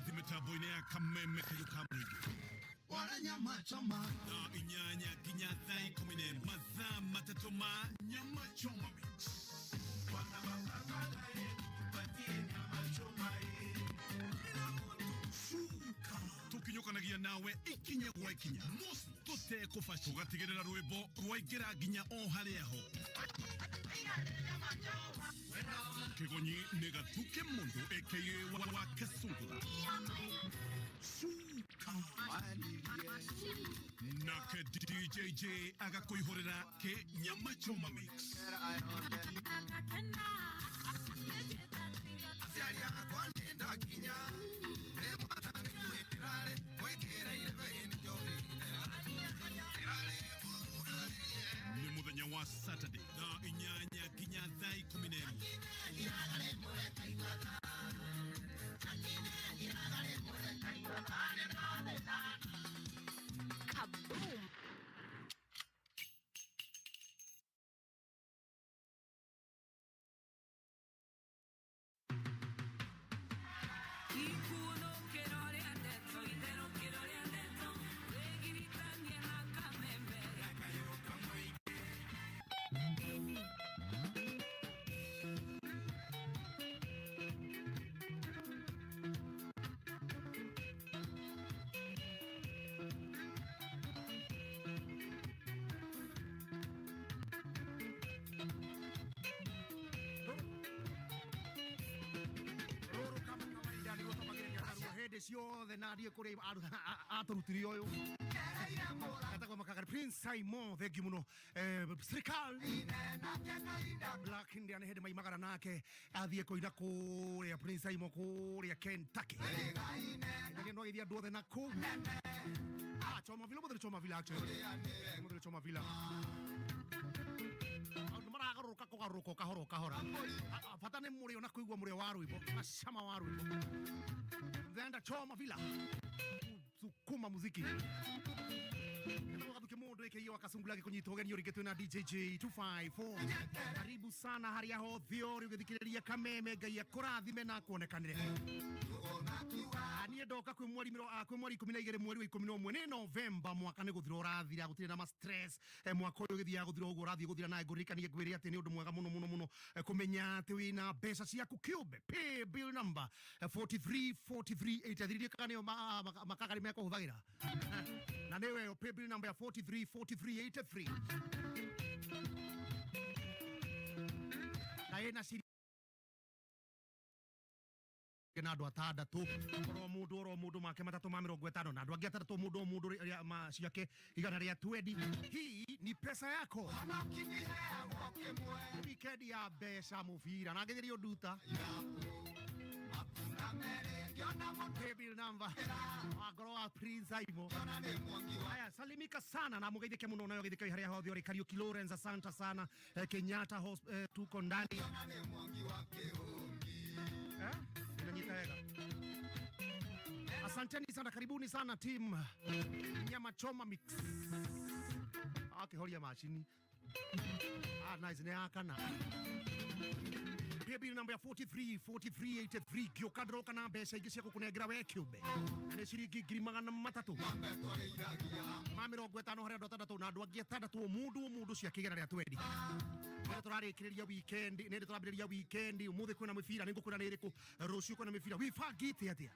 Jumamothi mĩtambo-inĩ ya Kameme Kayũ ka Mũingĩ. Wala nyama choma. Thaa inyanya nginya thaa ikũmi na ĩmwe, mathaa matatũ ma Nyama Choma Mix. Cuka. Tũkinyũkanagia nawe ikinya gwa ikinya, tũtekũbaci, tũgatigĩrĩra rwĩmbo rwaingĩra nginya o harĩa ho. Kĩgonyi nĩ gatuke mũndũ aka wa Kasungura. Cuka. Nake DJJ agakũihũrĩra kĩ Nyama Choma Mix. Aciari akwa nĩ ndakinya. Nĩ mwathani kwĩrarĩ, gwĩkĩrĩire wĩ nĩ njohi. Ndĩrarĩ mũgarĩrie. Nĩ mũthenya wa Saturday thaa inyanya nginya thaa ikũmi na ĩmwe. Kaboom! Rũrũ kama kawaida nĩguo tũmagĩrĩria narua hĩndĩ ciothe na ndiĩ kũrĩ atũrutire ũyũ etagwo Makagari Prince Simon, thengiũ mũno. Serikal Black Indian hĩndĩ maimagara nake athiĩ kũina kũrĩa Prince Simon kũrĩa Kentucky, nĩ andũ agĩthiĩ andũ othe na kũu. Ah, Choma Villa, mũthuri Choma Villa, actually mũthuri Choma Villa, maũndũ maragarũrũka kũgarũrũka o kahora o kahora. Bata nĩ mũrĩo na kũigua mũrĩo wa rwĩmbo na cama wa rwĩmbo. Thenda Choma Villa sukuma muziki. Etagwo Gathuki Mundu aka wa Kasungula gĩkũnyitwo ũgeni ũrĩngĩ twĩna DJJ 254. Karibu sana harĩa hothe ũrĩ ũgĩthikĩrĩria Kameme, Ngai akũrathime na akuonekanĩre. Niĩ ndoka kwĩ mweri kwĩ mweri 12 mweri wa 11 nĩ Novemba, mwaka nĩ gũthira ũrathira, gũtirĩ na ma stress. Mwaka ũyũ ũgĩthiaga gũthira ũguo ũrathiĩ gũthira, na ngũririkanie ngwĩre atĩ nĩ ũndũ mwega mũno mũno mũno kũmenya atĩ wĩna mbeca ciaku kĩũmbe, pay bill number 434383, kana nĩyo makagari mekũhũthagĩra, na nĩyo ĩyo pay bill number ya 434383, na ĩna na andũ atandatũ oro mũndũ oro mũndũ make matatũ ma 50, na andũ angĩ atandatũ mũndũ o mũndũ ciake igana rĩa twendi. Hii ni pesa yako, weekend ya mbeca, mũbira na ngegerio nduta. Paybill number wa ngoro wa Prince Aimo. Haya, salimika sana na mugeithike muno nayo geithike haria hothe uri. Kariuki Lawrence, asante sana. Kenyatta tuko ndani, inanyita wega. Asanteni sana, karibuni sana team Nyama Choma Mix. Akihoria machini. Ah, nice nĩ yakana. Paybill number ya 43 43 83, ngĩũka ndĩroka na mbeca ingĩ cia gũkũnengera we kĩũmbe, na nĩ ciringi 300 ma 50 harĩ andũ atandatũ, na andũ angĩ atandatũ o mũndũ o mũndũ ciake igana rĩa twendi. Nĩ tũrarĩkĩrĩria weekend, nĩ tũrambĩrĩria weekend. Ũmũthĩ kwĩna mĩbira, nĩ ngũkwĩra nĩ ĩrĩkũ. Rũciũ kwĩna mĩbira. Wĩbangĩte atĩa?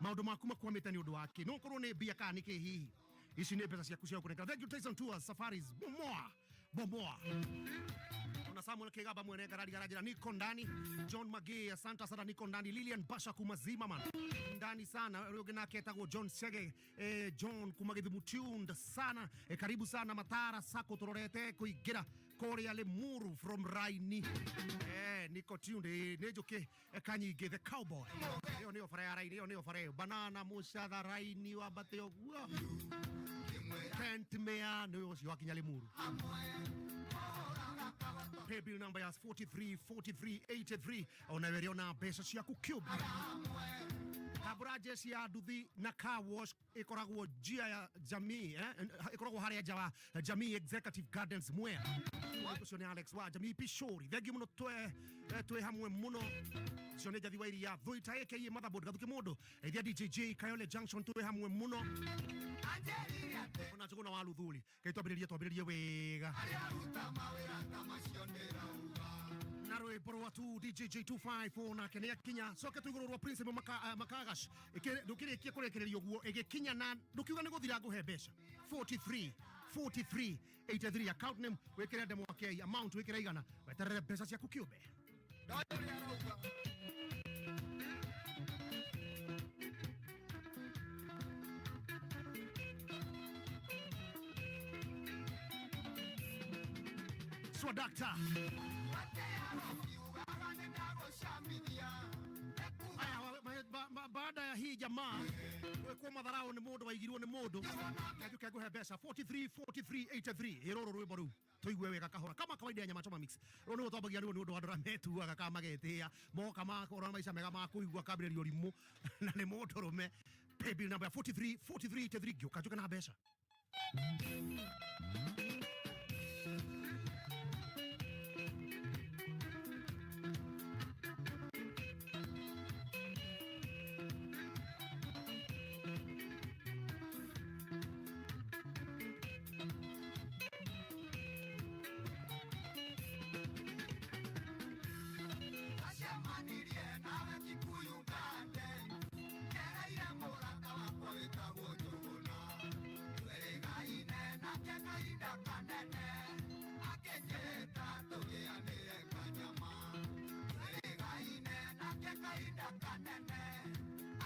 Maũndũ maku makwamĩte nĩ ũndũ wa kĩ? No ũkorwo nĩ mbia kana nĩ kĩ hihi? Ici nĩ mbeca ciaku cia gũkũnengera. Thank you Tyson Tours Safaris, bomoa bomoa. Ona Samuel Kigaba mwene garari garajira niko ndani. John Magee, asante sana, niko ndani. Lilian Basha kuma Zimmerman ndani sana. Ũrĩa ũngĩ nake etagwo John Chege, John kuma Githumu, tuned sana. Karibu sana Matara Sako, tũrorete kũingĩra kũrĩa Limuru from Raini. Niko tuned, nĩ njũkĩ kanyingĩ the cowboy. Ĩyo nĩyo bara ya Raini, ĩyo nĩyo bara ĩyo banana mũcatha Raini wambate ũguo Kent Mea nĩ ũcio wakinya Limuru. Paybill number ya 43 43 83, ona wewe ona mbeca ciaku kĩũmbe. Tambũra njeci ya nduthi na car wash ĩkoragwo njia ya jamii, ĩkoragwo harĩa nja wa Jamii Executive Gardens Mwea. Ũcio nĩ Alex wa Jamii Pishori. Thengiũ mũno, twĩ hamwe mũno. Ũcio nĩ Njathi wa Iria Thuita aka Motherboard Gathuki mũndũ ithia DJJ Kayole Junction, twĩ hamwe mũno. Anjĩrire atĩ Ona Njũgũna wa Luthuli, ngai twambĩrĩrie wega arĩa aruta mawĩra ta macio ndĩrauga. Na rwĩmbo rwa tu DJJ 254 nake nĩ akinya coke tu igũrũ rwa Prince Makagash. Ndũkĩrĩkie kũrekererio guo ĩgĩkinya na ndũkiuga nĩ gũthira ngũhe mbeca. 43 43 83, account name wĩkĩre ndemwa K, amount wĩkĩre 100, weterere mbeca ciaku kĩũmbe. Ndoĩ ũrĩa arauga. Swadakta. Atĩ arokiugaga nĩ ndagũcamithia. Aya, baada ya hii jamaa gwĩkwo matharau nĩ mũndũ waigirwo nĩ mũndũ kanjuke ngũhe mbeca. 43 43 83, ĩrũrũ rwĩmbo rũu tũigue wega kahora kama kawaida ya Nyama Choma Mix. Rũrũ nĩguo twambagia rĩu nĩ ũndũ wa andũ arĩa metuaga kana magetĩĩa moka makorwo na maica mega ma kũigua kambĩrĩria ũrimũ na nĩ mũndũrũme. Paybill number ya 43 43 83, ngĩũka njuke na mbeca. Acemanirie nawe Kikuyu Garden. Ngereire mũrata wakwa wĩtagwo Njũgũna. Twĩrĩgaine nake kahinda kanene. Akĩnjĩta tũgĩanĩre kanyama. Twĩrĩgaine nake kahinda kanene.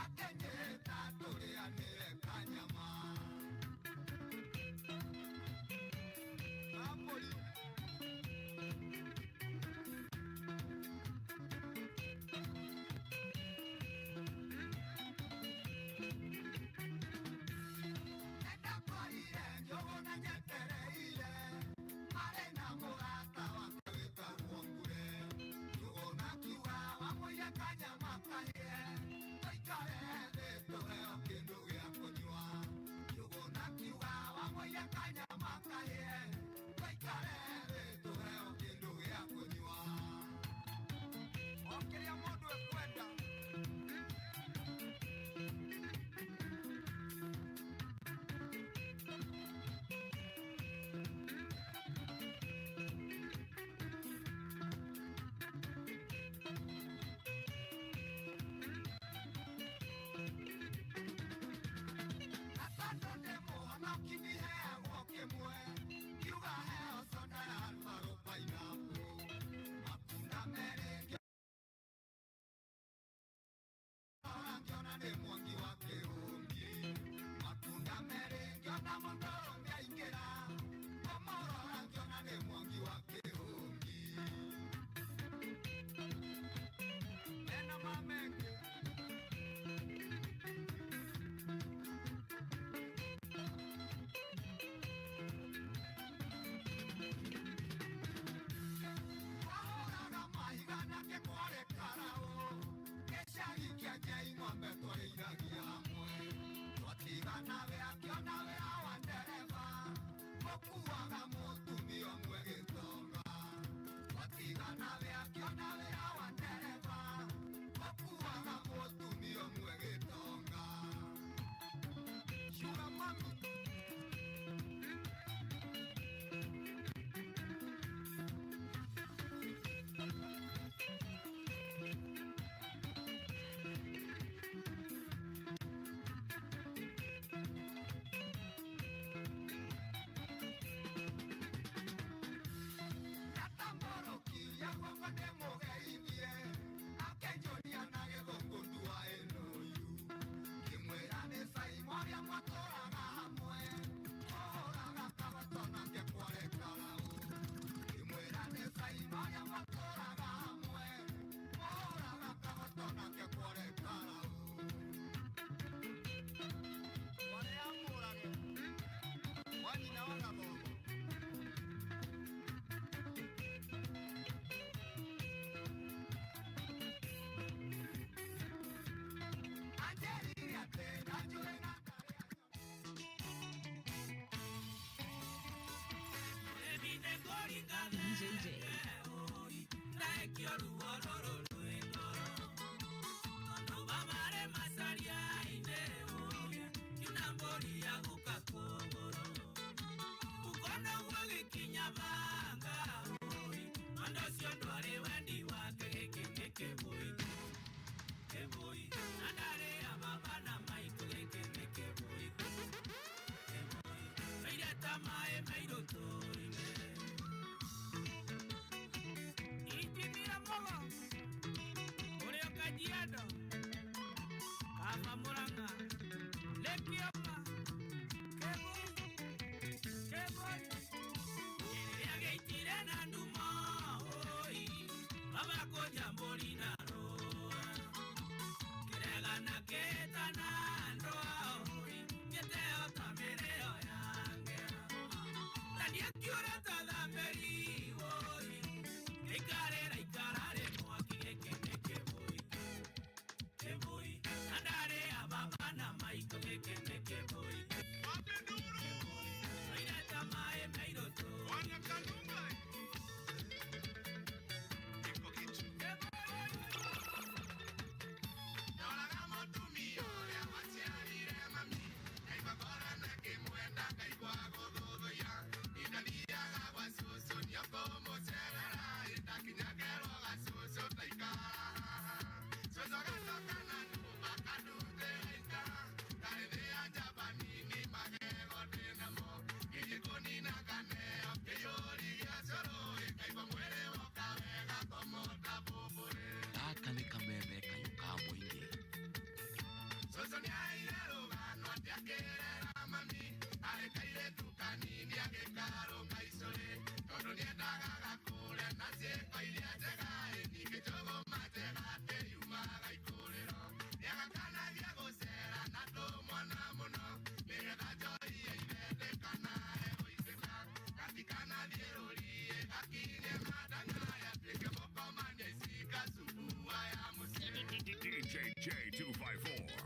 Akĩnjĩta tũrĩanĩre kanyama. Napoli. Nĩndakorire Njũgũna nyetereire marĩ na mũrata wake wĩtagwo Mbure. Njũgũna akiuga wamũiye kanyama kahĩe, tũikare thĩ tũheo kĩndũ gĩa kũnyua. Njũgũna akiuga wamũiye kanyama kahĩe, tũikare thĩ tũheo kĩndũ gĩa kũnyua. O kĩrĩa mũndũ ekwenda. Na tondũ ndĩ mũhonoki ndiheagwo kĩmwe, ngiuga heo soda ya Alvaro Pineapple. Matunda merĩ ngĩrora ngĩona nĩ Mwangi wa Kĩrũngi. Matunda merĩ ngĩona mũndũrũme aingĩra, ngũmũrora ngĩona nĩ Mwangi wa Kĩrũngi. Mena mamengĩ. Twahũraga mahiga nake kwarĩ karaũ, gĩcagi kĩa Njei ng'ombe twarĩithagia hamwe. Twatigana we akĩona wĩra wa ndereba. DJ J. DJ J254.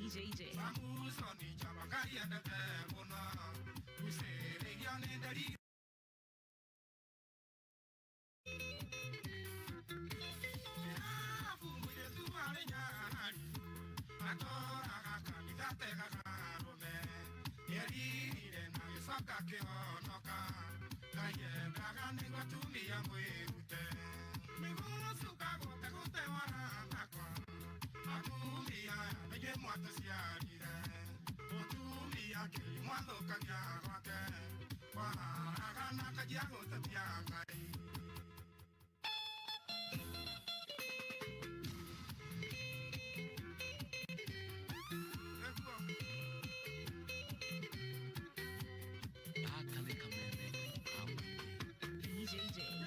DJ J. DJ J.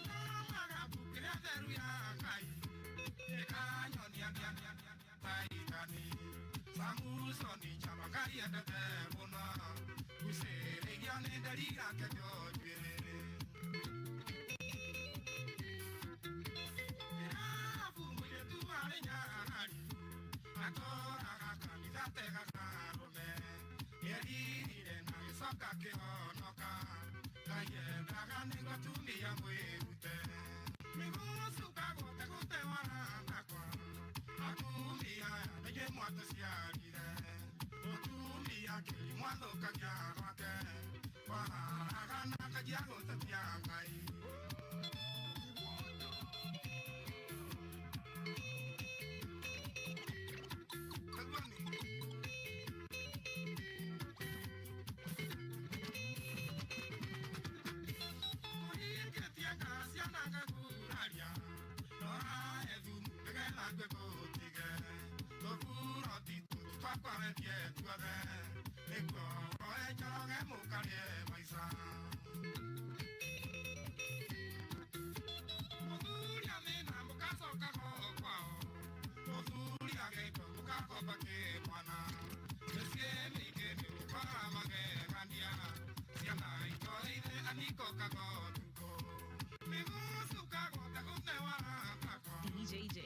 DJ J.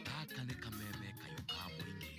Gaka nĩ kameme kayũ ka mũingĩ.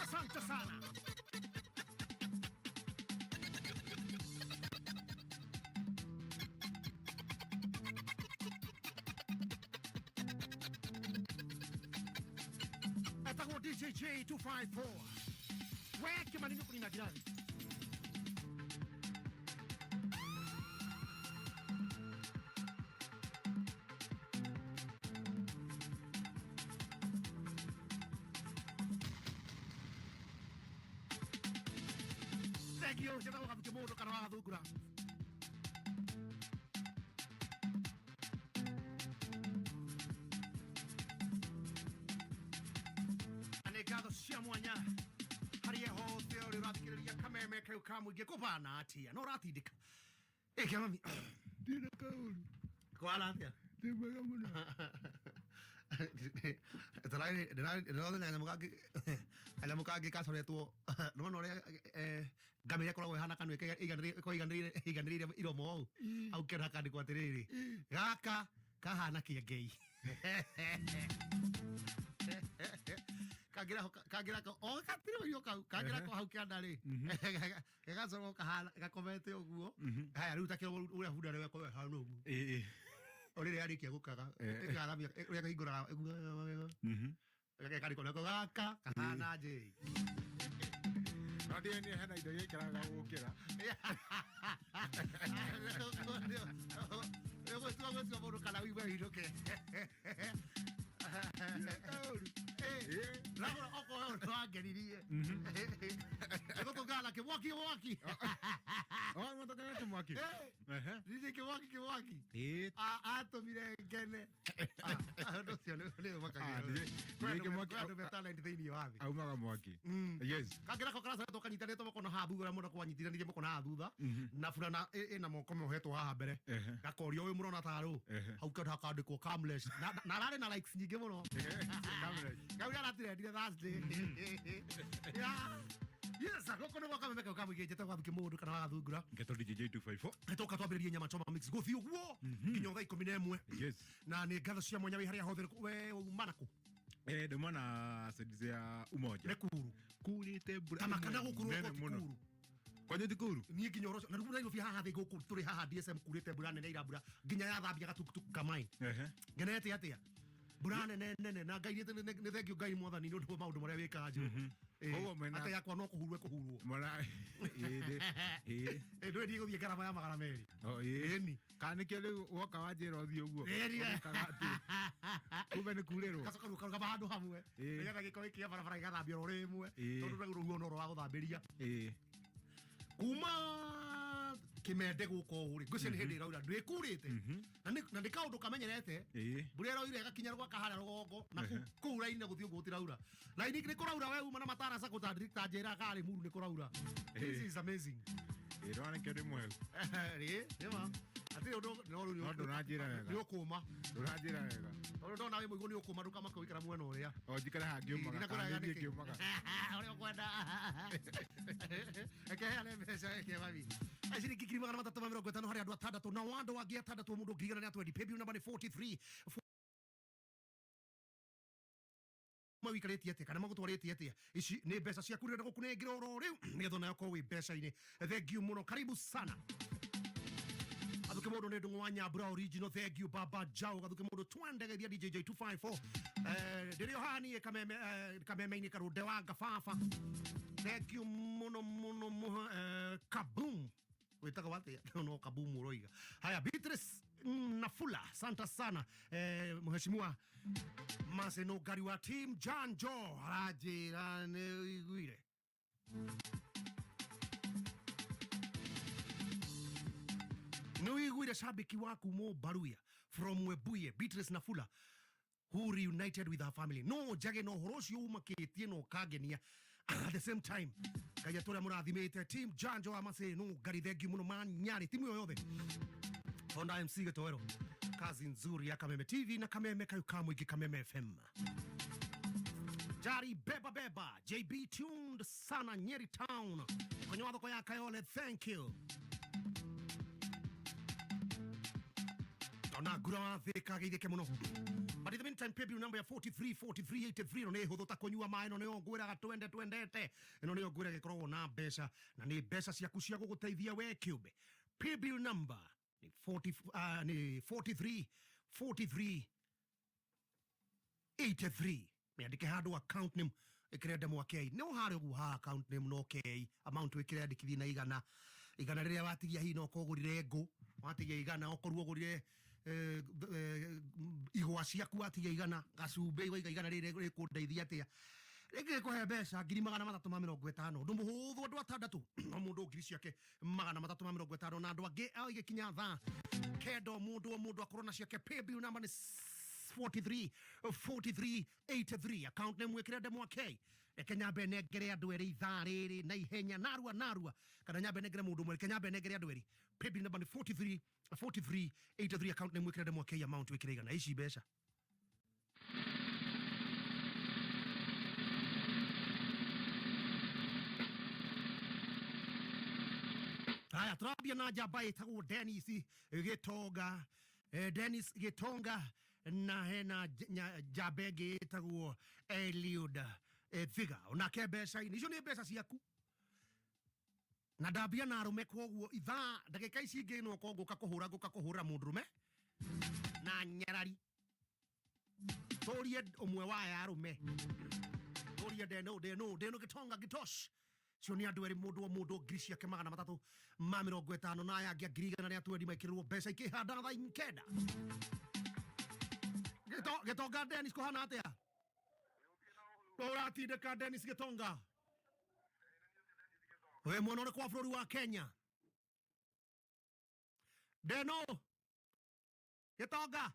Asante sana. Etagwo DJ J254. We Kimani nĩ kũnina ngirathi. Thank you. Njĩtagwo Gabuti mũndũ kana wa Gathungura. Na nĩ ngatho cia mwanya harĩa hothe ũrĩ ũrathikĩrĩria kameme kau ka mũingĩ kũbana atia no ũratindĩka. Ĩ kĩamami Ndĩna kaũru. kũhana atĩa? Ndĩ mwega mũno. Ndĩrona kanyamũ kangĩ kanyamũ kangĩ gacoretwo nĩwona ũrĩa ngamĩra ĩkoragwo ĩhana kanua ĩkoragwo ĩiganĩrĩire iromo ũũ hau kĩanda hakandĩkwo atĩrĩrĩ gaka kahana kĩengei kangĩra o gatirĩ ũirio kau kangĩra ko hau kĩanda rĩ gagacorwo kahana gakomete ũguo haya rĩu ta kĩromo ũrĩa bunda rĩu ĩkorwo ĩhana ũguo Ĩĩ. o rĩrĩa yarĩkia gũkaga ĩkaramia ũrĩa kahingũraga gakandĩkwo nako gaka kahana njĩi. No ndiũĩ niĩ hena indo iria ikaraga gũkĩra. Gwĩtua gwĩtua mũndũ kana wigue wĩinũke. Kaũru. Ragũra okorwo ũndũ wangenirie nĩgũtũngana na kĩmwaki mwaki. Oh, mwatũngana na kĩmwaki. Ehe. DJ kĩmwaki kĩmwaki Ĩĩ. atũmire ngene. Ũndũ ũcio nĩ ũmakagia. Ah, DJ Kĩmwaki Kwĩ andũ me talent thĩinĩ wa thĩ. Aumaga mwaki. Yes. Kangĩra ko karacoretwo kanyitanĩtwo mũkono haha thutha ũrĩa mũndũ akorwo anyitithanĩtie mũkono haha thutha na burana ĩna moko mohetwo haha mbere gakorio ũyũ mũrona tarũ hau kĩndũ hakandĩkwo Kamlesh na ararĩ na likes nyingĩ mũno kau aratirendire Thursday. Yeah. Yes, gũkũ nĩ gwa kameme kau ka mũingĩ njĩtagwo Gathukĩ mũndũ kana wa Gathungura. Ngeto DJ J254. Tũka twambĩrĩrie nyama choma mix gũthiĩ ũguo nginya thaa 11. Yes. Na nĩ ngatho cia mwanya wĩ harĩa hothe we uma nakũ? Nduma na side cia Umoja. Nĩ kuru. Kurĩte mbura. Kama kana gũkũ nene rũko ti mũno. kuru. Kwanyu ti kuru? Niĩ nginya ũhoro ũcio na rĩu Nairobi haha thĩ gũkũ tũrĩ haha DSM kurĩte mbura nene ira mbura nginya yathambia gatukutuku ka maĩ. Ngenete atĩa mbura nene nene na Ngai nĩ thengiũ Ngai mwathani nĩ ũndũ wa maũndũ marĩa wĩkaga Jehova. Koguo mwena- Ate yakwa no kũhurwo ĩkũhurwo. Mwana ĩĩ. Ĩĩ. Ndũĩ ndiĩ gũthiĩ ngarama ya 200. Oh, ĩĩ. Ĩni. Kana nĩkĩo rĩu woka wanjĩra ũthiĩ ũguo. Ĩni. Ũgĩkaga atĩ kumbe nĩ kurĩrwo. Gacoka rĩu karũgama handũ hamwe nĩgetha gĩko gĩkĩ gĩa barabara gĩgathambio oro rĩmwe tondũ rĩu rũhuho no rwa gũthambĩria. Kuma Kimende gũkũ ũũ rĩ, ngwĩciria nĩ hĩndĩ ĩraura, ndwĩkurĩte na nĩ kaũndũ kamenyerete. Mbura ĩroire ĩgakinya rwaka harĩa rũgongo na kũu raini na gũthiĩ ũguo gũtiraura. Raini nĩ kũraura, we uma na matara cako ta njĩra karĩ muru nĩ kũraura. This is amazing. Ĩĩ, ndona nĩkĩo ndĩ mwehu. Rĩ nĩma hatirĩ ũndũ no rĩu. No ndũranjĩra wega. Nĩ ũkũma. Ndũranjĩra wega. Tondũ ndona wĩ mũigũ nĩ ũkũma, ndũkamaka ũikara mwena ũrĩa. O njikare haha ngĩũmaga kana nĩ niĩ ngĩũmaga? Ũrĩa ũkwenda. Reke heane mbeca, reke mami. Ciringi 350 harĩ andũ atandatũ na wandũ angĩ atandatũ, mũndũ 100,000 nĩ atwendi. Paybill number nĩ 43 mawikarĩtie atĩa kana magũtwarĩtie atĩa? Ici nĩ mbeca ciaku rĩrenda gũkũnengera oro rĩu nĩgetha onawe ũkorwo wĩ mbeca-inĩ. Thank you mũno, karibu sana. Gathuke mũndũ nĩ ndũng'ũ wa Nyambura original. Thank you baba Jao. Gathuke mũndũ twandegeithia DJ 254. Ndĩrĩ o haha niĩ kameme, kameme-inĩ karũnde wa ngababa. Thank you mũno mũno mũno. Kaboom wĩtagwo atĩa? No kaboom ũroiga. Haya, Beatrice Nafula, santa sana. Mheshimiwa Maseno Gari wa team Janjo aranjĩra nĩ ũiguire nĩ ũiguire shabiki waku Mũmbaruya from Webuye, Beatrice Nafula, who reunited with her family. No njage na ũhoro ũcio umakĩtie na ũkangenia at the same time. Ngai atũrĩa mũrathimĩte team Janjo wa Maseno Gari, thank you mũno manyarĩ timu ĩyo yothe. Honda MC Gĩtoero, kazi nzuri ya Kameme TV na Kameme kayu ka mũingĩ, Kameme FM. Jari beba beba JB tuned sana Nyeri town kwenye wathoko ya Kayole, thank you. Ona ngura wa thika geithĩke mũno. But in the meantime, paybill number ya 434383 no nĩ hũthũ ta kũnyua maĩ. No nĩyo ngwĩraga twende twendete, ĩno nĩyo ngwĩraga ĩkoragwo na mbeca na nĩ mbeca ciaku cia gũgũteithia we kĩũmbe. Paybill number nĩ 40, nĩ 43 43 83. Mĩandĩke handũ account name ĩkĩre ndemwa K no harĩa ũguo ha account name no K. Amount wĩkĩre andĩkithie na igana igana rĩrĩa watigia, hihi no ũkorwo ũgũrire ngũ watigia igana, okorwo ũgũrire igwa ciaku watigia igana, gacumbĩ waiga igana rĩrĩ rĩkũndeithia atĩa? Rĩngĩ gĩkũhe mbeca 350,000. Ũndũ mũhũthũ, andũ atandatũ o mũndũ 350,000 na andũ angĩ igĩkinya thaa 9 o mũndũ o mũndũ akorwo na ciake. Paybill number nĩ 43 43 83, account name wĩkĩre ndemwa K. Reke nyambe nengere andũ erĩ ithaa rĩrĩ na ihenya narua narua, kana nyambe nengere mũndũ ũmwe? Reke nyambe nengere andũ erĩ. Paybill number nĩ 43 43 83, account name wĩkĩre ndemwa K, amount wĩkĩre igana. Ici mbeca. Haya, turambia na njamba ĩtagwo Dennis Gĩtonga. Dennis Gĩtonga na hena njamba ĩngĩ ĩtagwo Eliud Thiga onake mbeca-inĩ. Icio nĩ mbeca ciaku na ndambia na arũme, koguo ithaa ndagĩka ici ingĩ no ko ngũka kũhũra, ngũka kũhũra mũndũrũme na nyarari. Tũrie ũmwe wa aya arũme, tũrie ndeno ndeno ndeno Gĩtonga Gĩtosh. Cio nĩ andũ erĩ, mũndũ o mũndũ 350,000 na aya angĩ a 100,000 mekĩrĩrwo mbeca ikĩhanda thaa 9. Gĩtonga Dennis, kũhana atĩa? Ũratindĩka Dennis Gĩtonga, we mwena ũrĩkũ wa bũrũri wa Kenya? Deno Gĩtonga,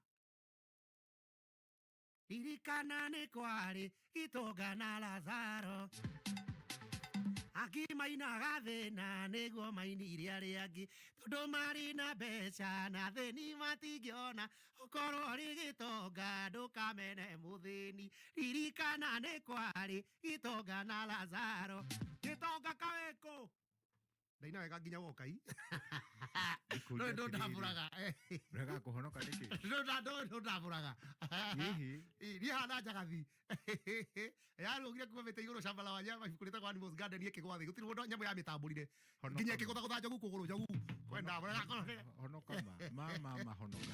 ririkana nĩ kwarĩ Gĩtonga na Lazaro angĩ mainaga thĩna nĩguo mainire arĩa angĩ tondũ marĩ na mbeca na thĩni matingĩona. Ũkorwo ũrĩ gĩtonga ndũkamene mũthĩni, ririkana nĩ kwarĩ Gĩtonga na Lazaro. Gĩtonga kawĩkũ ndaina wega nginya wokai no ndũndambũraga. Ũrega kũhonoka nĩkĩ? Ndũndambũraga. Hihi. Niĩ hana njagathi yarũgire kuma mĩtĩ igũrũ shamba la wanyama, ibuku rĩtagwo Animals Garden, ĩkĩgwa thĩ, gũtirĩ mũndũ nyamũ yamĩtambũrire nginya ĩkĩgũthagũtha njogu kũgũrũ njogu kwenda. Honoka ma ma ma ma honoka.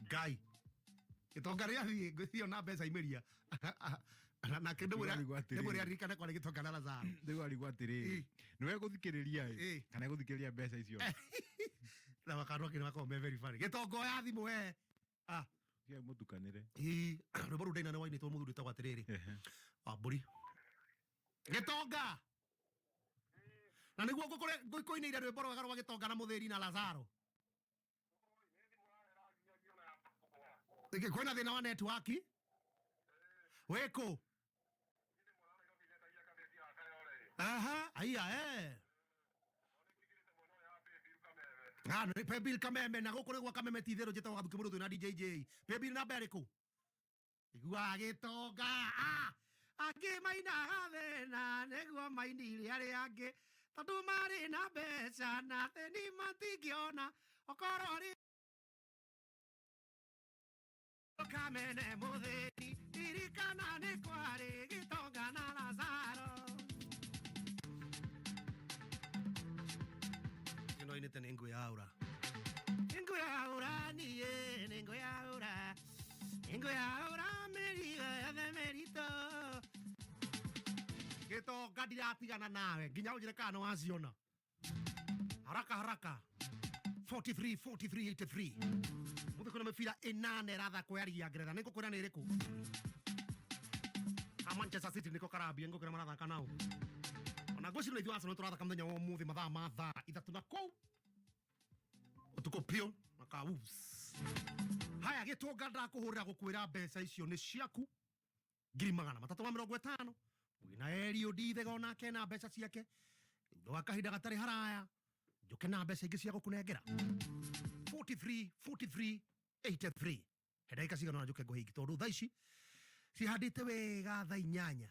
Ngai gĩtonga rĩa thiĩ ngwĩciria na mbeca imĩria nake. Ndĩrarigwo atĩrĩrĩ. Ndĩmwĩre aririkane kwarĩ gĩtonga na Lazaro. Rĩu arigwo atĩrĩrĩ, nĩwe gũthikĩrĩria ĩ kana gũthikĩrĩria mbeca icio? Na makandu ake nĩmakoragwo me very funny. Gĩtonga oya thimũ we. Ah. Cia mũtukanĩre. Ĩ, rwĩmbo rũu ndaina nĩ wainĩtwo mũthuri wĩtagwo atĩrĩrĩ Wambũri. Gĩtonga. Na nĩguo ngũkũinĩire rwĩmbo rwega rwa gĩtonga na mũthĩri na Lazaro. Nĩkĩ kwĩna thĩna wa network? Wĩkũ? Aha, aiya eh. Ah, nĩ Paybill Kameme na gũkũ nĩ gwa Kameme ti itherũ njĩtagwo Gathuki Mũrũ twĩna DJ J. Paybill namba ĩrĩkũ? Igua gĩtonga ah, angĩ mainaga thĩna nĩguo mainire arĩa angĩ tondũ marĩ na mbeca na thĩni matingĩona okorwo rĩ Kamene mũthĩni ririkana nĩ kwarĩ gĩtonga na Lazaro. Ĩno inĩte nĩ ngwĩyaũra nĩngwĩyaũra niĩ nĩngwĩyaũra nĩngwĩyaũra mĩrigo yothe mĩritũ gĩtonga ndiratigana nawe nginya ũnjĩre kana nĩ waciona haraka haraka 43 43 83 mũthĩ kwĩna mĩbira ĩnana ĩrathakwo ya rigi ya Ngeretha nĩ ngũkwĩra nĩ ĩrĩkũ a Manchester City nĩko karambia ngũkwĩra marathaka nao ona ngwĩciria na ithuĩ Arsenal tũrathaka mũthenya wa ũmũthĩ mathaa ma thaa 3 na kũu ũtukũ piũ na ka Wolves. Haya gĩtonga ndakũhũrĩra gũkwĩra mbeca icio nĩ ciaku 350,000 wĩna Eliud Ithega onake na mbeca ciake thutha wa kahinda gatarĩ haraya njoke na mbeca ingĩ cia gũkũnengera 43 43 83 he ndagĩka cigana ũna njoke ngũhe ingĩ tondũ thaa ici cihandĩte wega thaa 8:30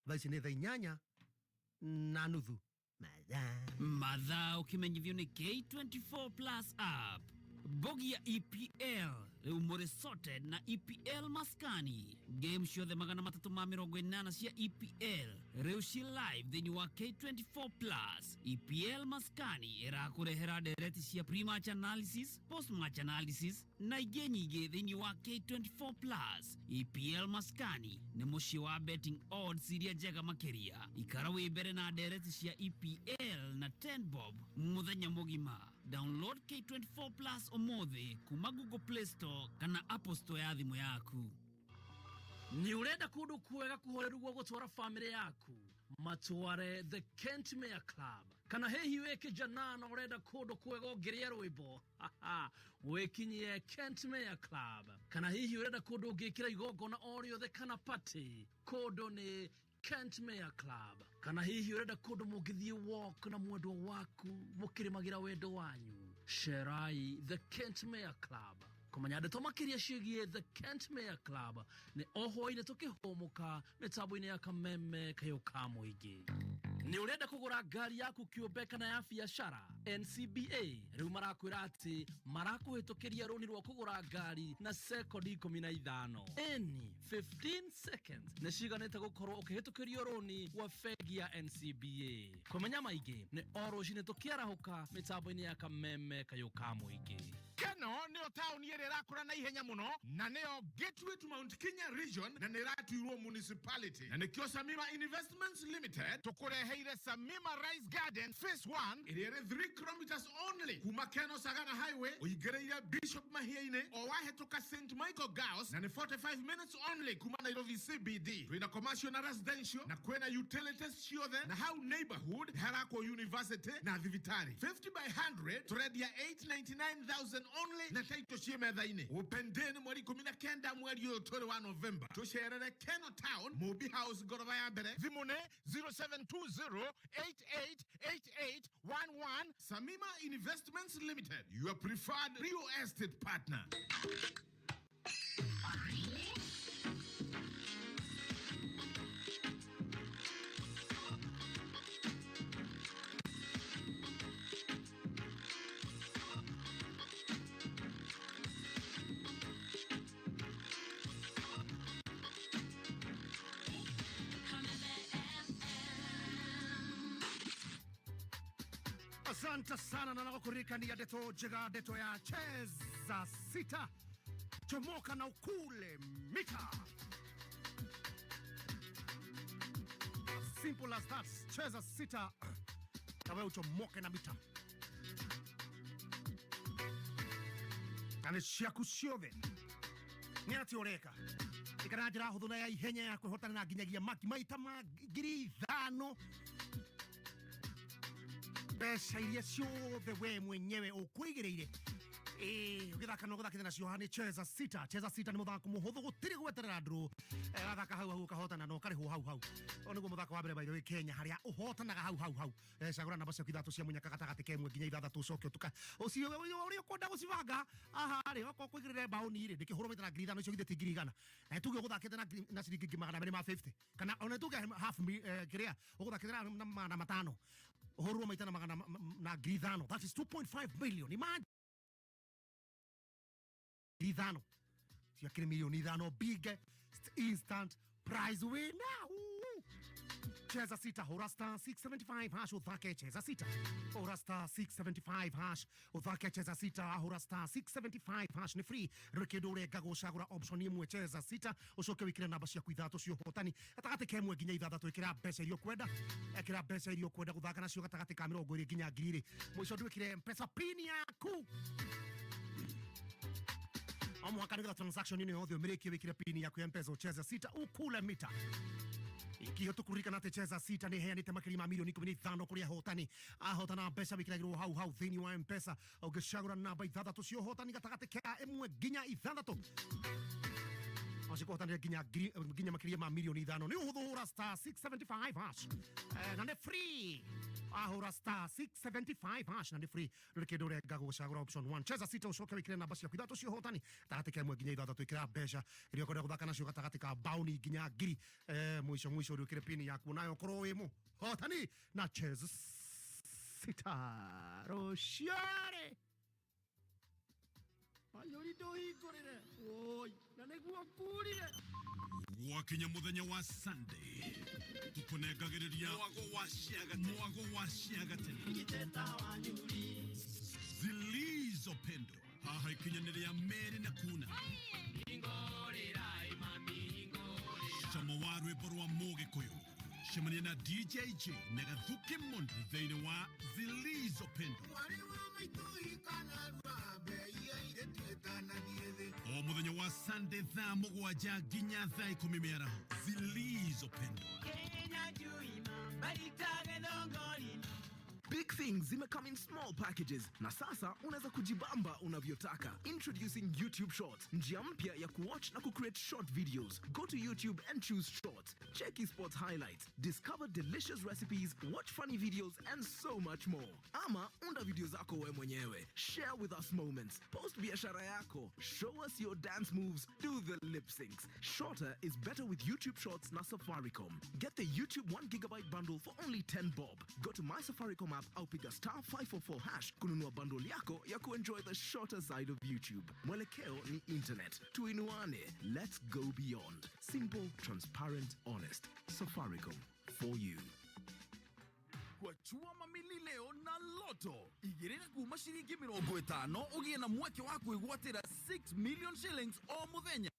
thaa ici nĩ thaa 8:30 mathaa Mathaa ũkĩmenyithio nĩ K24 Plus app. Bogia EPL rĩu mũrĩ sorted na EPL maskani. Game ciothe 380 cia EPL rĩu ci live thĩinĩ wa K24 Plus. EPL maskani ĩrakũrehera ndereti cia pre-match analysis, post-match analysis na ingĩ nyingĩ thĩinĩ wa K24 Plus. EPL maskani nĩ mũciĩ wa betting odds iria njega makĩria. Ikara wĩ mbere na ndereti cia EPL na 10 bob mũthenya mũgima. Download K24 Plus ũmũthĩ kuma Google Play Store kana Apple Store ya thimũ yaku. Nĩ ũrenda kũndũ kwega kũhoreru gwa gũtwara famĩlĩ yaku matware The Kent Mayor Club kana hihi wĩ kijana na ũrenda kũndũ kwega ũngĩrĩa rwĩmbo wĩkinyie Kent Mayor Club kana hihi ũrenda kũndũ ũngĩkĩra igongona o rĩothe kana party kũndũ nĩ Kent Mayor Club kana hihi ũrenda kũndũ mũngĩthiĩ walk na mwendwa waku mũkĩrĩmagĩra wendo wanyu cerai The Kent Mayor Club. Kũmenya ndeto makĩria ciĩgiĩ The Kent Mayor Club nĩ o hwaĩ-inĩ tũkĩhũmũka mĩtambo-inĩ ya Kameme kayũ ka mũingĩ. Nĩ ũrenda kũgũra ngari yaku kĩũmbe kana ya biacara? NCBA rĩu marakwĩra atĩ marakũhĩtũkĩria rũni rwa kũgũra ngari na sekondi 15. Ĩni 15 seconds nĩ ciganĩte gũkorwo ũkĩhĩtũkĩrio rũni gwa bengi ya NCBA. Kũmenya maingĩ nĩ o rũcinĩ tũkĩarahũka mĩtambo-inĩ ya Kameme kayũ ka mũingĩ. Keno nĩyo taũni ĩrĩa ĩrakũra na ihenya mũno na nĩyo gateway to Mount Kenya region na nĩ ĩratuirwo municipality na nĩkĩo Samima Investments Limited tũkũreheire Samima Rice Garden phase 1 ĩrĩa ĩrĩ 3 kilometers only kuma Keno Sagana Highway ũingĩrĩire Bishop Mahia-inĩ o wahĩtũka St Michael Girls na nĩ 45 minutes only kuma Nairobi CBD. Twĩna commercial na residential na kwĩna utilities ciothe na hau neighborhood harakwo university na thibitarĩ 50 by 100 tũrendia 899,000 only na taito ciĩ metha-inĩ. Open day nĩ mweri 19 mweri ũyũ tũrĩ wa November. Tũcerere Keno Town Mobi House ngoroba ya mbere. Thimũ nĩ 0720888811. Samima Investments Limited, your preferred real estate partner. Asante sana na nakukurikania ndeto njega, ndeto ya cheza sita chomoka na ukule mita. Simple as that. Cheza sita na wewe uchomoke na mita. Na nĩ ciaku ciothe. Nĩ atĩ ũreka ikara njĩra hũthũ na ya ihenya ya kwĩhotana na nginyagia maki maita ma 5,000. Mbeca iria ciothe we mwenyewe ũkwĩigĩrĩire ũgĩthaka no gũthakithia nacio haha nĩ cheza sita. Cheza sita nĩ mũthako mũhũthũ, gũtirĩ gweterera ndũrũ. Wathaka hau hau ũkahotana na ũkarĩhwo hau hau. Ũyũ nĩguo mũthako wa mbere by the way Kenya harĩa ũhotanaga hau hau hau. Cagũra namba ciaku ithatũ cia mũnyaka gatagatĩ ka ĩmwe nginya ithathatũ, ũcoke ũtuka ũcio ũrĩa ũkwenda gũcibanga haha rĩ. Okorwo kũigĩrĩre mbaũni rĩ, ndĩkĩhũrwo maita na 5,000, icio githĩ ti 100,000? Na tuge ũgũthakĩte na ciringi 250,000, kana ona tuge half kĩrĩa ũgũthakĩte na 500, ũhũrwo maita na magana na 5,000, that is 2.5 million. Imagine 5,000 ciakĩrĩ 5 million, biggest instant prize winner. Woo! Cheza sita, hũra star 675 hash ũthake cheza sita. Hũra star 675 hash ũthake cheza sita. Hũra star 675 hash, nĩ free. Ndũrĩ kĩndũ ũrenga gũcagũra option ĩmwe, cheza sita, ũcoke wĩkĩre namba ciaku ithatũ cia ũhotani gatagatĩ ka ĩmwe nginya ithathatũ. Ĩkĩra mbeca iria ũkwenda, ĩkĩra mbeca iria ũkwenda gũthaka nacio gatagatĩ ka 20 nginya 2,000. Mũico ndwĩkĩre Mpesa pin yaku o mũhaka nĩgetha transaction ĩno yothe ũmĩrĩkie, wĩkĩre pin yaku ya Mpesa, ucheze sita ukule mita. Ikiho tukuririkana atĩ cheza sita nĩ heanĩte makĩria ma mirioni 15 kũrĩ ahotani. Ahotana mbeca wĩkĩragĩrwo hau hau thĩinĩ wa Mpesa ũngĩcagũra namba ithathatũ cia ũhotani gatagatĩ ka ĩmwe nginya ithathatũ, ocikũhotanĩre nginya nginya makĩria ma mirioni 5. Nĩ ũhũthũ, hũra star 675 hash na nĩ free. Ahũra star 675 hash na nĩ free, ndũrĩ kĩndũ ũrenga gũcagũra option 1, cheza sita, ũcoke wĩkĩre namba ciaku ithatũ cia ũhotani gatagatĩ ka ĩmwe nginya ithathatũ. Ĩkĩra mbeca iria ũkwenda gũthaka nacio gatagatĩ ka baũni nginya ngiri. Mũico mũico ndwĩkĩre pini yaku nayo ũkorwo wĩ mũhotani na cheza sita rũciarĩ. Mayũri ndũhingũrĩre woi na nĩguo ngurire. Gwakinya muthenya wa Sunday, tukunengagĩrĩria mwago wa ciagatene, mwago wa ciagatene zilizopendwa. Haha ikinya nĩ rĩa merĩ na kuna cama wa rwĩmbo rwa Mũgĩkũyũ. Cemania na DJ J na Gathuki Mondo thĩinĩ wa Zilizopendwa o mũthenya wa Sunday thaa 7 nginya thaa 10 mĩaraho. Zilizopendwa. Big things zimecome in small packages na sasa unaweza kujibamba unavyotaka. Introducing YouTube Shorts, njia mpya ya kuwatch na kucreate short videos. Go to YouTube and choose Shorts. Check sports highlights, discover delicious recipes, watch funny videos and so much more. Ama unda video zako we mwenyewe. Share with us moments, post biashara yako, show us your dance moves, do the lip syncs. Shorter is better with YouTube Shorts na Safaricom. Get the YouTube 1 gigabyte bundle for only 10 bob. Go to My Safaricom app au piga star 544 hash kununua bundle yako ya kuenjoy the shorter side of YouTube. Mwelekeo ni internet. Tuinuane. Let's go beyond. Simple, transparent, honest. Safaricom. For you. Kwachua mamili leo na Loto. Igĩrĩra kuma ciringi 50 ũgĩe na mweke wa kwĩgwatĩra 6 million shillings o mũthenya.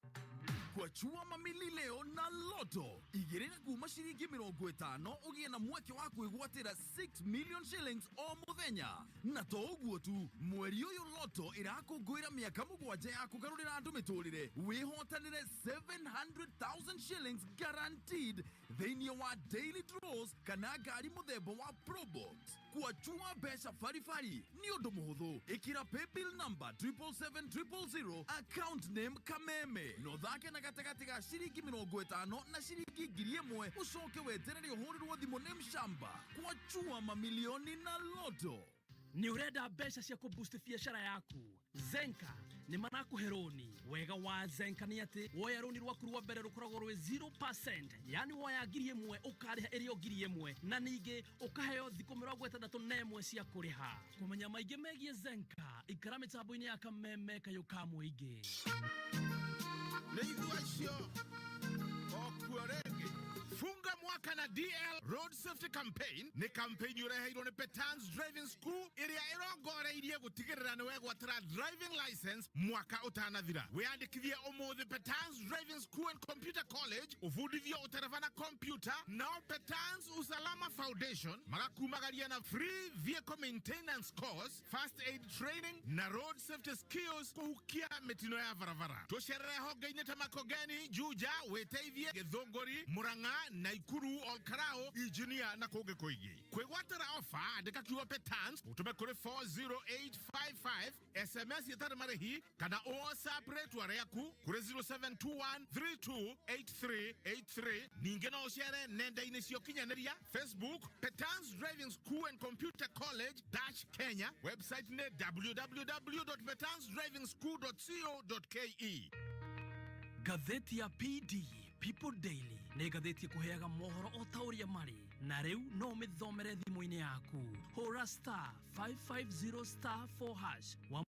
Kwachua mamili leo na Loto. Igĩrĩra kuma ciringi 50 ũgĩe na mweke wa kwĩgwatĩra 6 million shillings o mũthenya. Na to ũguo tu, mweri ũyũ Loto ĩrakũngũĩra mĩaka 7 ya kũgarũrĩra andũ mĩtũrĩre. Wĩhotanĩre 700,000 shillings guaranteed thĩinĩ wa daily draws kana ngari mũthemba wa Probox. Kuachua mbeca baribari nĩ ũndũ mũhũthũ. Ĩkĩra paybill number 777,000, account name Kameme, na ũthake na gatagatĩ ga ciringi 50 na ciringi 1,000, ũcoke weterere ũhũrĩrwo thimũ nĩ mshamba. Kuachua mamilioni na Loto. Nĩ ũrenda mbeca cia kũboost biacara yaku? Zenka nĩ marakũhe rũni. Wega wa Zenka nĩ atĩ woya rũni rwaku rwa mbere rũkoragwo rwĩ 0%, yani woya 1,000 ũkarĩha ĩrĩ o 1,000, na ningĩ ũkaheo thikũ 61 cia kũrĩha. Kũmenya maingĩ megiĩ Zenka, ikara mĩtambo-inĩ ya Kameme kayũ ka mũingĩ. Nĩ ithuĩ acio okuo rĩngĩ. Funga mwaka na DL Road Safety Campaign. Nĩ campaign ũreheirwo nĩ Petans Driving School ĩrĩa ĩrongoreirie gũtigĩrĩra nĩ wegwatĩra driving license mwaka ũtanathira. Wĩyandĩkithie ũmũthĩ Petans Driving School and Computer College, ũbundithio ũtereba na computer. Nao Petans Usalama Foundation magakumagaria na free vehicle maintenance course, first aid training na road safety skills, kũhukia mĩtino ya barabara. Tũcerere honge-inĩ ta Makongeni, Juja, wĩteithie Gĩthũngũri, Murang'a, Naikuru. Meru, Olkarao, Engineer na kũngĩ kũingĩ. Kwĩgwatĩra ofa andĩka kiugo Petans ũtũme kũrĩ 40855 SMS ĩtarĩ marĩhi kana WhatsApp rĩtwa rĩaku kũrĩ 0721328383. Ningĩ no ũcere nenda-inĩ cia ũkinyanĩria Facebook Petans Driving School and Computer College dash Kenya, website nĩ www.petansdrivingschool.co.ke. Ngathĩti ya PD People Daily nĩ ngathĩti ĩkũheaga mohoro o ta ũrĩa marĩ, na rĩu no ũmĩthomere thimũ-inĩ yaku. Hũra star 550 star 4 hash wa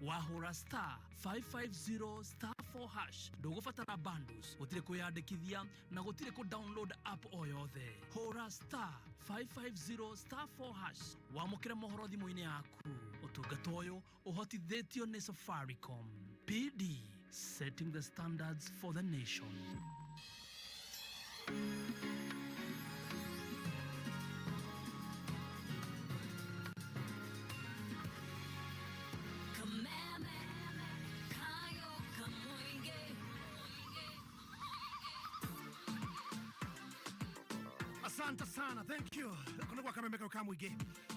wahũra star 550 star 4 hash. Ndũgũbatara bundles, gũtirĩ kwĩyandĩkithia na gũtirĩ kũ download app o yothe. Hũra star 550 star 4 hash wamũkĩre mohoro thimũ-inĩ yaku. Ũtungata ũyũ ũhotithĩtio nĩ Safaricom. PD, setting the standards for the nation. Kameme, kayo kamwinge. Asante sana, thank you. Kuna kwa kameme ka kamwige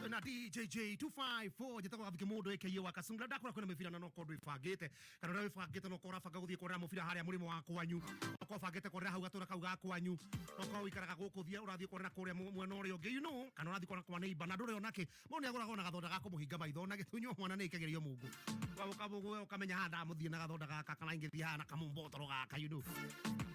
na DJJ 254 njĩtagwo Gathiki Mũndũ aka wa Kasungura. Ndakora kwĩna mĩbira na no korwo ndwĩbangĩte, kana ũrĩa wĩbangĩte no korwo ũrabanga gũthiĩ kuonera mũbira harĩa mũrĩmo wa kwanyu, no korwo ũbangĩte kuonera hau gatũra kau ga kwanyu, no korwo ũikaraga gũkũ thiĩ ũrathiĩ kuonera kũrĩa mwena ũrĩa ũngĩ, you know, kana ũrathiĩ kuona kwa neighbor na ndũrĩ onake. Mũndũ nĩagũragwo na gathonda ga kũmũhinga maitho na gĩtunywo mwana nĩ ĩkagĩrio mungu. Ũkamenya haha ndamũthiĩ na gathonda gaka kana ingĩthiĩ haha na kamumbotoro gaka, you know.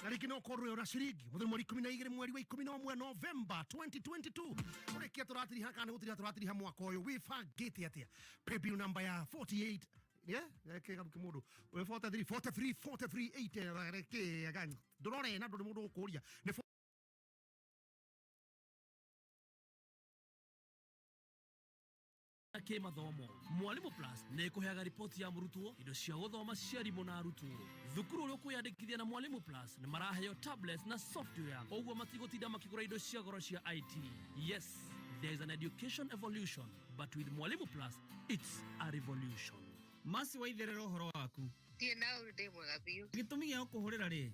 Na rĩngĩ no korwo ũrĩ na ciringi mũthenya mweri 12 mweri wa 11 November 2022 ũrĩkia tũratiriha kana nĩ gũtiriha tũratiriha mwaka ũyũ, wĩbangĩte atĩa? Paybill number ya 48 yeah, Gathiki Mũndũ 43 43 43 8 ndũrore na ndũrĩ mũndũ ũkũria nĩ kĩmathomo. Mwalimu Plus nĩ ĩkũheaga riboti ya mũrutwo, indo cia gũthoma cia arimũ na arutwo. Thukuru ũrĩa ũkwĩyandĩkithia na Mwalimu Plus nĩ maraheo tablets na software, ũguo matigũtinda makĩgũra indo cia goro cia IT. Yes, there is an education evolution, but with Mwalimu Plus it's a revolution. Masi waitherera ũhoro waku. Ndiĩ na ũru, ndĩ mwega biũ. Gĩtũmi gĩa gũkũhũrĩra rĩ,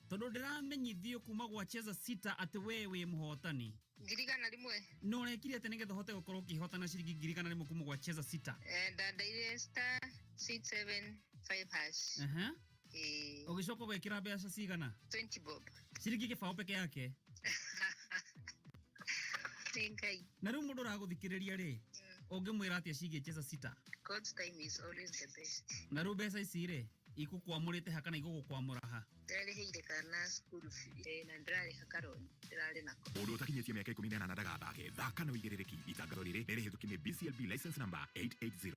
tondũ ndĩramenyithio kuma gwa Cheza Sita atĩ we wĩ mũhotani. 100,000. Na ũrekire atĩ nĩgetha ũhote gũkorwo ũkĩhotana ciringi 100,000 kuma gwa Cheza Sita? Ndandaire star 675 hash. Ĩĩ. Ũgĩcoka ũgekĩra mbeca cigana? 20 bob. Ciringi gĩbaũ peke yake. Nĩ Ngai. Na rĩu mũndũ ũragũthikĩrĩria rĩ, ũngĩmwĩra atĩa ciĩgiĩ Cheza Sita? God's time is always the best. Na rĩu mbeca ici rĩ, igũkwamũrĩte ha kana igũgũkwamũra ha? Ndĩrarĩhĩire kana school fee na ndĩrarĩha karoni ndĩrarĩ nako. Mũndũ ũtakinyĩtie mĩaka 18 ndagathake. Thaka na ũigĩrĩrĩki. Itangatho rĩrĩ nĩ rĩhĩtũkie nĩ BCLB license number 880.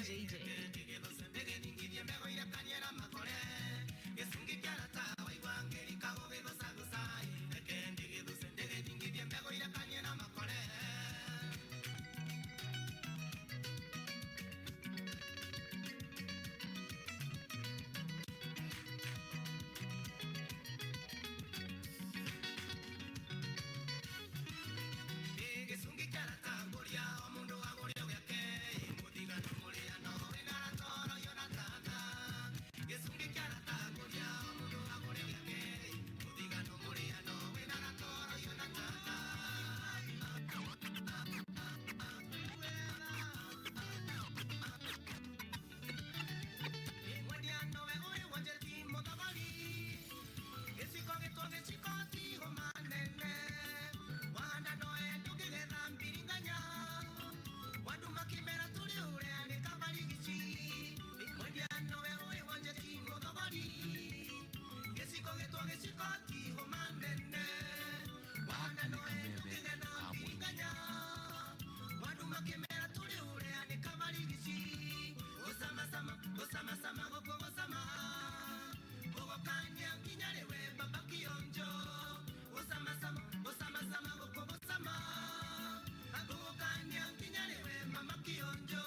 DJ. gũkũgũcama gũgũkania nginya rĩwe baba kĩonjo gũcamacama gũcamacama gũkũgũcama gũgũkania nginya rĩwe mama kĩonjo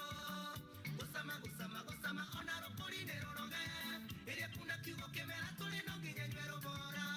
gũcama gũcama gũcama ona rũkũri-inĩ rũroge ĩrĩa kuna kiugo kĩmera tũrĩ no nginya nyue rũbora.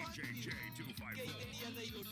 DJ J254.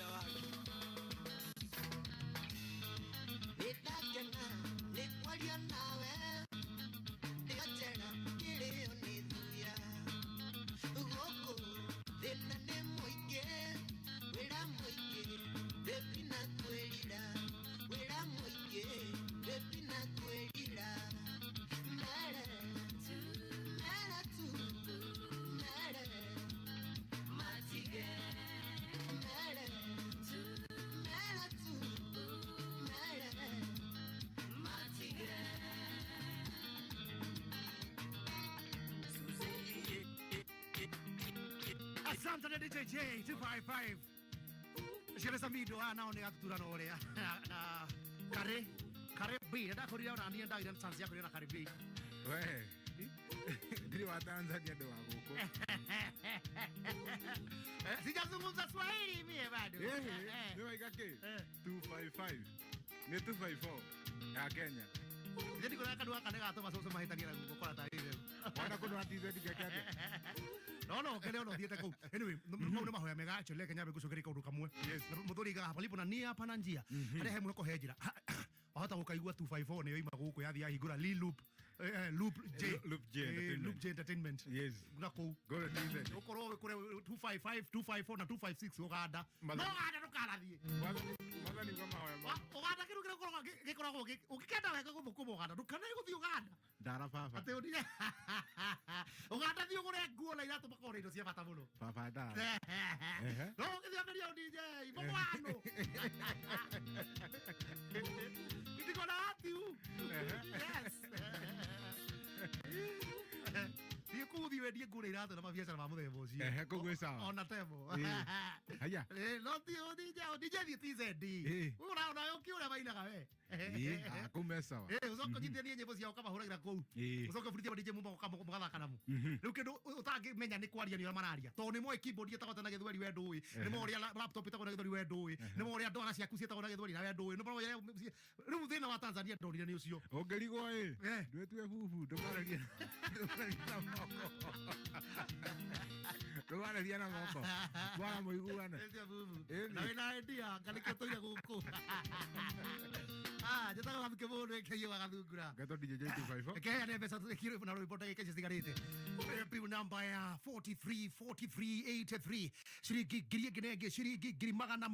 Asante na DJ J 255. Ciana Samido nao nĩ gatuturano ũrĩa na kare kare B ndakorire ona niĩ ndagire chance ya kũrĩa na kare B. We ndirĩ wa Tanzania ndĩ wa gũkũ. Sijazungumza Swahili mie bado. Nĩ waiga kĩ? 255 nĩ 254 ya Kenya. Nĩ ndikũrĩa kanua gaka nĩ gatũma cũcũ mahĩtanie na gũkora tarĩ rĩu. Wona kũndũ hatizeti gĩake atĩa? No kene ono thiete kuu. Anyway, mau nĩ mahoya mega actually reke nyambe ngũcokerie kaũndũ kamwe. Mũthuri igaga palipo na nia hapana njia. Harĩa he mwĩhoko he njĩra. Wahota gũkaigua 254 nĩyo ima gũkũ yathiĩ yahingũra Lee Loop Loop J Loop J Entertainment. Loop J Entertainment. Yes. Na kũu. Go to TZ. Ũkorwo kũrĩa 255, 254 na 256 Uganda. No Uganda ndũkanathiĩ. Mwathani uga mahoya ma. Uganda kĩndũ kĩrĩa gĩkoragwo ũngĩkenda wega gũthũkũma Uganda ndũkanae gũthiĩ Uganda. Ndara baba. Atĩ ũnire. Uganda thiĩ ũgũre nguo na iratũ makorwo na indo cia bata mũno. Baba ndara. No ũgĩthiĩ ambĩrĩria DJ mũgwano. Ndikona atiu. Yes. Thiĩ kũu ũthiĩ wendie nguo na iratũ na mabiacara ma mũthemba ũcio. Ehe, kũu gwĩ sawa. Ona temo. Haya. No ti DJ DJ thiĩ TZD. Ũraona ũkĩ ũrĩa mainaga we. Kũu me sawa. Ũcoke ũnyitithanie nyĩmbo ciao ũkamahũragĩra kũu. Ũcoke ũburithie ma DJ mũgathaka namo. Rĩu kĩndũ ũtangĩmenya nĩ kwaria nĩ ũrĩa mararia. Tondũ nĩ moĩ keyboard ĩtagwo na gĩthweri we ndũĩ. Nĩ moĩ ũrĩa laptop ĩtagwo na gĩthweri we ndũĩ. Nĩ moĩ ũrĩa ndwara ciaku ciĩtagwo na gĩthweri na we ndũĩ. Nĩ moĩ ũrĩa rĩu thĩna wa Tanzania ndonire nĩ ũcio. Ũngĩrigwo ĩ, ndwĩtue bubu, ndũkararie na moko. Ndũkararie na moko. Mwana mũiguano. Tũiguane. Ĩtia bubu. Ĩni. Na wĩna idea ngarĩkĩo tũire gũkũ. Ah, njĩtagwo Gathukĩ mũndũ ĩkĩiywo wa Gathungura. Ngetwo DJ J254. Kenya nĩ mbeca tũthĩkire na rwĩmbo ndagĩka icio citigarĩte. Bill number ya 43 43 83 ciringi ngiri ĩngĩ na ĩngĩ ciringi ngiri magana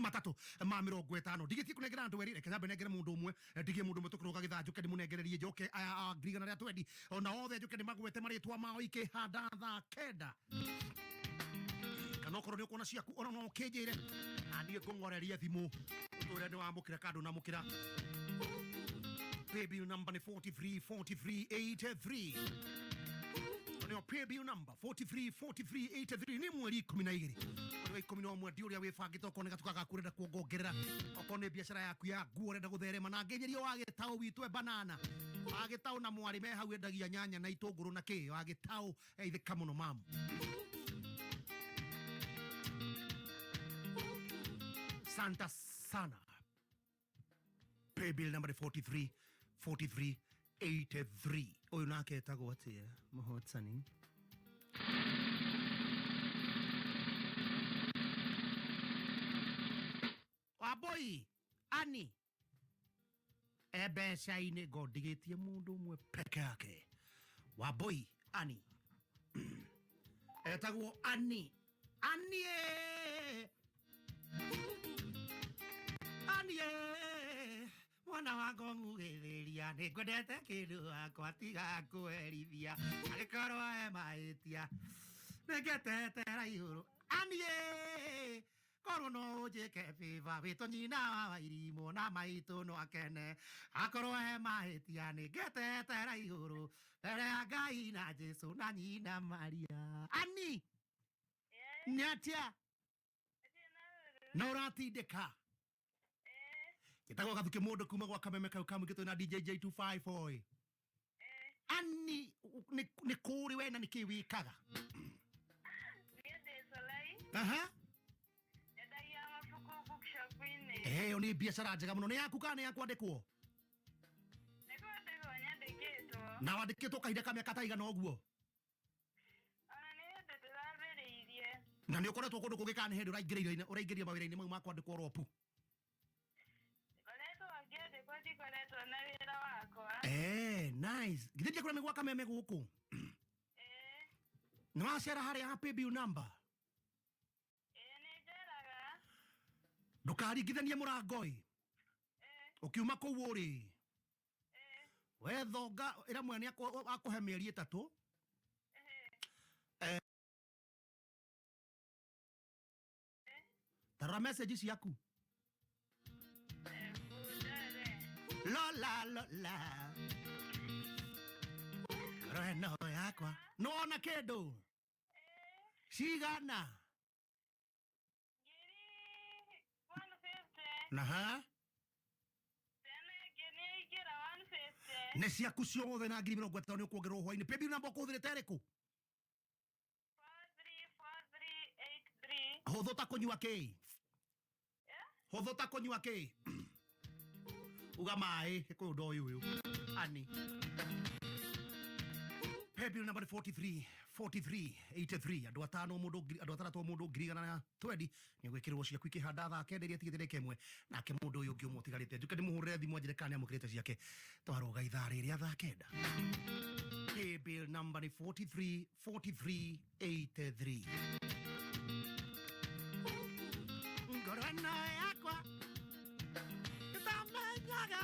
matatũ ma mĩrongo ĩtano. Ndigĩtie kũnengera andũ erĩ, reke nyambe nengere mũndũ ũmwe, ndigie mũndũ ũmwe tũkĩrũga gĩthanjũ ke ndĩmũnengererie njoke aya a ngiri igana rĩa twendi ona othe njoke ndĩmagwete marĩtwa mao ikĩhanda thaa kenda. Kana okorwo nĩ ũkuona ciaku ona no ũkĩnjĩre na niĩ ngũng'orerie thimũ ũtwĩre nĩ wamũkĩra kana ndũnamũkĩra. Paybill number ni 43 43 83. Nĩyo paybill number 43 43 83 nĩ mweri 12. Mweri wa 11 ndi ũrĩa wĩbangĩte okorwo nĩ gatuka gaku ũrenda kuongongerera, okorwo nĩ biacara yaku ya nguo ũrenda gũtherema, na ngenyĩrio wa gĩtaũ witũ e banana wa gĩtaũ na mwarĩ me hau endagia nyanya na itũngũrũ na kĩ wa gĩtaũ eithĩka mũno mamu. Santa sana. Paybill number 43 43 83. Ũyũ nake etagwo atĩa mũhotani? Wambui Ani e mbeca-inĩ ngondigĩtie mũndũ ũmwe peke yake. Wambui Ani etagwo Ani. Ani ĩ. Ani ĩ. Mwana wakwa ngugĩrĩria nĩ ngwendete kĩndũ wakwa tiga kũherithia angĩkorwo he mahĩtia nĩngetetera igũrũ. Ani ĩ, korwo no ũnjĩke favor wĩtwo nyina wa Wairimũ na maitũ no akene akorwo he mahĩtia nĩngetetera igũrũ mbere ya Ngai na Jesũ na nyina Maria. Ani nĩ atĩa na ũratindĩka? Njĩtagwo Gathukĩ mũndũ kuma gwa kameme kau ka mũingĩ twĩna DJ J254. Ani nĩ kũrĩ we na nĩkĩ wĩkaga? Niĩ ndĩ Solai. Aha. Nyendagia mabuku bookshop-inĩ. Ĩyo nĩ biacara njega mũno. Nĩ yaku kana nĩ ya kwandĩkwo? Nĩ kwandĩkwo nyandĩkĩtwo. Na wandĩkĩtwo kahinda ka mĩaka ta igana ũguo? Ona nĩ hĩndĩ ndĩrambĩrĩirie. Na nĩ ũkoretwo kũndũ kũngĩ kana nĩ hĩndĩ ũraingĩria mawĩra-inĩ mau ma kwandĩkwo ropu? Ngoretwo ngĩandĩkwo ndikoretwo na wĩra wakwa. Nice. Githĩ ndiakwĩra nĩ gwa kameme gũkũ? Nĩ wacera harĩa ha paybill number? Nĩ njeraga. Ndũkaringithanie mũrango ĩ. Ũkiuma kũu ũrĩ. Wethonga ĩra mwene akũhe mĩeri ĩtatũ. Tarora message ciaku. Lola lola. Ngoro ĩno yakwa. Nĩwona kĩndũ? Cigana? Naha? Tena ĩngĩ nĩ yaingĩra 150. Nĩ ciaku ciothe na ngiri mĩrongo ĩtano nĩ ũkuongererwo hwainĩ. Paybill number ũkũhũthĩrĩte ĩrĩkũ? 434383. Hũthũ ta kũnyua kĩ? Hũthũ ta kũnyua kĩ? Uga maĩ gĩkũyũ ndoĩ ũyũ. Ani. Paybill number 43 43 83. Andũ atano mũndũ andũ atandatũ mũndũ ngiri igana na twendi nĩ ũgwĩkĩrĩrwo ciaku ikĩhanda thaa kenda iria ĩtigĩte ndagĩka ĩmwe. Nake mũndũ ũyũ ũngĩ ũmwe ũtigarĩte njuke ndĩmũhũrĩre thimũ anjĩre kana nĩamũkĩrĩte ciake. Twarũga ithaa rĩrĩa thaa kenda. Paybill number nĩ 43 43 83. Ngoro ĩno yakwa ĩtamenyaga.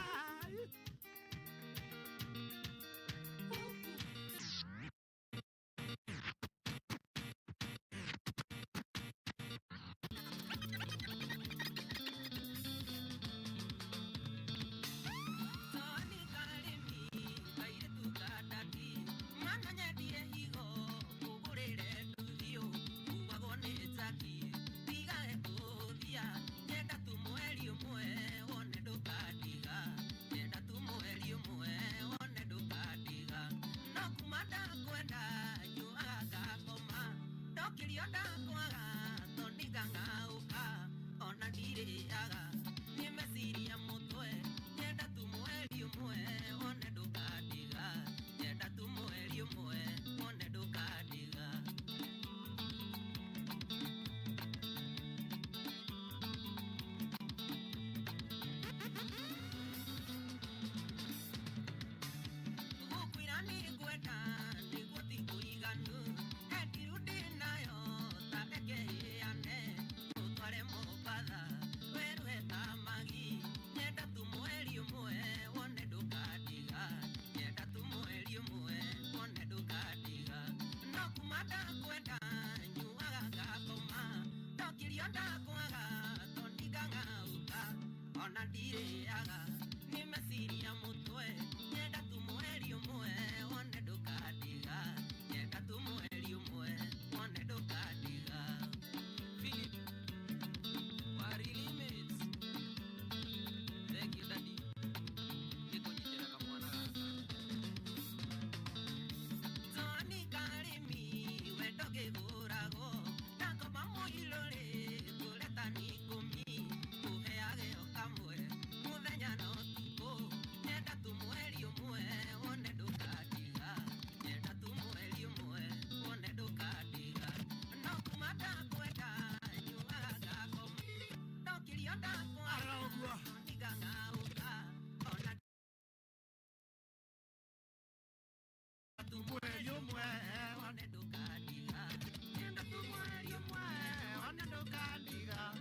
One ndũkandiga.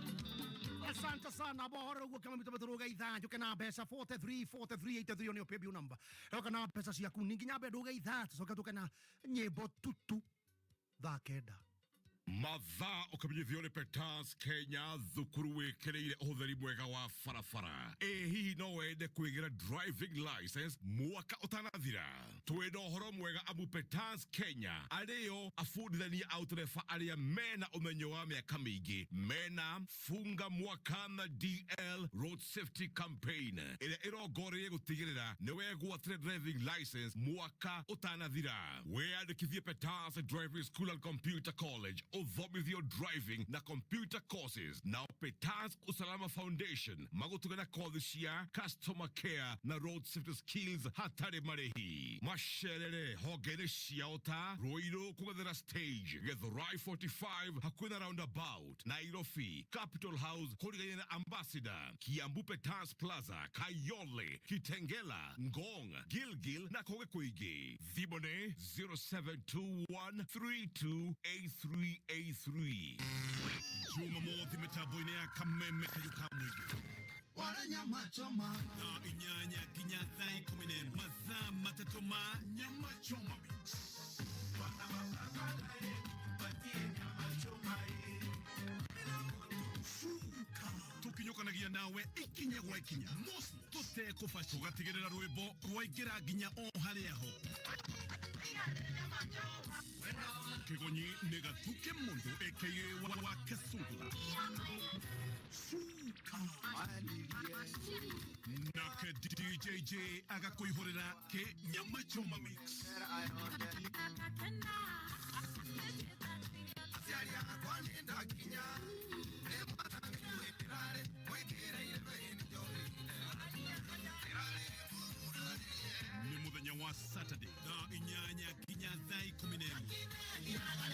Asante sana bohoro guo kama mito ruga ithaa njuke na mbeca 43 43 83 nio paybill number roka na mbeca ciaku ningi nyambe nduge ithaa tucoke tuke na nyimbo tutu thaa 9. Mathaa ũkamenyithio nĩ Peters Kenya thukuru wĩkĩrĩire ũhũthĩri mwega wa barabara. Ĩ hihi no wende kwĩgĩra driving license mwaka ũtanathira? Twĩna ũhoro mwega amu Peters Kenya arĩo abundithania a ũtereba arĩa mena ũmenyo wa mĩaka mĩingĩ, mena funga mwaka na DL Road Safety Campaign ĩrĩa ĩrongoreirie gũtigĩrĩra nĩ wegwatĩre driving license mwaka ũtanathira. Wĩyandĩkithie Peters Driving School and Computer College uthomithio driving na computer courses. Nao Peters Usalama Foundation magutuge na kothi cia customer care na road safety skills hatarĩ marĩhi. Macerere honge-inĩ ciao ta Ruiru kũgethera stage, Githurai 45 hakuhĩ na roundabout, Nairobi Capital House kũrigainie na Ambassador, Kiambu Peters Plaza, Kayole, Kitengela, Ngong, Gilgil na kũngĩ kũingĩ. Thimũ nĩ 0721328383. Jumamothi mĩtambo-inĩ ya Kameme Kayũ ka Mũingĩ Wara nyama choma. Thaa 8 nginya thaa 11, mathaa 3 ma nyama choma mix. Tukinyũkanagia nawe ikinya gwa ikinya tũtekũbaca, tũgatigĩrĩra rwĩmbo rwaingĩra nginya o harĩa ho. Kĩgonyi nĩ Gathuke Mũndũ aka wa Kasungula. Cuka nake DJJ agakũihũrĩra kĩ nyama choma mix. Aciari akwa nĩ ndakinya. Nĩ mũthenya wa Saturday thaa 8 nginya thaa 11.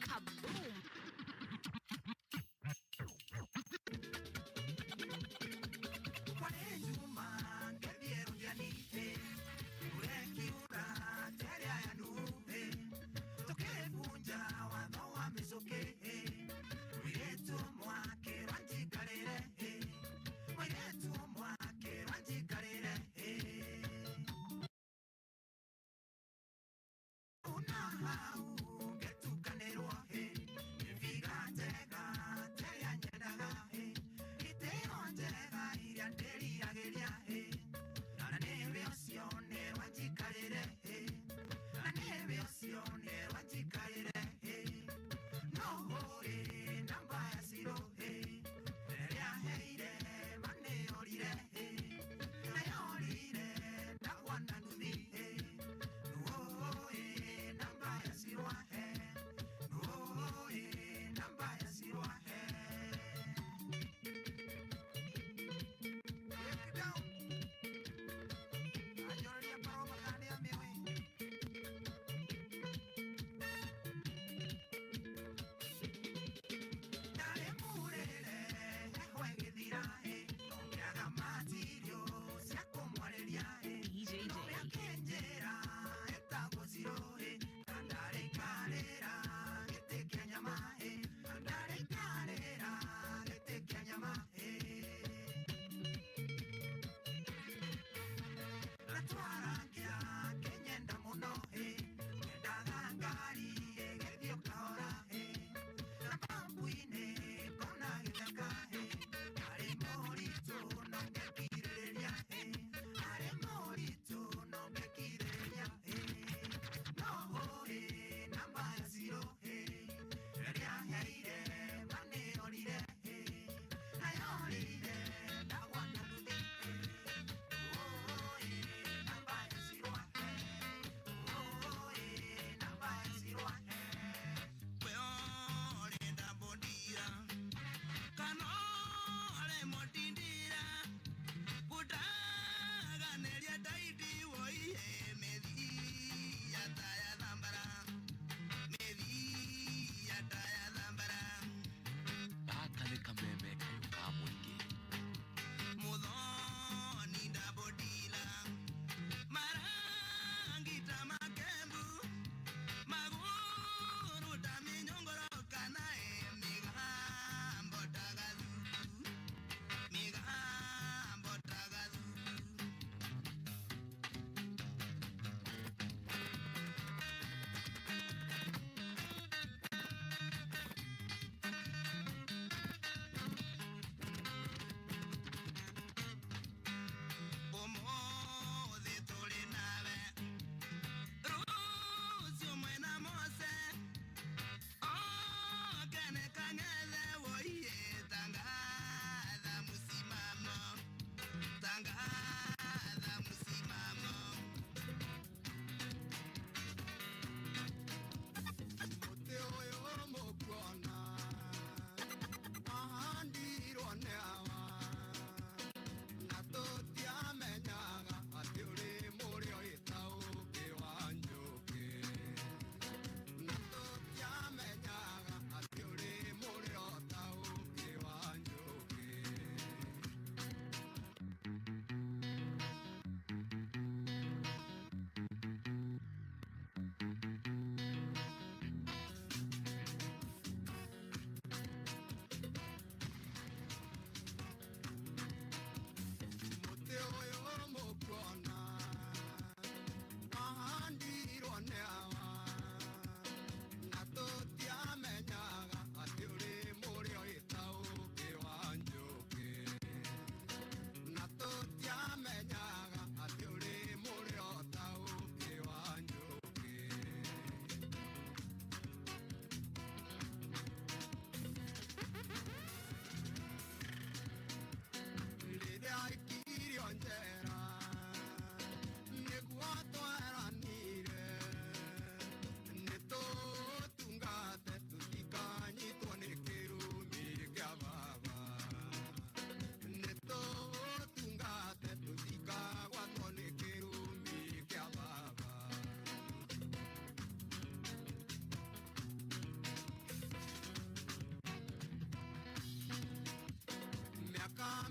Kaboom!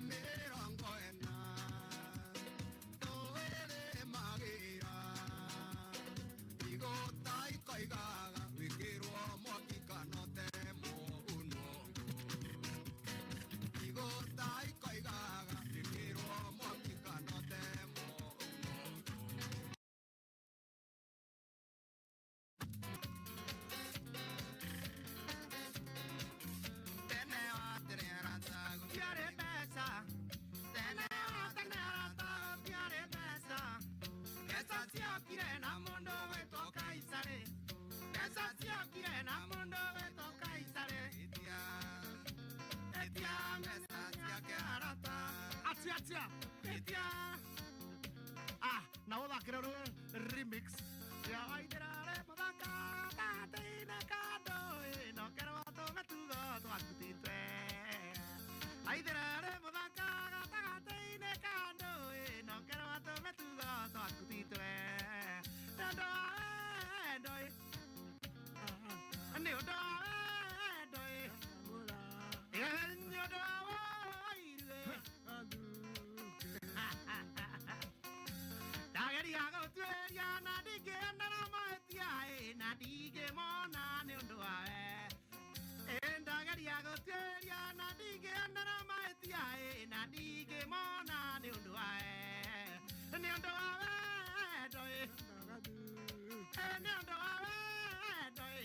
Mĩrongo ĩna tũwĩrĩ magĩra igũta ikoigaga wĩkĩrwo mwaki kana ũtemwo unwo igũta ikoigaga wĩkĩrwo mwaki kana ũtemwo. Tene wa tene arata gũtiarĩ mbeca, tene wa tene arata gũtiarĩ mbeca, mbeca ciokire na mũndũ wĩtwo Kaisarĩ, mbeca ciokire na mũndũ wĩtwo Kaisarĩ. Ĩtia, ĩtia mbeca ciake arata. Atia atia. Ĩtia. Ah, na ũthakĩre rũ remix ya waithĩra rĩ mũthaka gatagatĩ-inĩ ka ndũĩ no kerwo tũmĩtugo twaku ti twega. Waithĩra rĩ mũthaka gatagatĩ-inĩ ka ndũĩ no kerwo tũmĩtugo twaku ti twega. Nĩ ũndũ wa wendo ĩ, nĩ ũndũ wa wendo ĩ, nĩ ũndũ wa wairu ĩ. Ndageria gũtuĩria na ndingĩonera mahĩtia ĩ, na ndingĩmona nĩ ũndũ wa we. Ĩ, ndageria gũtuĩria na ndingĩonera mahĩtia ĩ, na ndingĩmona nĩ ũndũ wa we. Nĩ ũndũ wa wendo ĩ. Ĩ, nĩ ũndũ wa wendo ĩ.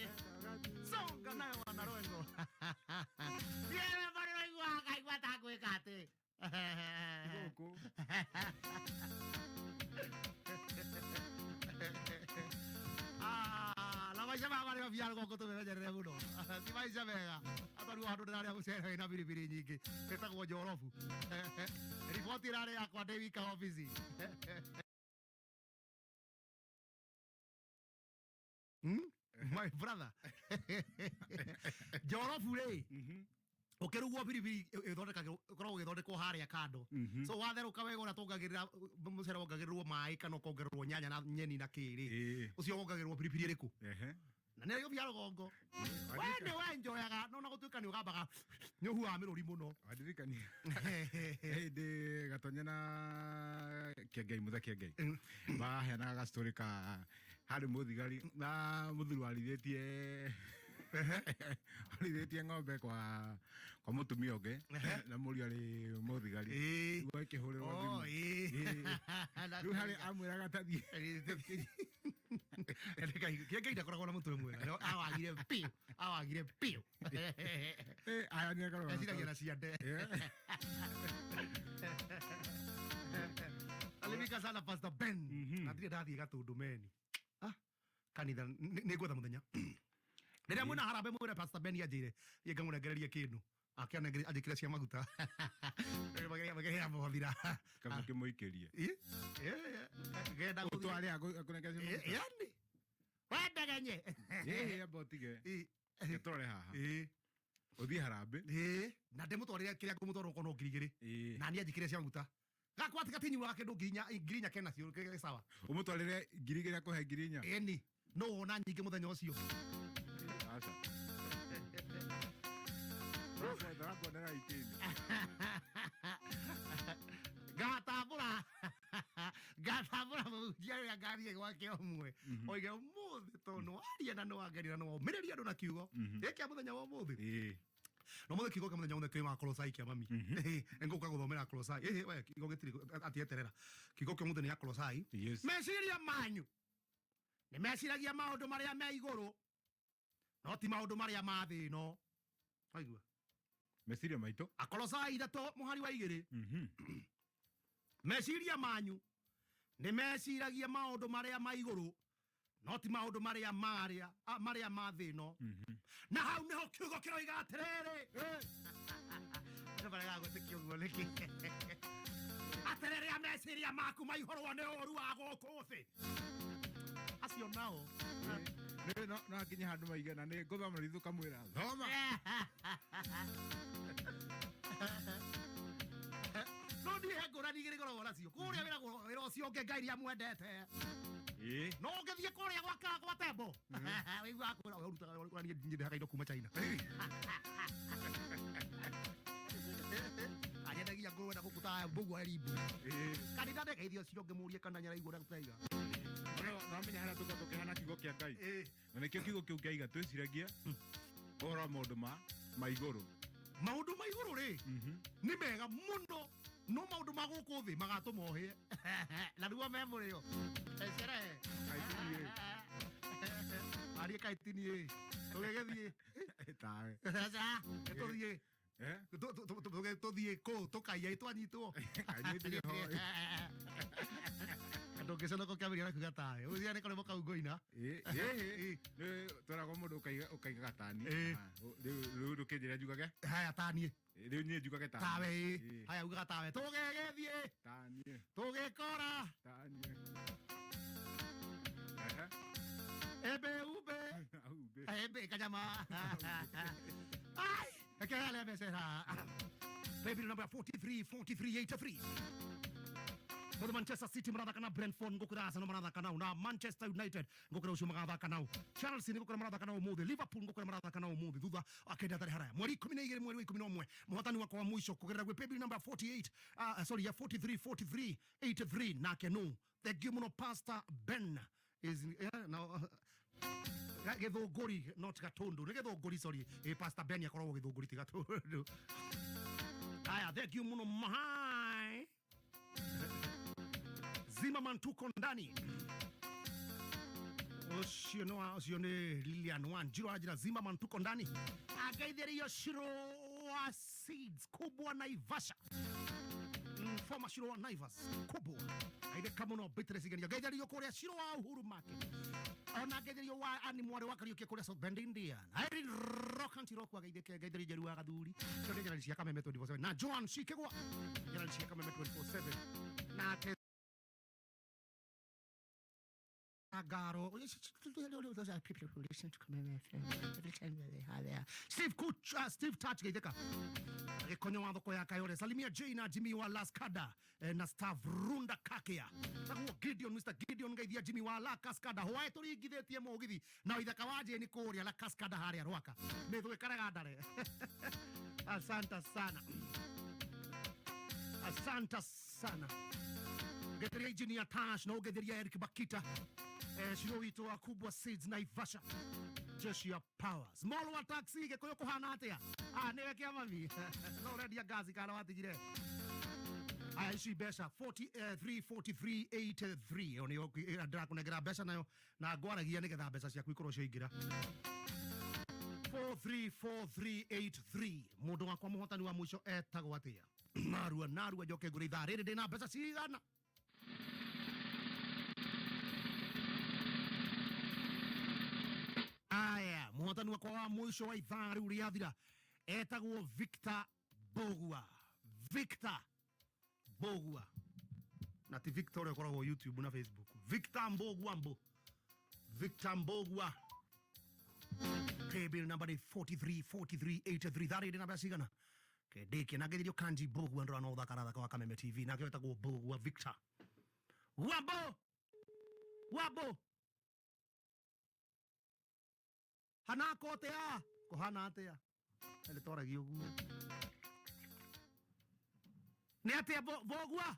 Songa nayo wana rwengo. Niĩ marĩ waiguaga ngaigua ta ngwĩka atĩ. Gũkũ. Ah, na maica maya marĩ mabia rũgongo tũmemenyerere mũno. Ti maica mega. Atariũ handũ ndĩrarĩa mũcere wĩna biribiri nyingĩ. Ĩtagwo njorobu. Riboti ĩrarĩ yakwa ndĩ wika obici. My brother. Njorobu rĩ, ũkĩrugwo biribiri ĩthondekagĩrwo ĩkoragwo ĩgĩthondekwo harĩa kando. So watherũka wega ũrĩa tuongagĩrĩra mũcere wongagĩrĩrwo maĩ kana ũkongererwo nyanya na nyeni na kĩrĩ. Ũcio wongagĩrĩrwo biribiri ĩrĩkũ? Na nĩ bia rũgongo. We nĩ wenjoyaga no na gũtuĩka nĩ ũgambaga nĩ ũhuhaga mĩrũri mũno. Wandirikania hĩndĩ Gatonya na Kĩengei, Mũthe Kĩengei maheanaga gastorĩ ka harĩ mũthigari na mũthuri warĩithĩtie ng'ombe kwa mũtumia ũngĩ na mũriũ arĩ mũthigari. Rĩu akĩhũrĩrwo Oh, thimũ. ĩĩ. Rĩu harĩ amwĩraga tathiĩ. Kĩengei ndakoragwo na mũtwe mwega. No, awagire biũ. Awagire biũ. Aya nĩ akoragwo na Eciragia na ciande. Alimika sana Pastor Ben. Na ndirĩ ndathiĩ Gatũndũ meni. Ah, kanitha nĩ ngwetha mũthenya. Rĩrĩa mwĩna harambee mwĩre Pastor Ben anjĩre, thiĩ ngamũnengererie kĩndũ. Akĩanengeria anjĩkĩre cia maguta. Mageria mothira. Kama kĩmũikĩrie. Genda gũthiĩ. Ũtware akũnengere cia maguta. Yani. Wendegenye. Ĩĩ, amba ũtige. Gĩtware haha. Ũthiĩ harambee. Na ndĩmũtwarĩre kĩrĩa ngũmũtwara okorwo no 2000. Na niĩ anjĩkĩre cia maguta. Gakwa tiga tinyuaga kĩndũ 4000 kena cio kĩ sawa. Ũmũtwarĩre 2000 akũhe 4000. Ĩni. No wona nyingĩ mũthenya ũcio. Aca. Ndarakuonera itĩni. Ngatambũra ngatambũra mũhunjia rĩrĩa ngathiĩ gwake ũmwe oige ũmũthĩ tondũ nĩwaria na nĩwangeria na nĩwomĩrĩria andũ na kiugo gĩkĩ mũthenya wa ũmũthĩ no mũthĩ kiugo kĩa mũthenya ũmũthĩ kĩrĩ wa Kolosai kĩa mami. Nĩngũka gũthomera Kolosai. Ĩhĩ, we kiugo gĩtirĩ atieterera kiugo kĩa ũmũthĩ nĩ ya Kolosai. Meciria manyu nĩ meciragia maũndũ marĩa me igũrũ no ti maũndũ marĩa ma thĩ ĩno. Waigua? Meciria maitũ. Akolosai 3:2. Meciria manyu nĩ meciragia maũndũ marĩa ma igũrũ no ti maũndũ marĩa marĩa marĩa ma thĩ ĩno. Na hau nĩho kiugo kĩroiga atĩrĩrĩ. Andũ maregaga gwĩtĩkia ũguo nĩkĩ? Atĩrĩrĩ meciria maku maihũrwo nĩ ũũru wa gũkũ thĩ. Acio nao. Nĩ no akinye handũ maige na nĩ ngũthoma ritho kamwĩra thoma. No niĩ he ngũrani igĩrĩ ngoragwo nacio. Kũrĩa wĩragwo wĩra ũcio ũngĩ Ngai nĩamwendete. No ũngĩthiĩ kũrĩa gwa tembo. Wĩiguaga kwĩra we ũrutaga ũrĩa niĩ nyendaga indo kuma China. Anyendagia Mbugua erimbu kanitha ndegeithia ũcio ũngĩmũrie kana nĩaraigua ũrĩa tũraiga. Namenya harĩa tũkorwo tũkĩhana kiugo kĩa Ngai na nĩkĩo kiugo kĩu kĩaiga twĩciragia ũhoro wa maũndũ ma igũrũ. Maũndũ ma igũrũ rĩ nĩ mega mũno, no maũndũ ma gũkũ thĩ magatũma ũhĩe na nĩguo me mũrĩo ecerehe arie kaitini ĩ tũgĩgĩthiĩ. Tawe. Tũthiĩ tũthiĩ kũ tũkaiya twanyitwo. Kanyitire ho. Ndũngĩconoka ũkĩambĩrĩria na kuga tawe ũcio nĩ kũrĩ mũkau ngũina. Tweragwo mũndũ ũkaiga gatani. Rĩu ndũkĩnjĩra njugage. Haya, taniĩ. Rĩu niĩ njugage tani. Tawe ĩ. Haya, ugaga tawe tũgĩgĩthiĩ. Taniĩ. Tũgĩkora. Taniĩ. Embe umbe. Embe kanyama. Ai, rekele mbeca. Baby number 43 43 83. Mũthĩ Manchester City marathaka na Brentford, ngũkwĩra Arsenal marathaka nao na Manchester United, ngũkwĩra ũcio magathaka nao. Chelsea nĩ ngũkwĩra marathaka nao ũmũthĩ, Liverpool ngũkwĩra marathaka nao ũmũthĩ thutha wa kenda tarĩ haraya mweri 12 mweri wa 11. Mũhotani wakwa wa mũico kũgerera gwĩ paybill number 48, sorry, ya 43 43 83, nake no thank you mũno Pastor Ben is, yeah, now Gĩthũngũri, not Gatundu, nĩ Gĩthũngũri, sorry. Pastor Ben akoragwo Gĩthũngũri, ti Gatundu. Haya, thank you mũno. Mahai Zimmerman, tuko ndani. Ũcio nĩ wa ũcio nĩ Lilian Wanjiru anjĩra Zimmerman tuko ndani. Angeithĩrĩrio Shiro wa Seeds kubwa Naivasha. Former Shiro wa Naivas kubwa aitheka mũno Beatrice Igenia. Ngeithĩrĩrio kũrĩa Shiro wa Uhuru Market, ona ngeithĩrĩrio wa ani mwarĩ wa Kariũki kũrĩa South Bend Indiana. Irene Rock Anti Rock ageithĩke. Ngeithĩrĩrio Njeru wa Gathuri. Cio nĩ njerani cia Kameme 24/7 na Joan Shikegwa, njerani cia Kameme 24/7 nake Agaro. Those are people who listen to Kameme FM every time that they are there. Steve Kuch, Steve Touch geithĩka. Gĩkonyo wa thoko ya Kayore. Salimia Jane na Jimmy wa Laskada na Stavrunda Kakia. Taguo Gideon, Mr. Gideon geithia Jimmy wa La Cascada. Hwae tũringithĩtie mũgithi na ithaka wa Jane kũrĩa La Cascada harĩa Rwaka. Mĩthũ ĩkaraga ndare. Asante sana. Asante sana. Ngetheria Engineer Tash na ũngetheria Eric Bakita. Shiro witũ wa Kubwa Seeds Naivasha. Jeshi ya Power. Small wa taxi Gĩkũyũ kũhana atĩa? Ah, nĩwe kĩamami. No ũrendia ngaci kana watigire? Aya, ici mbeca 43 43 83 ĩyo nĩyo ndĩrakũnengera mbeca nayo na ngwaragia nĩgetha mbeca ciaku ikorwo ciaingĩra. 434383, mũndũ wakwa mũhotani wa mũico etagwo atĩa? Narua narua njoke ngũre ithaa rĩrĩ ndĩna mbeca cigana. Aya, mũhotani wakwa wa mũico wa ithaa rĩu rĩathira etagwo Victor Mbugua. Victor Mbugua, na ti Victor ũrĩa ũkoragwo YouTube na Facebook. Victor Mbugua, mbu Victor Mbugua, paybill number nĩ 43 43 83. Thaa rĩrĩ na mbeca cigana kendĩkie na ngetherio Kanji Mbugua ndũra no ũthaka rathaka wa Kameme TV, nake wetagwo Mbugua Victor Wambo. Wambo hanako atia kũhana atia nĩ twaragia ũguo nĩ atia Mbugua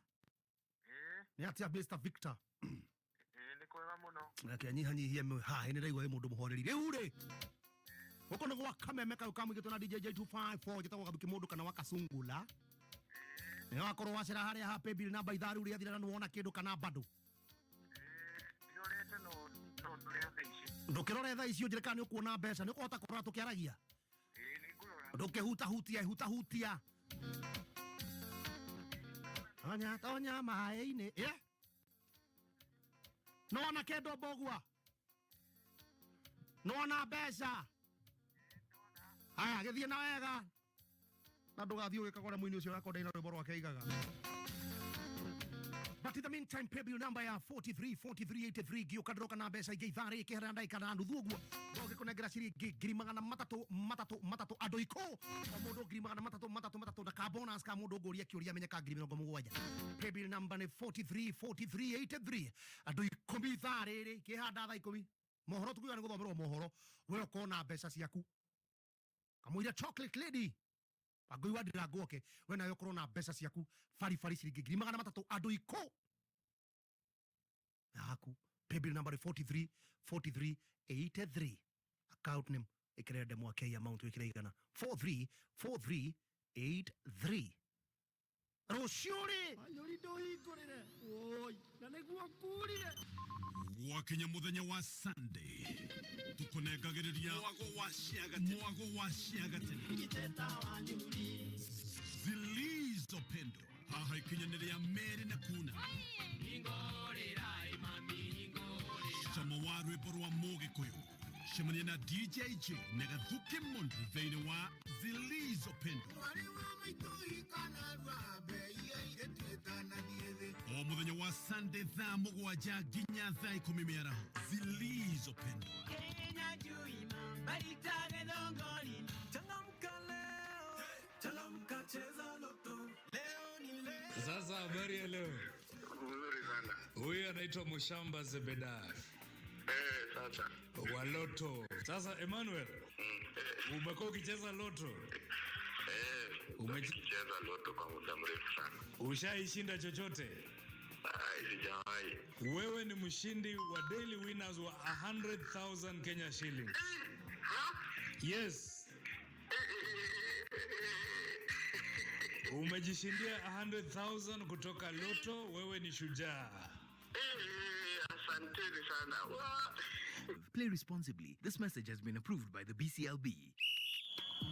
nĩ atia Mr Victor? Nĩ kwega mũno. Reke nyihanyihie haha nĩ ndaigua wĩ mũndũ mũhoreri rĩu rĩ gũkũ nĩ gwa Kameme kau kamũigĩtwo na DJ J254, njĩtagwo Gathuki mũndũ kana wa Kasungula. Nĩ wakorwo wacera harĩa ha paybill namba ithaa rĩu rĩathira na nĩwona kĩndũ kana bado? Ndĩrorete no ndũre thaa ici. Ndũkĩrore thaa ici ũnjĩre kana nĩ ũkuona mbeca, nĩ ũkũhota kũrora tũkĩaragia? Ĩĩ, nĩ ngũrora. Ndũkĩhutahutia hutahutia, tonya tonya maĩ-inĩ. Yeah? Nĩwona kĩndũ Mbugua? Nĩwona mbeca? Haya, gĩthiĩ na wega na ndũgathiĩ ũgĩkaga ũrĩa mũini ũcio ũrakonda ina rwĩmbo rwake aigaga. But in the meantime, paybill number ya 43 43 83 ngĩũka ndĩroka na mbeca ingĩ ithaa rĩkĩ harĩa ndagĩka na nuthu ũguo ngĩkũnengera ciringi 333,300 andũ ikũ o mũndũ 333,300 na ka bonus ka mũndũ ngũria kĩũria amenye ka 70,000. Paybill number nĩ 43 43 83, andũ 10 ithaa rĩrĩ kĩhanda thaa 10 mohoro tukuiga nĩ gũthomerwo mohoro we ũkona mbeca ciaku kamũira chocolate lady. Wangui wa Ndirangu oke, we nawe ukorwo na mbeca ciaku baribari ciringi 300,000 andu iko na haku. Paybill number 43 43 83, account name ikire ndemwa K, amount wikire 100, 43 43 83. Rũciũ rĩ Wanyũri ndũhingũrĩre woi na nĩguo ngurire. Gwakinya muthenya wa Sunday, tukunengagĩrĩria mwago wa ciagatene zilizopendwa haha ikinya rĩa merĩ na kuna cama wa rwĩmbo rwa Mũgĩkũyũ. Cemania na DJ J na Gathuki Mondi thĩinĩ wa Zilizopendwa o muthenya wa Sunday thaa 7 nginya thaa 10 mĩaraho. Zilizopendwa. Kenya juima baritage thongori. Changamka leo, changamka, cheza Lotto. Leo ni leo. Sasa habari ya leo? Mzuri sana. Huyu anaitwa Mushamba Zebedayo. Sasa. Wa Lotto. Sasa Emmanuel, umekuwa ukicheza Lotto? Nimecheza Lotto kwa muda mrefu sana. Ushaishinda chochote? Ai, sijawahi. Wewe ni mshindi wa Daily Winners wa 100,000 Kenya shillings. Yes. Umejishindia 100,000 kutoka Lotto, wewe ni shujaa. Asanteni sana. Play responsibly. This message has been approved by the BCLB.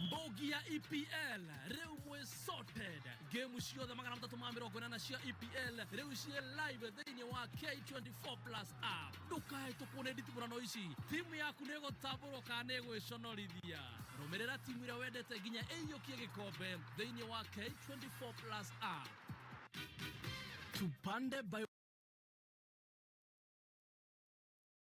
Mbogi ya EPL rĩu mwĩ sorted. Game ciothe 380 cia EPL rĩu ciĩ live thĩinĩ wa K24 Plus app. Ndũkahĩtũkwo nĩ nditimũrano ici, timu yaku nĩ ĩgũtambũrwo kana nĩ ĩgwĩconorithia. Rũmĩrĩra timu ĩrĩa wendete nginya ĩiyũkie gĩkombe thĩinĩ wa K24 Plus app. Tupande by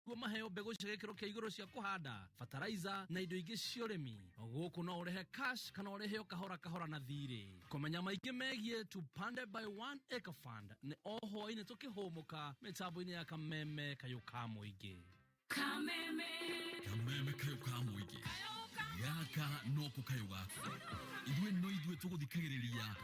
guo maheo mbegũ cia gĩkĩro kĩa igũrũ cia kũhanda, fertilizer na indo ingĩ cia ũrĩmi. Gũkũ no ũrĩhe cash kana ũrĩhe o kahora kahora na thirĩ. Kũmenya maingĩ megiĩ Tupande by One Acre Fund nĩ o hwaĩ-inĩ tũkĩhũmũka mĩtambo-inĩ ya Kameme Kayũ ka Mũingĩ. Kameme. Kameme Kayũ ka Mũingĩ gaka noko kayũ gaku. Ithuĩ no ithuĩ tũgũthikagĩrĩria,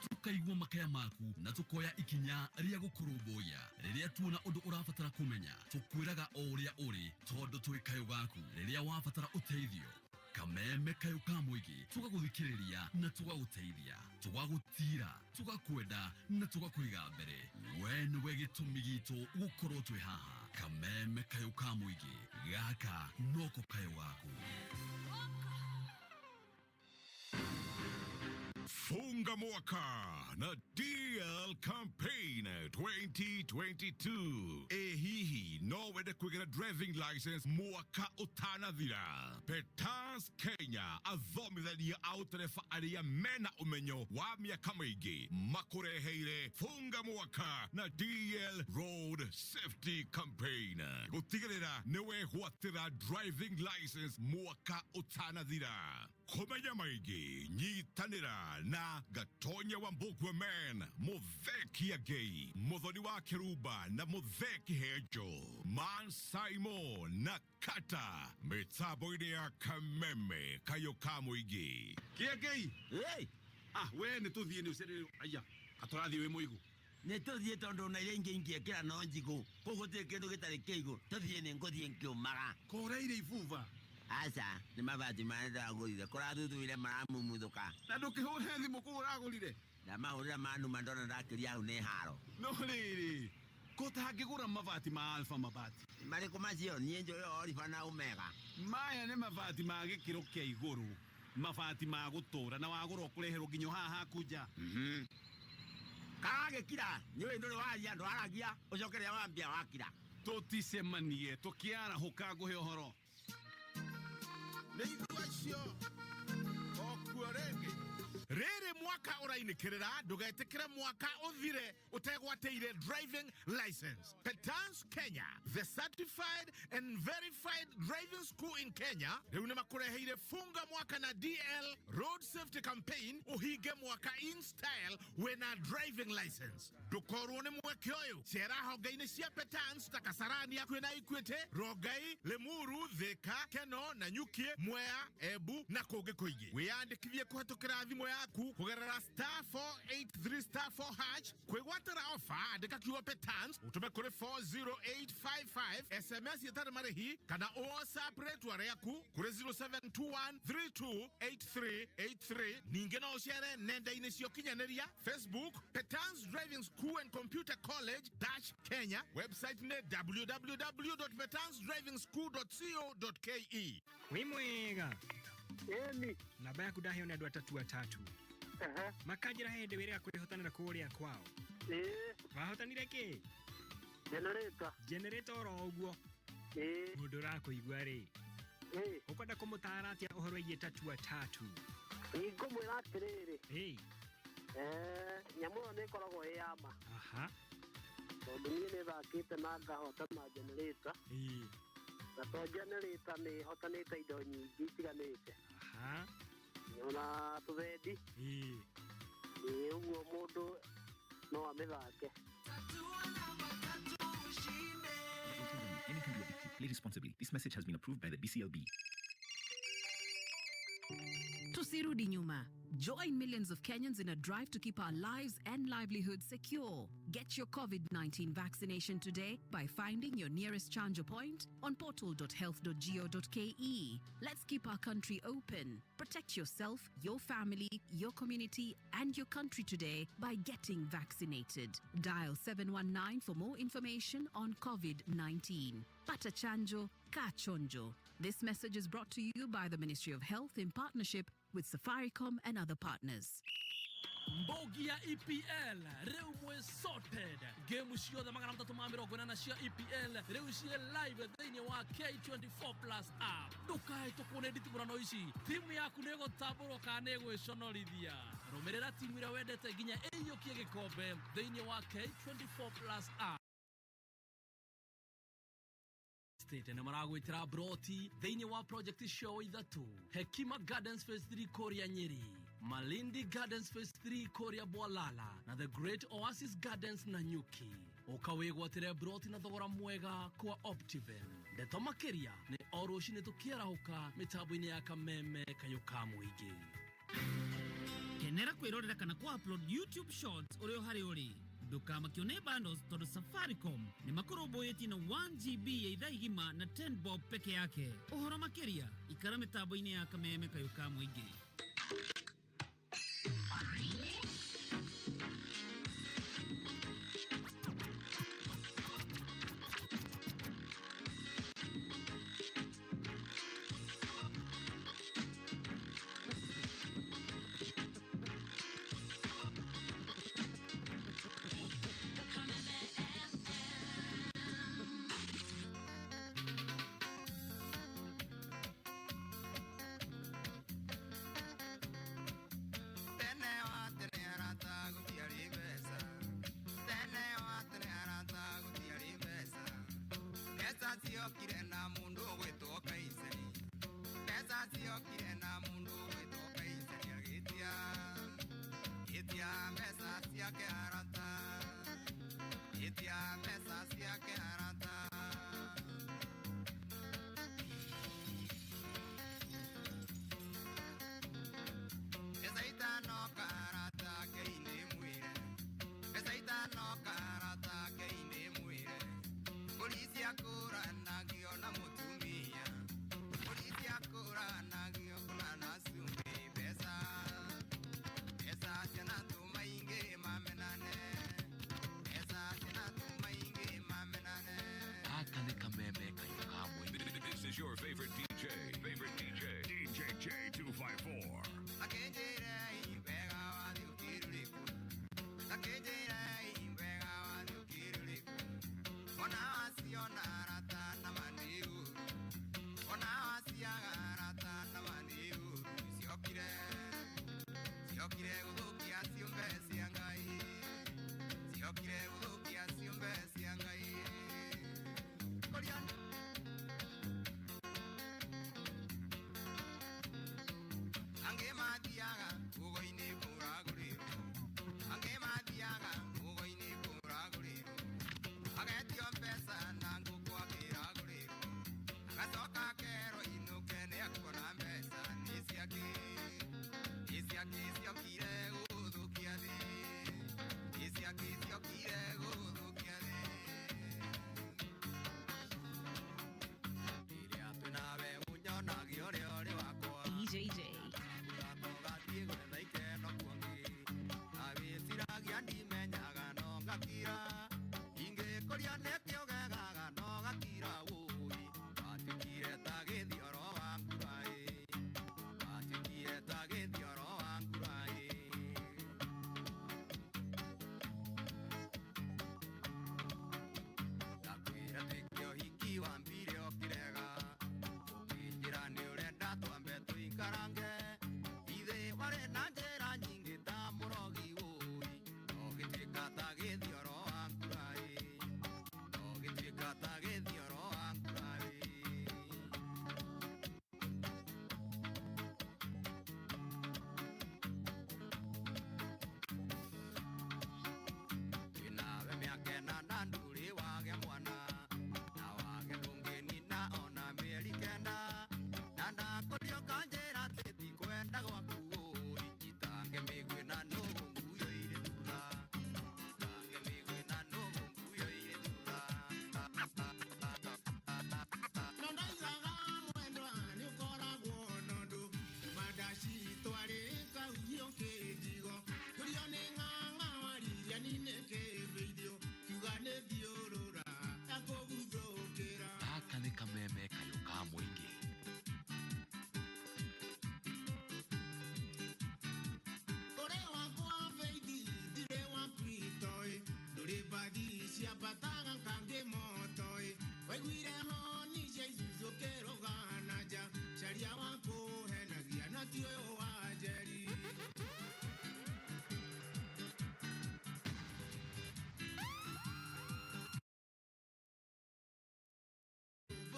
tukaigua makaya maku na tukoya ikinya rĩa gũkũrũmbũiya. Rĩrĩa tuona ũndũ ũrabatara kũmenya, tũkwĩraga o ũrĩa ũrĩ tondũ twĩ kayũ gaku. Rĩrĩa wabatara ũteithio, Kameme Kayũ ka Mũingĩ tũgagũthikĩrĩria na tũgagũteithia, tũgagũtira, tũgakwenda na tũgakũiga mbere. We nĩwe gĩtũmi gitũ gũkorwo twĩ haha. Kameme Kayũ ka Mũingĩ gaka noko kayũ gaku. Funga mwaka na DL Campaign 2022. Ĩ hihi no wende kwĩgĩra driving license mwaka ũtanathira? Petans Kenya, athomithania a ũtereba arĩa mena ũmenyo wa mĩaka mĩingĩ, makũreheire Funga mwaka na DL Road Safety Campaign gũtigĩrĩra nĩ wegwatĩra driving license mwaka ũtanathira. Kũmenya maingĩ, nyitanĩra na Gatonya wa Mbugua Man, Mutheki Agei, Muthoni wa Kiruba na Mutheki Hejo, Man Simon na Kata, mĩtambo-inĩ ya Kameme Kayũ ka Mũingĩ. Kĩengei. Ah, we nĩ tũthiĩ nĩ ũcerere aya atũrathiĩ wĩ mũigũ. Nĩ tũthiĩ tondũ na iria ingĩ ingĩekĩra no njigũ kũu gũtirĩ kĩndũ gĩtarĩ kĩigũ. Tũthiĩ, nĩ ngũthiĩ ngĩũmaga. Koreire ibuba. Aca, nĩ mabati marĩa ndagũrire kũrathuthuire maramumuthũka. Na ndũkĩhũre thimũ kũu ũragũrire? Ndamahũrĩra manuma ndona ndakĩria hau nĩ haro. No rĩrĩ, ko tangĩgũra mabati ma Alpha Mabati? Marĩkũ macio? Niĩ njũĩ Oliver na Omega. Maya nĩ mabati ma gĩkĩro kĩa igũrũ, mabati ma gũtũra, na wagũra ũkũreherwo nginya haha haku nja. Karagĩkira nĩũĩ ndũrĩ waria, ndwaragia ũcoke rĩrĩa wambia wakira. Tũticemanie tũkĩarahũka ngũhe ũhoro. Nĩ ithuĩ acio okuo rĩngĩ. Rĩrĩ mwaka Mwaka ũrainĩkĩrĩra, ndũgetĩkĩre mwaka ũthire ũtegwatĩire driving license. Petans Kenya, the certified and verified driving school in Kenya, rĩu nĩ makũreheire funga mwaka na DL road safety campaign, ũhinge mwaka in style wĩna driving license. Ndũkorwo nĩ mweke ũyũ, cera honge-inĩ cia Petans ta Kasarani hakuhĩ na Equity, Rongai, Limuru, Thika, Keno na Nyukie, Mwea, Embu na kũngĩ kũingĩ. Wĩyandĩkithie kũhetũkĩra thimũ yaku kũgerera star 483 star 4 hash. Kwĩgwatĩra ofa, andĩka kiugo Petans ũtũme kũrĩ 40855 SMS ĩtarĩ marĩhi, kana WhatsApp rĩtwa rĩaku kũrĩ 0721328383. Ningĩ no ũcere nenda-inĩ cia ũkinyanĩria, Facebook Petans Driving School and Computer College dash Kenya, website nĩ www.petansdrivingschool.co.ke. Wĩ mwega? Ĩni. Namba yaku ndaheo nĩ andũ atatu atatu. Makanjĩra he hĩndĩ wĩrĩga kwĩhotanĩra kũrĩa kwao. Wahotanire kĩ? Generator. Generator oro ũguo. Mũndũ ũrakũigua rĩ, ũkwenda kũmũtaara atĩa ũhoro wĩgiĩ tatu atatu? Ngũmwĩra atĩrĩrĩ, nyamũ ĩyo nĩ ĩkoragwo ĩ ya ma, tondũ niĩ nĩ thakĩte na ngahotana generator, na to generator, nĩ hotanĩte indo nyingĩ itiganĩte, ona tũthendi. Ĩ ũguo mũndũ no amĩthake. Gaming can be addictive. Play responsibly. This message has been approved by the BCLB. Tusirudi nyuma. Join millions of Kenyans in a drive to keep our lives and livelihoods secure. Get your COVID-19 vaccination today by finding your nearest Chanjo point on portal.health.go.ke. Let's keep our country open. Protect yourself, your family, your community, and your country today by getting vaccinated. Dial 719 for more information on COVID-19. Pata chanjo, ka chonjo. This message is brought to you by the Ministry of Health in partnership with Safaricom and other partners. Mbogi ya EPL rĩu mwĩ sorted. Game ciothe 380 cia EPL rĩu ciĩ live thĩinĩ wa K24 Plus app. Ndũkahĩtũkwo nĩ nditimũrano ici. Timu yaku nĩ ĩgũtambũrwo kana nĩ ĩgwĩconorithia. Rũmĩrĩra timu ĩrĩa wendete nginya ĩiyũkie gĩkombe thĩinĩ wa K24 Plus app. State nĩ maragwĩtĩra broti thĩinĩ wa project ciao ithatũ: Hekima Gardens Phase 3 kũrĩa Nyeri, Malindi Gardens Phase 3 kũrĩa Bwalala, na The Great Oasis Gardens na Nyuki. Ũka wĩgwatĩre broti na thogora mwega kwa Optiven. Ndeto makĩria nĩ o rũcinĩ tũkĩarahũka mĩtambo-inĩ ya Kameme Kayũ ka Mũingĩ. Kenera kwĩrorera kana kwa upload YouTube Shorts ũrĩ o harĩa ũrĩ. Ndũkamakio nĩ bundles, tondũ Safaricom nĩ makũrũmbũyĩtie na 1 GB ya ithaa igima na 10 bob peke yake. Ũhoro makĩria, ikara mĩtambo-inĩ ya Kameme Kayũ ka Mũingĩ.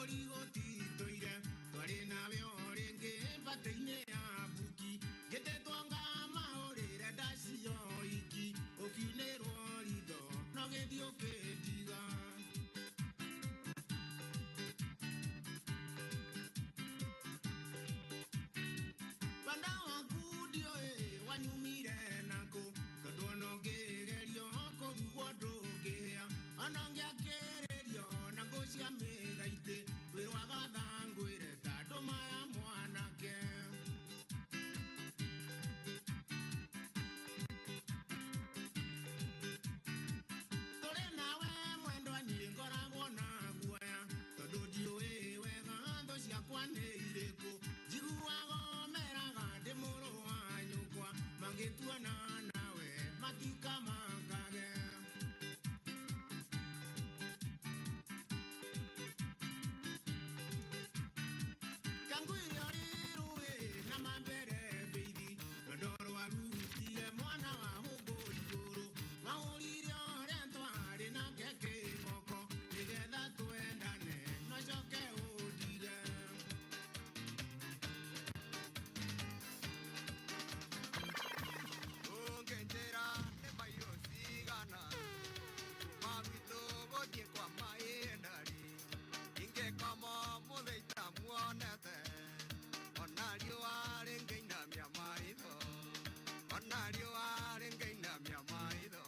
Bũrũri gũtitũire twarĩ nawe o rĩngĩ batĩ-inĩ ya buki ngĩtĩtwo ngamahũrĩre ndacio iki ũkiunĩrwo ritho no gĩthiĩ ũkĩndiga. Wenda waku ndiũĩ wanyumire nakũ tondũ ona ũngĩgerio kũrugwo ndũngĩhĩa ona ũngĩakĩrĩrio na ngũ cia mĩgaitĩ wĩrwaga thangwĩre ta ndũma ya mwanake. Tũrĩ nawe mwendwa niĩ ngoragwo na guoya tondũ ndiũĩ wega thũ ciakwa nĩ irĩkũ njiguaga meraga ndĩ mũrũ wa nyũkwa mangĩtuona nawe matikamakage. Kangwire rĩrũĩ na mambere beithi rwendo rwarutire mwana wa hũngũ igũrũ wahũrire ũrĩa twarĩ nake kĩboko nĩgetha twendane no coke ũndige. Ũngĩnjĩra nĩ mairũ cigana kuma gwitũ gũthiĩ kwa maĩndari ingĩkoma mũthĩ itamuonete ona riũa rĩngĩinamia maitho ona riũa rĩngĩinamia maitho.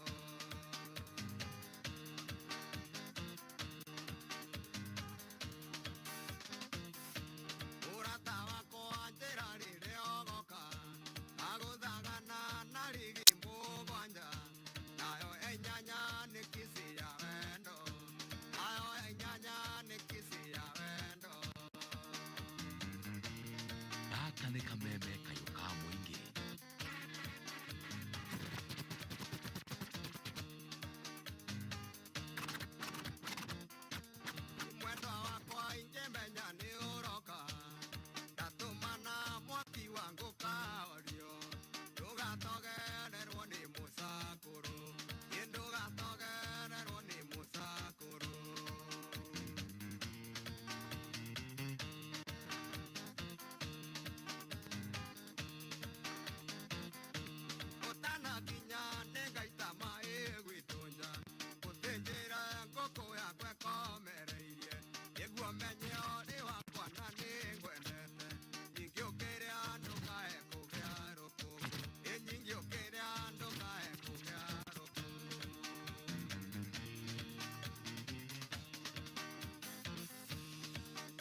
Ũrata wakwa njĩra rĩrĩa ũgoka agũthagana na rigi mũgwanja nayo ĩnyanya nĩ kisi ya wendo nayo ĩnyanya nĩ kisi ya wendo. Gaka nĩ kameme kayũ ka mũingĩ. Mwendwa wakwa ingĩmenya nĩ ũroka ndatũmana mwaki wa ngũkaorio ndũgatogererwo nĩ mũcakũrũ ĩ ndũgatogererwo nĩ mũcakũrũ. Ũtanakinya nĩngaita maĩ gwitũ nja gũthĩnjĩra ngũkũ yakwa ĩkomereirie nĩguo menye ũrĩ wakwa na nĩngwendete nyingĩ ũkĩrĩa ndũkae kũgĩa rũkũngũ ĩ nyingĩ ũkĩrĩa ndũkae kũgĩa rũkũngũ.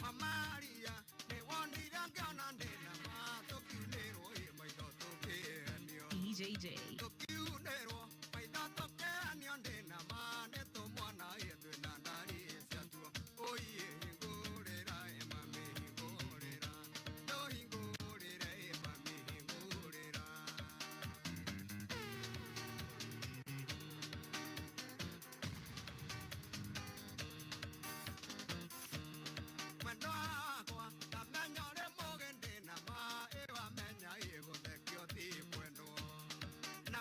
Mamaria nĩwonire ngĩona ndĩna ma tũkiunĩrwo ĩ maitho tũkĩenio EJJ. tũkiunĩrwo maitho tũkĩenio ndĩna ma nĩ tũmwana ĩ twĩna ndari ciatuo ũiĩ hingũrĩra ĩ mami hingũrĩra ndũhingũrĩre ĩ mami hingũrĩra. Mwendwa wakwa ndamenya ũrĩ mũgĩ ndĩna ma ĩ wamenya ĩ gũthekio ti kwendwo na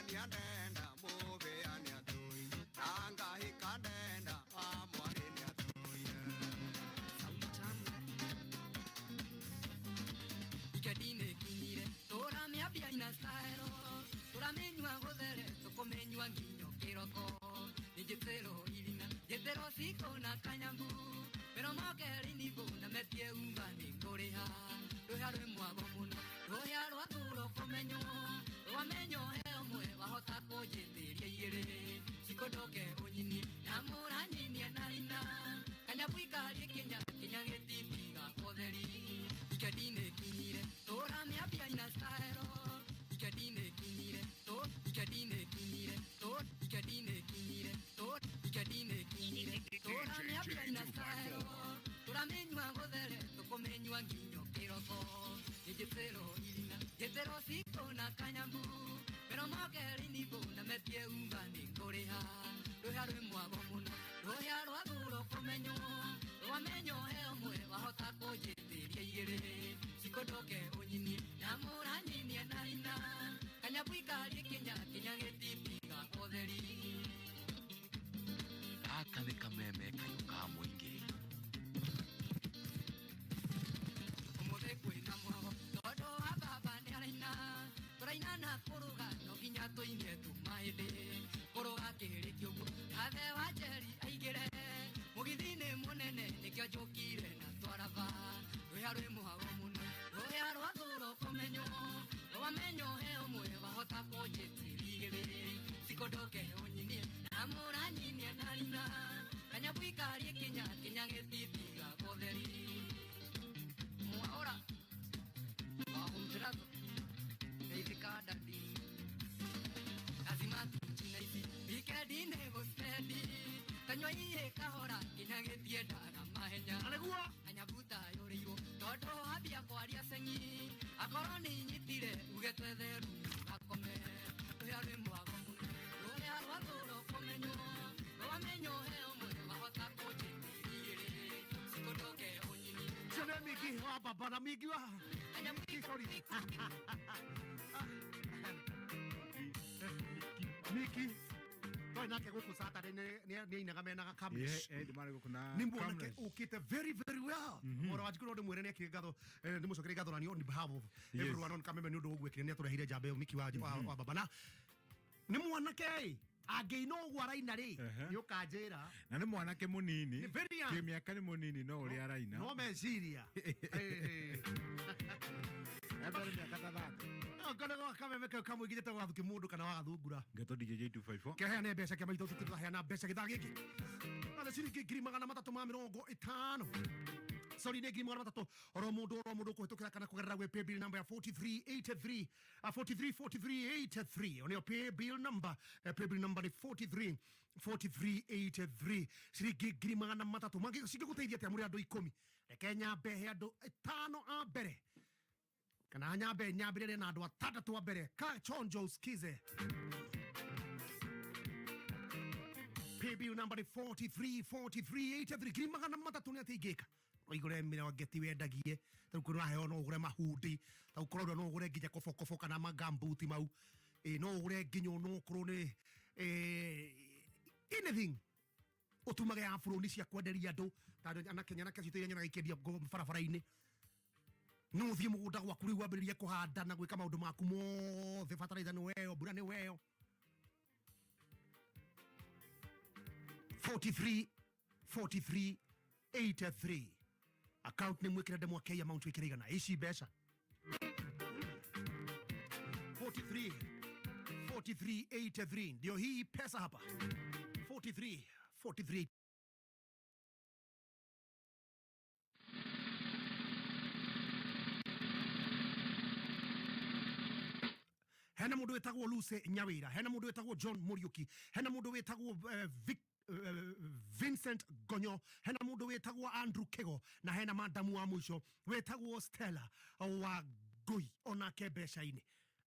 Ngahikania ndenda mũbĩa nĩatũire na ngahika ndenda wa mwarĩ nĩatũire. Ikadine kinyire tũramĩambia ina style tũramĩnyua gũthere tũkũmĩnyua nginyo kĩroko nĩnjĩtĩrwo irina njĩtĩrwo ciko na kanyambu pero mokeri nibo na metie umba nĩngũrĩha rũhĩa rwĩ mwago mũno rũhĩa rwathurwo kũmenywo rwamenywo he ũmwe wahota kũnjĩtĩria igĩrĩ cikondoke ũnyinie na mũranyinie na rina kanyambu ikarie kinya kinya gĩtitiga kotheri ikadine kinyire tũramĩambia ina style ikadine kinyire tũ ikadine kinyire tũ ikadine kinyire tũ ikadine kinyire tũramĩambia ina style tũramĩnyua gũthere tũkũmĩnyua nginyo kĩroko nĩnjĩtĩrwo irina njĩtĩrwo ciko na kanyambu pero mokeri nibo na metie umba nĩngũrĩha rũhĩa rwĩ mwago mũno rũhĩa rwathurwo kũmenywo rwamenywo he ũmwe wahota kũnjĩtĩria igĩrĩ cikondoke ũnyinie na mũranyinie na rina kanyambu ikarie kinya kinya gĩtitiga kotheri. Gaka nĩ kameme kayũ ka mũingĩ. Ũmũthĩ kwĩna mwago tondũ wa baba nĩaraina tũraina na kũrũga no nginya tũine tuma hĩndĩ kũrũga kĩrĩkia ũguo nathe wa njeri aingĩre mũgithi-inĩ mũnene nĩkĩo njũkire na twaraba rũhĩa rwĩ mwago mũno rũhĩa rwathurwo kũmenywo rwamenywo he ũmwe wahota kũnjĩtĩria igĩrĩ cikondoke ũnyinie na mũranyinie na rina kanyambu ikarie kinya kinya gĩtitiga kotheri mwaora wahumtirazo geithĩka dadi lazima tuchina ici wikendi nĩ gũcendi tanyua iĩ kahora nginya gĩtiendaga mahenya nĩguo kanyabuta yũrĩirwo tondũ ambia kwaria ceng'i akorwo nĩ inyitire uge twethe rumu gakome rũhĩa rwĩ mwago mũno rũhĩa rwathurwo kũmenywo rwamenywo he ũmwe wahota kũnjĩtĩria igĩrĩ cikondoke ũnyinie Ũcio nĩ Miki wa baba na Miki wa Miki, sorry. Miki twarĩ nake gũkũ Saturday nĩ ainaga mena Kamlesh. Eh, ndĩmarĩ gũkũ na Nĩ mwanake Kamlesh. ũkĩte very very well. Ũhoro wa njikũrwo ndĩmwĩre nĩ ekire ngatho ndĩmũcokerie ngatho nani on behalf of Yes. everyone on Kameme nĩ ũndũ wa ũguo ekire nĩ atũreheire njamba ĩyo Miki wa baba na nĩ mwanake ĩ angĩina ũguo araina rĩ nĩ ũkanjĩra Na nĩ mwanake mũnini. Nĩ very young. Kĩmĩaka nĩ mũnini no ũrĩa araina. No meciria. Ethari mĩaka ta 30. Ngona gwa Kameme kau kamũigithĩte gathuki mũndũ kana wagathungura. Ngeto DJ 254. Kĩheane mbeca kĩa maitũ tũkĩheana mbeca gĩthaa gĩkĩ. Na ciringi 350,000. Sorry, nĩ 300,000 oro mũndũ kũhĩtũkĩra kana kũgerera gwĩ paybill number ya 4383 434383 nĩyo paybill number. Paybill number nĩ 434383 ciringi 300,000 mangĩ cingĩgũteithia atĩa mũrĩ andũ 10 reke nyambe he andũ 5 a mbere kana nyambe nyambĩrĩre na andũ 6 a mbere ka chonjo usikize. Paybill number nĩ 434383 300,000 nĩ atĩa ingĩka no igũre mĩrangeti wendagie tarĩu kwĩ ũraheo no ũgũre mahundi tarĩu kũraura no ũgũre nginya kobokobo kana magambuti mau no ũgũre nginya no ũkorwo nĩ anything ũtumage aburũni cia kwenderia andũ ta anake nyanake citũ iria nyonaga ikĩendia barabara-inĩ no ũthiĩ mũgũnda gwaku rĩu wambĩrĩrie kũhanda na gwĩka maũndũ maku mothe bataraitha nĩ weo mbura nĩ weo 43 43 83 account nĩ mwĩkĩre ndemwa K amount wĩkĩre igana ici mbeca 43 43 83 ndio hii pesa hapa 43 43 hena mundu witagwo Lucy Nyawira hena mundu witagwo John Muriuki hena mundu witagwo Vincent Gonyo hena mundu witagwo Andrew Kigo na hena madamu wa mwisho witagwo Stella wa Ngui onake mbeca-inĩ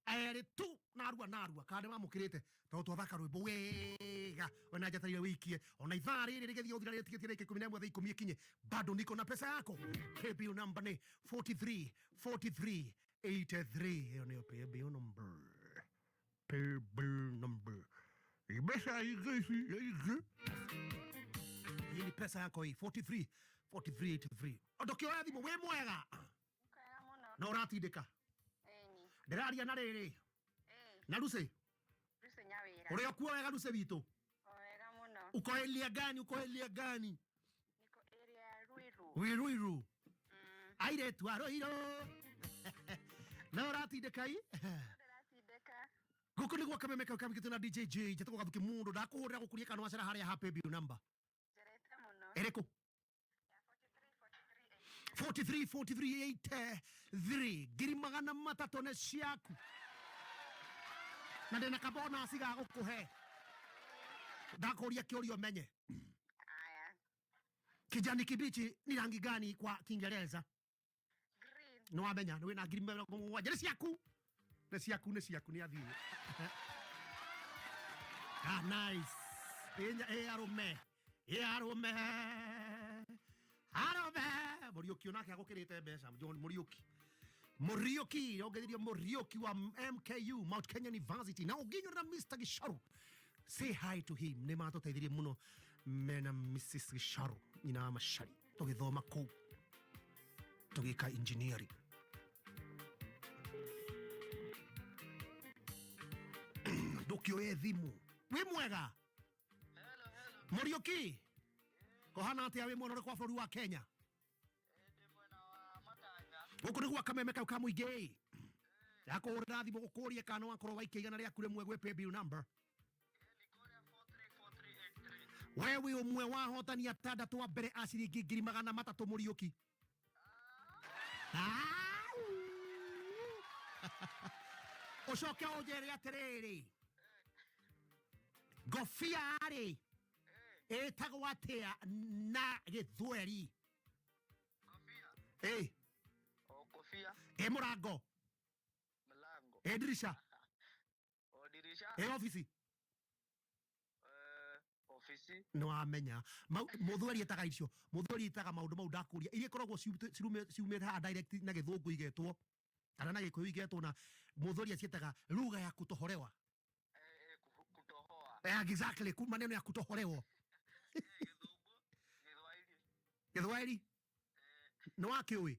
erĩ tu narua narua kana nĩmamũkĩrĩte tondũ twathaka rwĩmbo wega wena njetereire wĩikie ona ithaa rĩrĩ rĩgĩthiĩ gũthira rĩtigĩtie dakika 11 thaa 10 ikinye bado niko na pesa yako. Paybill number nĩ 43 43 83 ĩyo nĩyo paybill number. Paybill number. Mbeca ingĩ ici ingĩ. Hii ni pesa yako hii 43 43 83. Ndũkĩoya thimũ wĩ mwega. Na ũratindĩka. Ndĩraria na rĩrĩ. Na Lucy. Lucy Nyawira. Ũrĩa ũkuo wega Lucy witũ. O wega mũno. Uko area gani? Uko area gani? Niko area ya Ruiru. Wĩ Ruiru. Airĩtu a Ruiru. Na ũratindĩka i? Ndĩratindĩka. Gũkũ nĩ gwa kameme kau kamĩkĩtwo na DJ J njĩtagwo Gathuki mũndũ ndakũhũrĩra gũkũria kana wacera harĩa ha paybill number. Njerete mũno. Ĩrĩkũ? 43 43 83 ngiri magana matatũ nĩ ciaku na ndĩna kabonasi ga gũkũhe ndakũria kĩũria ũmenye. Kijani kibichi ni rangi gani kwa Kiingereza? Nĩ wamenya nĩ wĩna ngiri mĩrongo mũgwanja nĩ ciaku nĩ ciaku nĩ ciaku nĩ athiĩ. Ah, nice. Ĩ arũme ĩ arũme arũme Mũriũki onake agũkĩrĩte mbeca John Mũriũki Mũriũki ongererio Mũriũki wa MKU Mount Kenya University na ũngĩnyona Mr. Gicharu say hi to him nĩ matũteithirie mũno mena Mrs. Gicharu nyina wa Macari tũgĩthoma kũu tũgĩka engineering. Ndũkĩoye thimũ wĩ mwega Mũriũki kũhana atĩa wĩ mwena ũrĩkũ wa bũrũri wa Kenya? Gũkũ nĩ gwa kameme kau ka mũingĩ yakũhũrĩra thimũ gũkũria kana wakorwo waikia igana rĩaku rĩmwe gwĩ paybill number. We wĩ ũmwe wa ahotani atandatũ a mbere a ciringi ngiri magana matatũ Mũriũki. Ũcoke ũnjĩre atĩrĩrĩ, ngobia rĩ ĩtagwo atĩa na gĩthweri? Ĩ. O kofia. Ĩ mũrango. Mlango. Ĩ dirisha. O dirisha. Ĩ obici. Ofisi. Nĩ wamenya mũthweri etaga icio mũthweri etaga maũndũ mau ndakũria iria ikoragwo ciumĩte haha direct na gĩthũngũ igetwo kana na gĩkũyũ igetwo na mũthweri aciĩtaga lugha ya kutohorewa. Kutohoa. Exactly, maneno ya kutohorewa. Gĩthwaĩri nĩ wakĩũĩ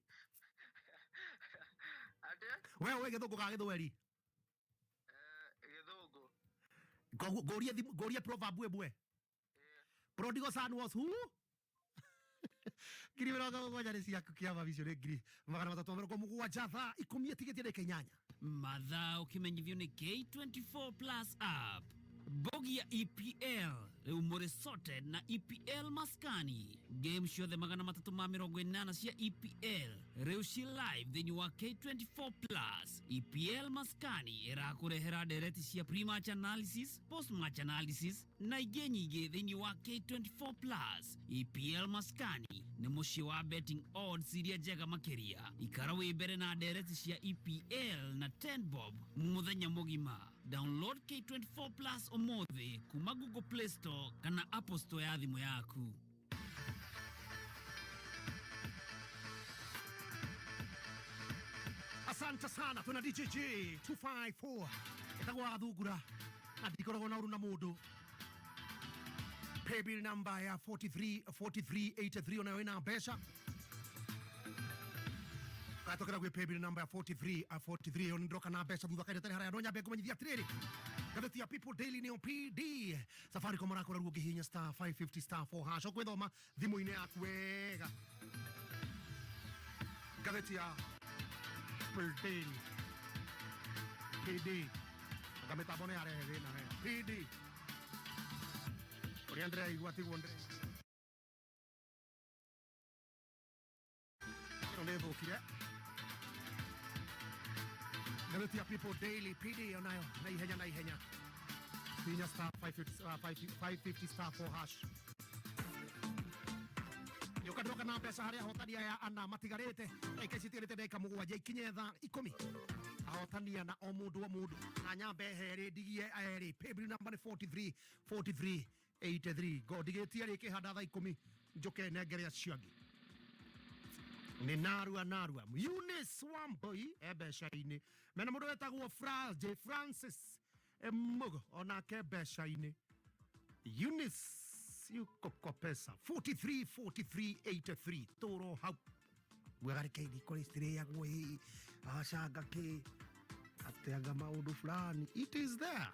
we ũĩ gĩthũngũ ka gĩthweri? Gĩthũngũ. Ngũrie thimũ ngũrie proverb ĩmwe. Prodigal son was who? Ngiri mĩrongo mũgwanja nĩ ciaku kĩama bicio nĩ ngiri magana matatũ ma mĩrongo mũgwanja thaa ikũmi ĩtigĩtie ndagĩka inyanya. Mathaa ũkĩmenyithio nĩ K24 Plus app. Bogia EPL rĩu mũrĩ sorted na EPL maskani game ciothe magana matatũ ma mĩrongo ĩnana cia EPL rĩu ci live thĩinĩ wa K24 Plus. EPL maskani ĩrakũrehera ndereti cia pre-match analysis, post-match analysis na ingĩ nyingĩ thĩinĩ wa K24 Plus. EPL maskani nĩ mũciĩ wa betting odds iria njega makĩria. Ikara wĩ mbere na ndereti cia EPL na 10 bob mũthenya mũgima. Download K24 Plus ũmũthĩ kuma Google Play Store kana Apple Store ya thimũ yaku. Asante sana tuna DJJ 254 etagwo Gathungura na ndikoragwo na ũru na mũndũ. Paybill number ya 43 43 83 onayo ĩna mbeca gatokera gwĩ paybill number ya 43 43 ĩyo nĩndĩroka na mbeca thutha kahinda tarĩ haraya no nyambe ngũmenyithia atĩrĩrĩ ngathĩti ya People Daily nĩyo PD Safaricom arakora ruo ũngĩhihinya star 550 star 4 hash ũkwĩthoma thimũ-inĩ yaku wega ngathĩti ya People Daily PD anga mĩtambo nĩ yarehe thĩna we PD ũrĩa ndĩraigua tiguo ndĩraigua ĩno nĩ ĩthũkire ngathĩti ya People Daily PD onayo na ihenya na ihenya hinya star 550, 550 star 4 hash nyoka ndĩroka na mbeca harĩa ahotani aya ana matigarĩte ndagĩka ici itigarĩte ndagĩka mũgwanja ikinye thaa ikũmi ahotani ana o mũndũ o mũndũ na nyambe herĩ ndigie erĩ paybill number nĩ 43 43 83 ngo ndigĩtie rĩ kĩhanda thaa ikũmi njũke nengere acio angĩ nĩ narua narua Eunice Wambui e mbeca-inĩ mena mũndũ wetagwo J Francis Mugo onake mbeca-inĩ. Eunice yuko kwa pesa 43 43 83 tũro hau wega reke iriko rĩcirĩagwo ĩ acanga kĩ ateaga maũndũ fulani. It is there.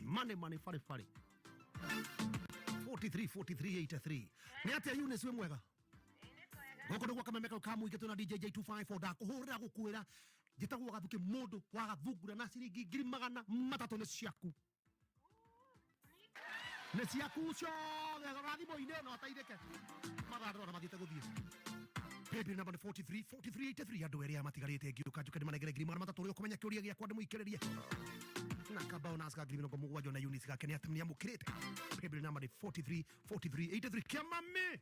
Money money fari fari 43 43 83. Nĩ atĩa Eunice, wĩ mwega? Gũkũ nĩ gwa Kameme ka mũingĩ, twĩna DJ J254. Ndakũhũrĩra gũkwĩra njĩtagwo Gathuki, mũndũ wa gathungura, na ciringi 300,000 nĩ ciaku, nĩ ciaku ciothe. Rora thimũ-inĩ no ateithĩke mathaa ndĩrona mathiĩte gũthiĩ. Paybill number nĩ 43 43 83. Andũ erĩ aya matigarĩte ngĩũka njuke ndĩmanengere 300,000. Ũrĩa ũkũmenya kĩũria gĩakwa ndĩmũikĩrĩrie na kabao na ka 70,000 na Eunice gake nĩ atĩ nĩamũkĩrĩte. Paybill number nĩ 43 43 83. Kĩamami.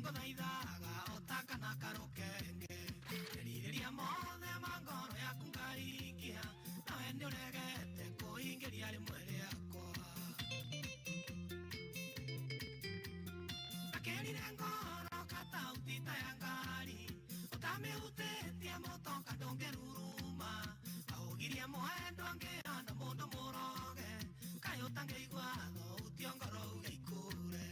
Ngothaithaga otakana karũkenge rirĩria mothe ma ngoro yaku ngaikia nawe nĩũregete kũingĩria rĩmwe rĩakwa ndakĩrire ngoro katauti ta ya ngari ũtamĩhutĩtie mũtoka ndũngĩruruma aũgirie mwendwa ngĩona mũndũ mũroge kaĩ ũtangĩigua thauti ngoro uge ikũre.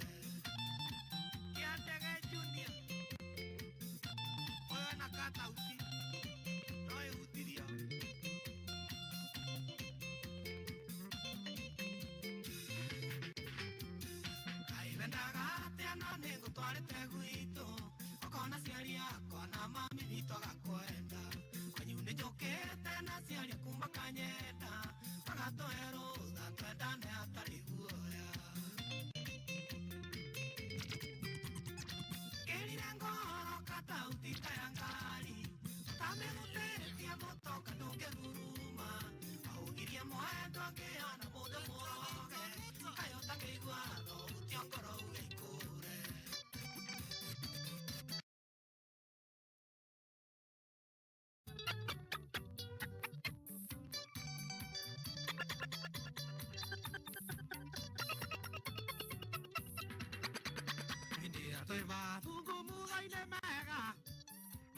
Twĩmathungumuga-inĩ mega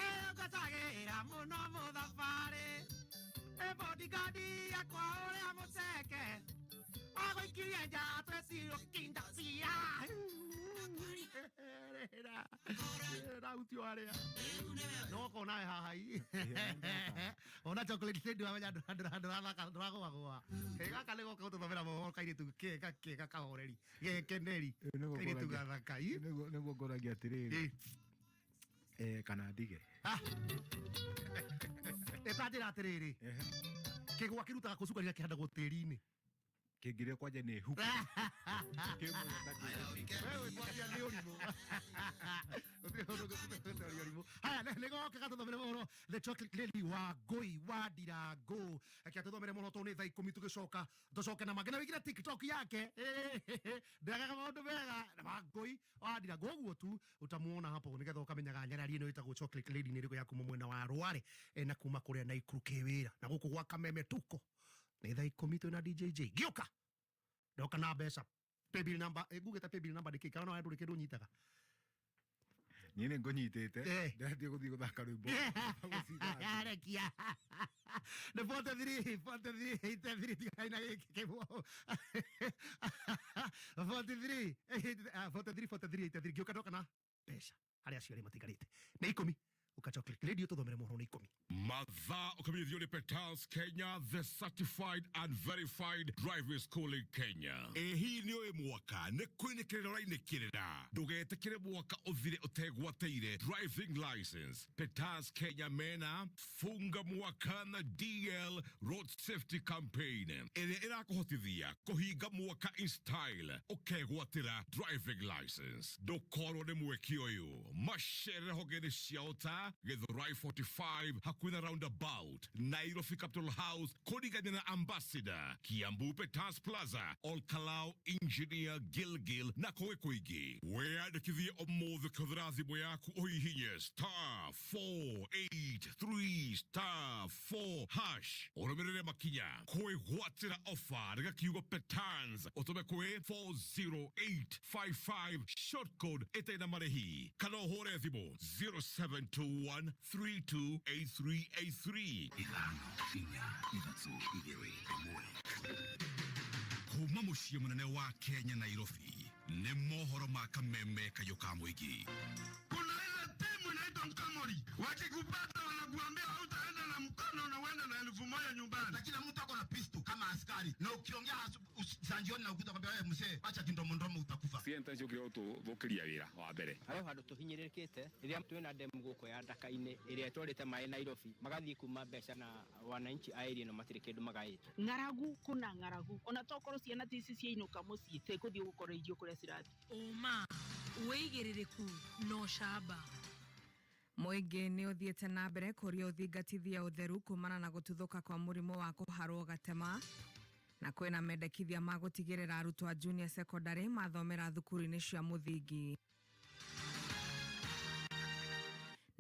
ĩngocagĩra mũno mũthabarĩ ĩbodigadi yakwa ũrĩa mũceke agũikirie nja twecirwo kinda cia Ndũrahutio harĩa no kona haha i ona chocolate lady wamenya ndũrathaka ndũragũagũa. Gaka nĩ goka gũtũthomera mohoro, kairĩtu kega kega kahoreri gekeneri, kairĩtu gathaka i. Nĩguo ngoragia atĩrĩrĩ, kana ndige. Ĩtanjĩra atĩrĩrĩ, kĩgwa kĩrutaga kũ cukari na kĩhandagwo tĩri-inĩ? Kĩngĩrĩa kwanja nĩ huku. Wewe kwaria nĩ ũrimũ. Gũtirĩ ũndũ ũngĩtũria ũrimũ. Haya, nĩ goka gatũthomere mohoro, the chocolate lady wa ngũi wa ndirangũ. Reke atũthomere mohoro tondũ nĩ thaa 10, tũgĩcoka tũcoke na mangĩ na wĩingĩre TikTok yake. Ndagaga maũndũ mega na wa ngũi wa ndirangũ ũguo tu utamuona hapo nĩgetha ũkamenyaga nyarari ĩno ĩtagwo chocolate lady nĩ ĩrĩkũ ya kuma mwena wa Rware, na kuma kũrĩa Naikuru kĩwĩra na gũkũ gwa Kameme tuko. Nĩ thaa 10 twĩna DJJ. Gĩũka ndoka na mbeca. Paybill number, ngugĩte paybill number nĩkĩ? Kana no ndũrĩ kĩndũ ũnyitaga? Niĩ nĩ ngũnyitĩte, ndĩrathiĩ gũthiĩ gũthaka rwĩmbo. Rekia nĩ 43 43 83, tigai na gĩkĩ kĩmwe, 43 43 43 83. Ngĩũka ndoka na mbeca harĩa acio arĩa matigarĩte nĩ 10. Ũka chocolate lady ũtũthomere mohoro nĩ 10. Mathaa ũkamenyithio nĩ Petals Kenya, the certified and verified driving school in Kenya. Ĩ hihi nĩ ũĩ mwaka nĩ kwĩnĩkĩrĩra ũrainĩkĩrĩra? Ndũgetĩkĩre mwaka ũthire ũtegwatĩire driving license. Petals Kenya mena funga mwaka na DL Road Safety Campaign ĩrĩa ĩrakũhotithia kũhinga mwaka in style ũkegwatĩra driving license. Ndũkorwo nĩ mweke ũyũ, macerere honge-inĩ cia ũta Githurai 45 hakuhĩ na roundabout, Nairobi Capital House kũrigania na Ambassador, Kiambu Petals Plaza, Olkalau, Engineer Gilgil na kũngĩ kũingĩ. Wĩyandĩkithie ũmũthĩ kũhũthĩra thimũ yaku ũhihinye star 483 star 4 hash ũrũmĩrĩre makinya kwĩgwatĩra ofa rĩga kiugo Petans ũtũme kwĩ 40855 short code ĩtarĩ na marĩhi kana ũhũre thimũ 0721 328383. 5 4 3 2 1. Kuma mũciĩ mũnene wa Kenya Nairobi nĩ mohoro ma Kameme kayũ ka mũingĩ. Kuna ile timu inaitwa Mkamori, wakikupata wanakuambia hautaenda na mkono na uende na 1000 nyumbani. Na kila mtu ako na pistol kama askari, na ukiongea sanjioni na ukuta kwambia wewe mzee, acha kindomondomo utakufa. Cienta ciokire gũtũthũkĩria wĩra wa mbere. Harĩ handũ tũhinyĩrĩrĩkĩte rĩrĩa twĩna demu gũkũ ya Ndaka-inĩ ĩrĩa ĩtwarĩte maĩ Nairobi, magathiĩ kuma mbeca na wananchi a area ĩno matirĩ kĩndũ magaĩte. Ng'aragu kuna ng'aragu, ona tokorwo ciana ti ici ciainũka mũciĩ tĩkũthiĩ gũkora irio kũrĩa cirathiĩ. Ũma, wĩigĩrĩrĩku na ũcamba. Mũingĩ nĩ ũthiĩte na mbere kũria ũthingatithia ũtheru kumana na gũtuthũka kwa mũrimũ wa kũharwo gatema, na kwĩna mendekithia ma gũtigĩrĩra arutwo a junior secondary mathomera thukuru-inĩ cia mũthingi.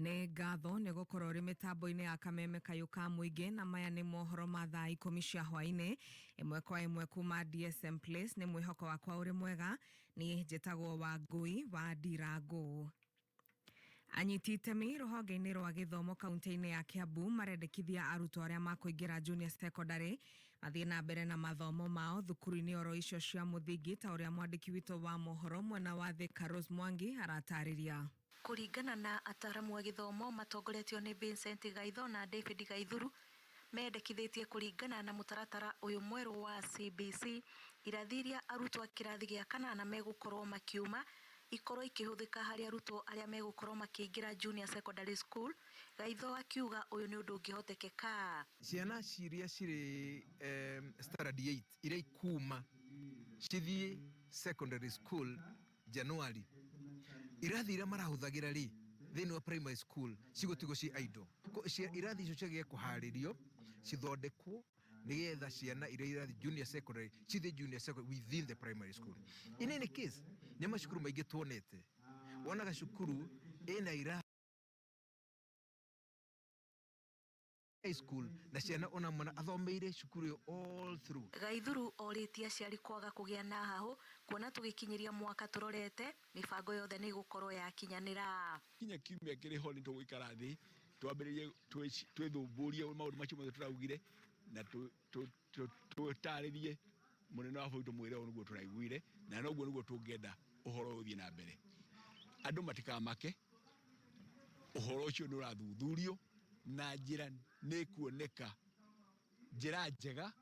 Nĩ ngatho nĩ gũkorwo ũrĩ mĩtambo-inĩ ya Kameme kayũ ka mũingĩ, na maya nĩ mohoro ma thaa 10 cia hwaĩ-inĩ ĩmwe kwa ĩmwe kuma DSM Place. Nĩ mwĩhoko wakwa ũrĩ mwega. Niĩ njĩtagwo Wangũi wa Ndirangũ. Anyiti itemi rũhonge-inĩ rwa gĩthomo kaunti-inĩ ya Kiambu marendekithia arutwo arĩa makũingĩra junior secondary mathiĩ na mbere na mathomo mao thukuru-inĩ oro icio cia mũthingi, ta ũrĩa mwandĩki witũ wa mohoro mwena wa Thika Rose Mwangi aratarĩria. Kũringana na ataramu a gĩthomo matongoretio nĩ Vincent Gaitho na David Gaithuru, mendekithĩtie kũringana na mũtaratara ũyũ mwerũ wa CBC, irathi iria arutwo a kĩrathi gĩa kanana megũkorwo makiuma ikorwo ikĩhũthĩka harĩ arutwo arĩa megũkorwo makĩingĩra junior secondary school. Gaitho akiuga ũyũ nĩ ũndũ ũngĩhotekeka. Ciana ciria cirĩ standard 8 iria ikuma cithiĩ secondary school January, irathi iria marahũthagĩra rĩ thĩinĩ wa primary school cigũtigwo ci idle. Irathi icio ciagĩrĩire kũharĩrio cithondekwo nĩgetha ciana iria irathiĩ junior secondary cithiĩ junior secondary within the primary school. In any case, nĩ macukuru maingĩ tuonete wonaga cukuru ĩna irathi high school na ciana ona mwana athomeire cukuru ĩyo all through. Gaithuru orĩtie aciari kwaga kũgĩa na hahũ kuona tũgĩkinyĩria mwaka tũrorete mĩbango yothe nĩ ĩgũkorwo yakinyanĩra. Kinya kiumia kĩrĩ ho nĩ tũgũikara thĩ twambĩrĩrie twĩthũmbũrie maũndũ macio mothe tũraugire na tũtarĩrie mũnene wa bũrũri tũmwĩre ũũ nĩguo tũraiguire na noguo nĩguo tũngĩenda ũhoro ũyũ ũthiĩ na mbere. Andũ matikamake, Ũhoro ũcio nĩ ũrathuthurio na njĩra nĩ ĩkuoneka njĩra njega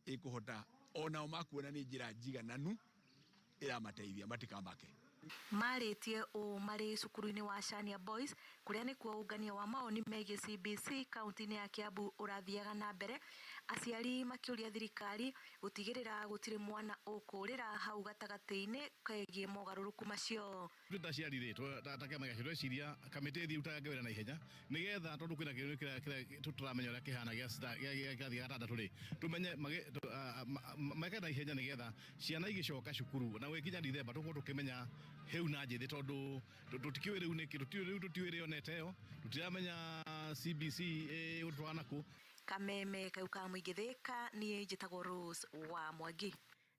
ĩkũhota onao makuona nĩ njĩra njigananu ĩramateithia matikamake. Marĩtie ũũ marĩ cukuru-inĩ wa Shania Boys kũrĩa nĩkuo ũngania wa mawoni megiĩ CBC kaunti-inĩ ya Kiambu ũrathiaga na mbere, aciari makĩũria thirikari gũtigĩrĩra gũtirĩ mwana ũkũrĩra hau gatagatĩ-inĩ kegiĩ mogarũrũku macio. Ithuĩ ta aciari rĩ, ta kĩama gĩa tweciria kamĩtĩ ĩthiĩ ĩrutage wĩra na ihenya nĩgetha tondũ kwĩna kĩndũ kĩrĩa tũtaramenya ũrĩa kĩhana gĩa kĩrathi gĩa gatandatũ rĩ, tũmenye meke na ihenya nĩgetha ciana igĩcoka cukuru na gũgĩkinya Dithemba tũkorwo tũkĩmenya hĩu na njĩthĩ tondũ tũtikĩũĩ rĩu nĩkĩ rĩu tũtiũĩ rĩonete ĩyo tũtiramenya CBC ĩgũtwara nakũ. Kameme kau ka mũingĩ Thĩka, niĩ njĩtagwo Rose wa Mwangi.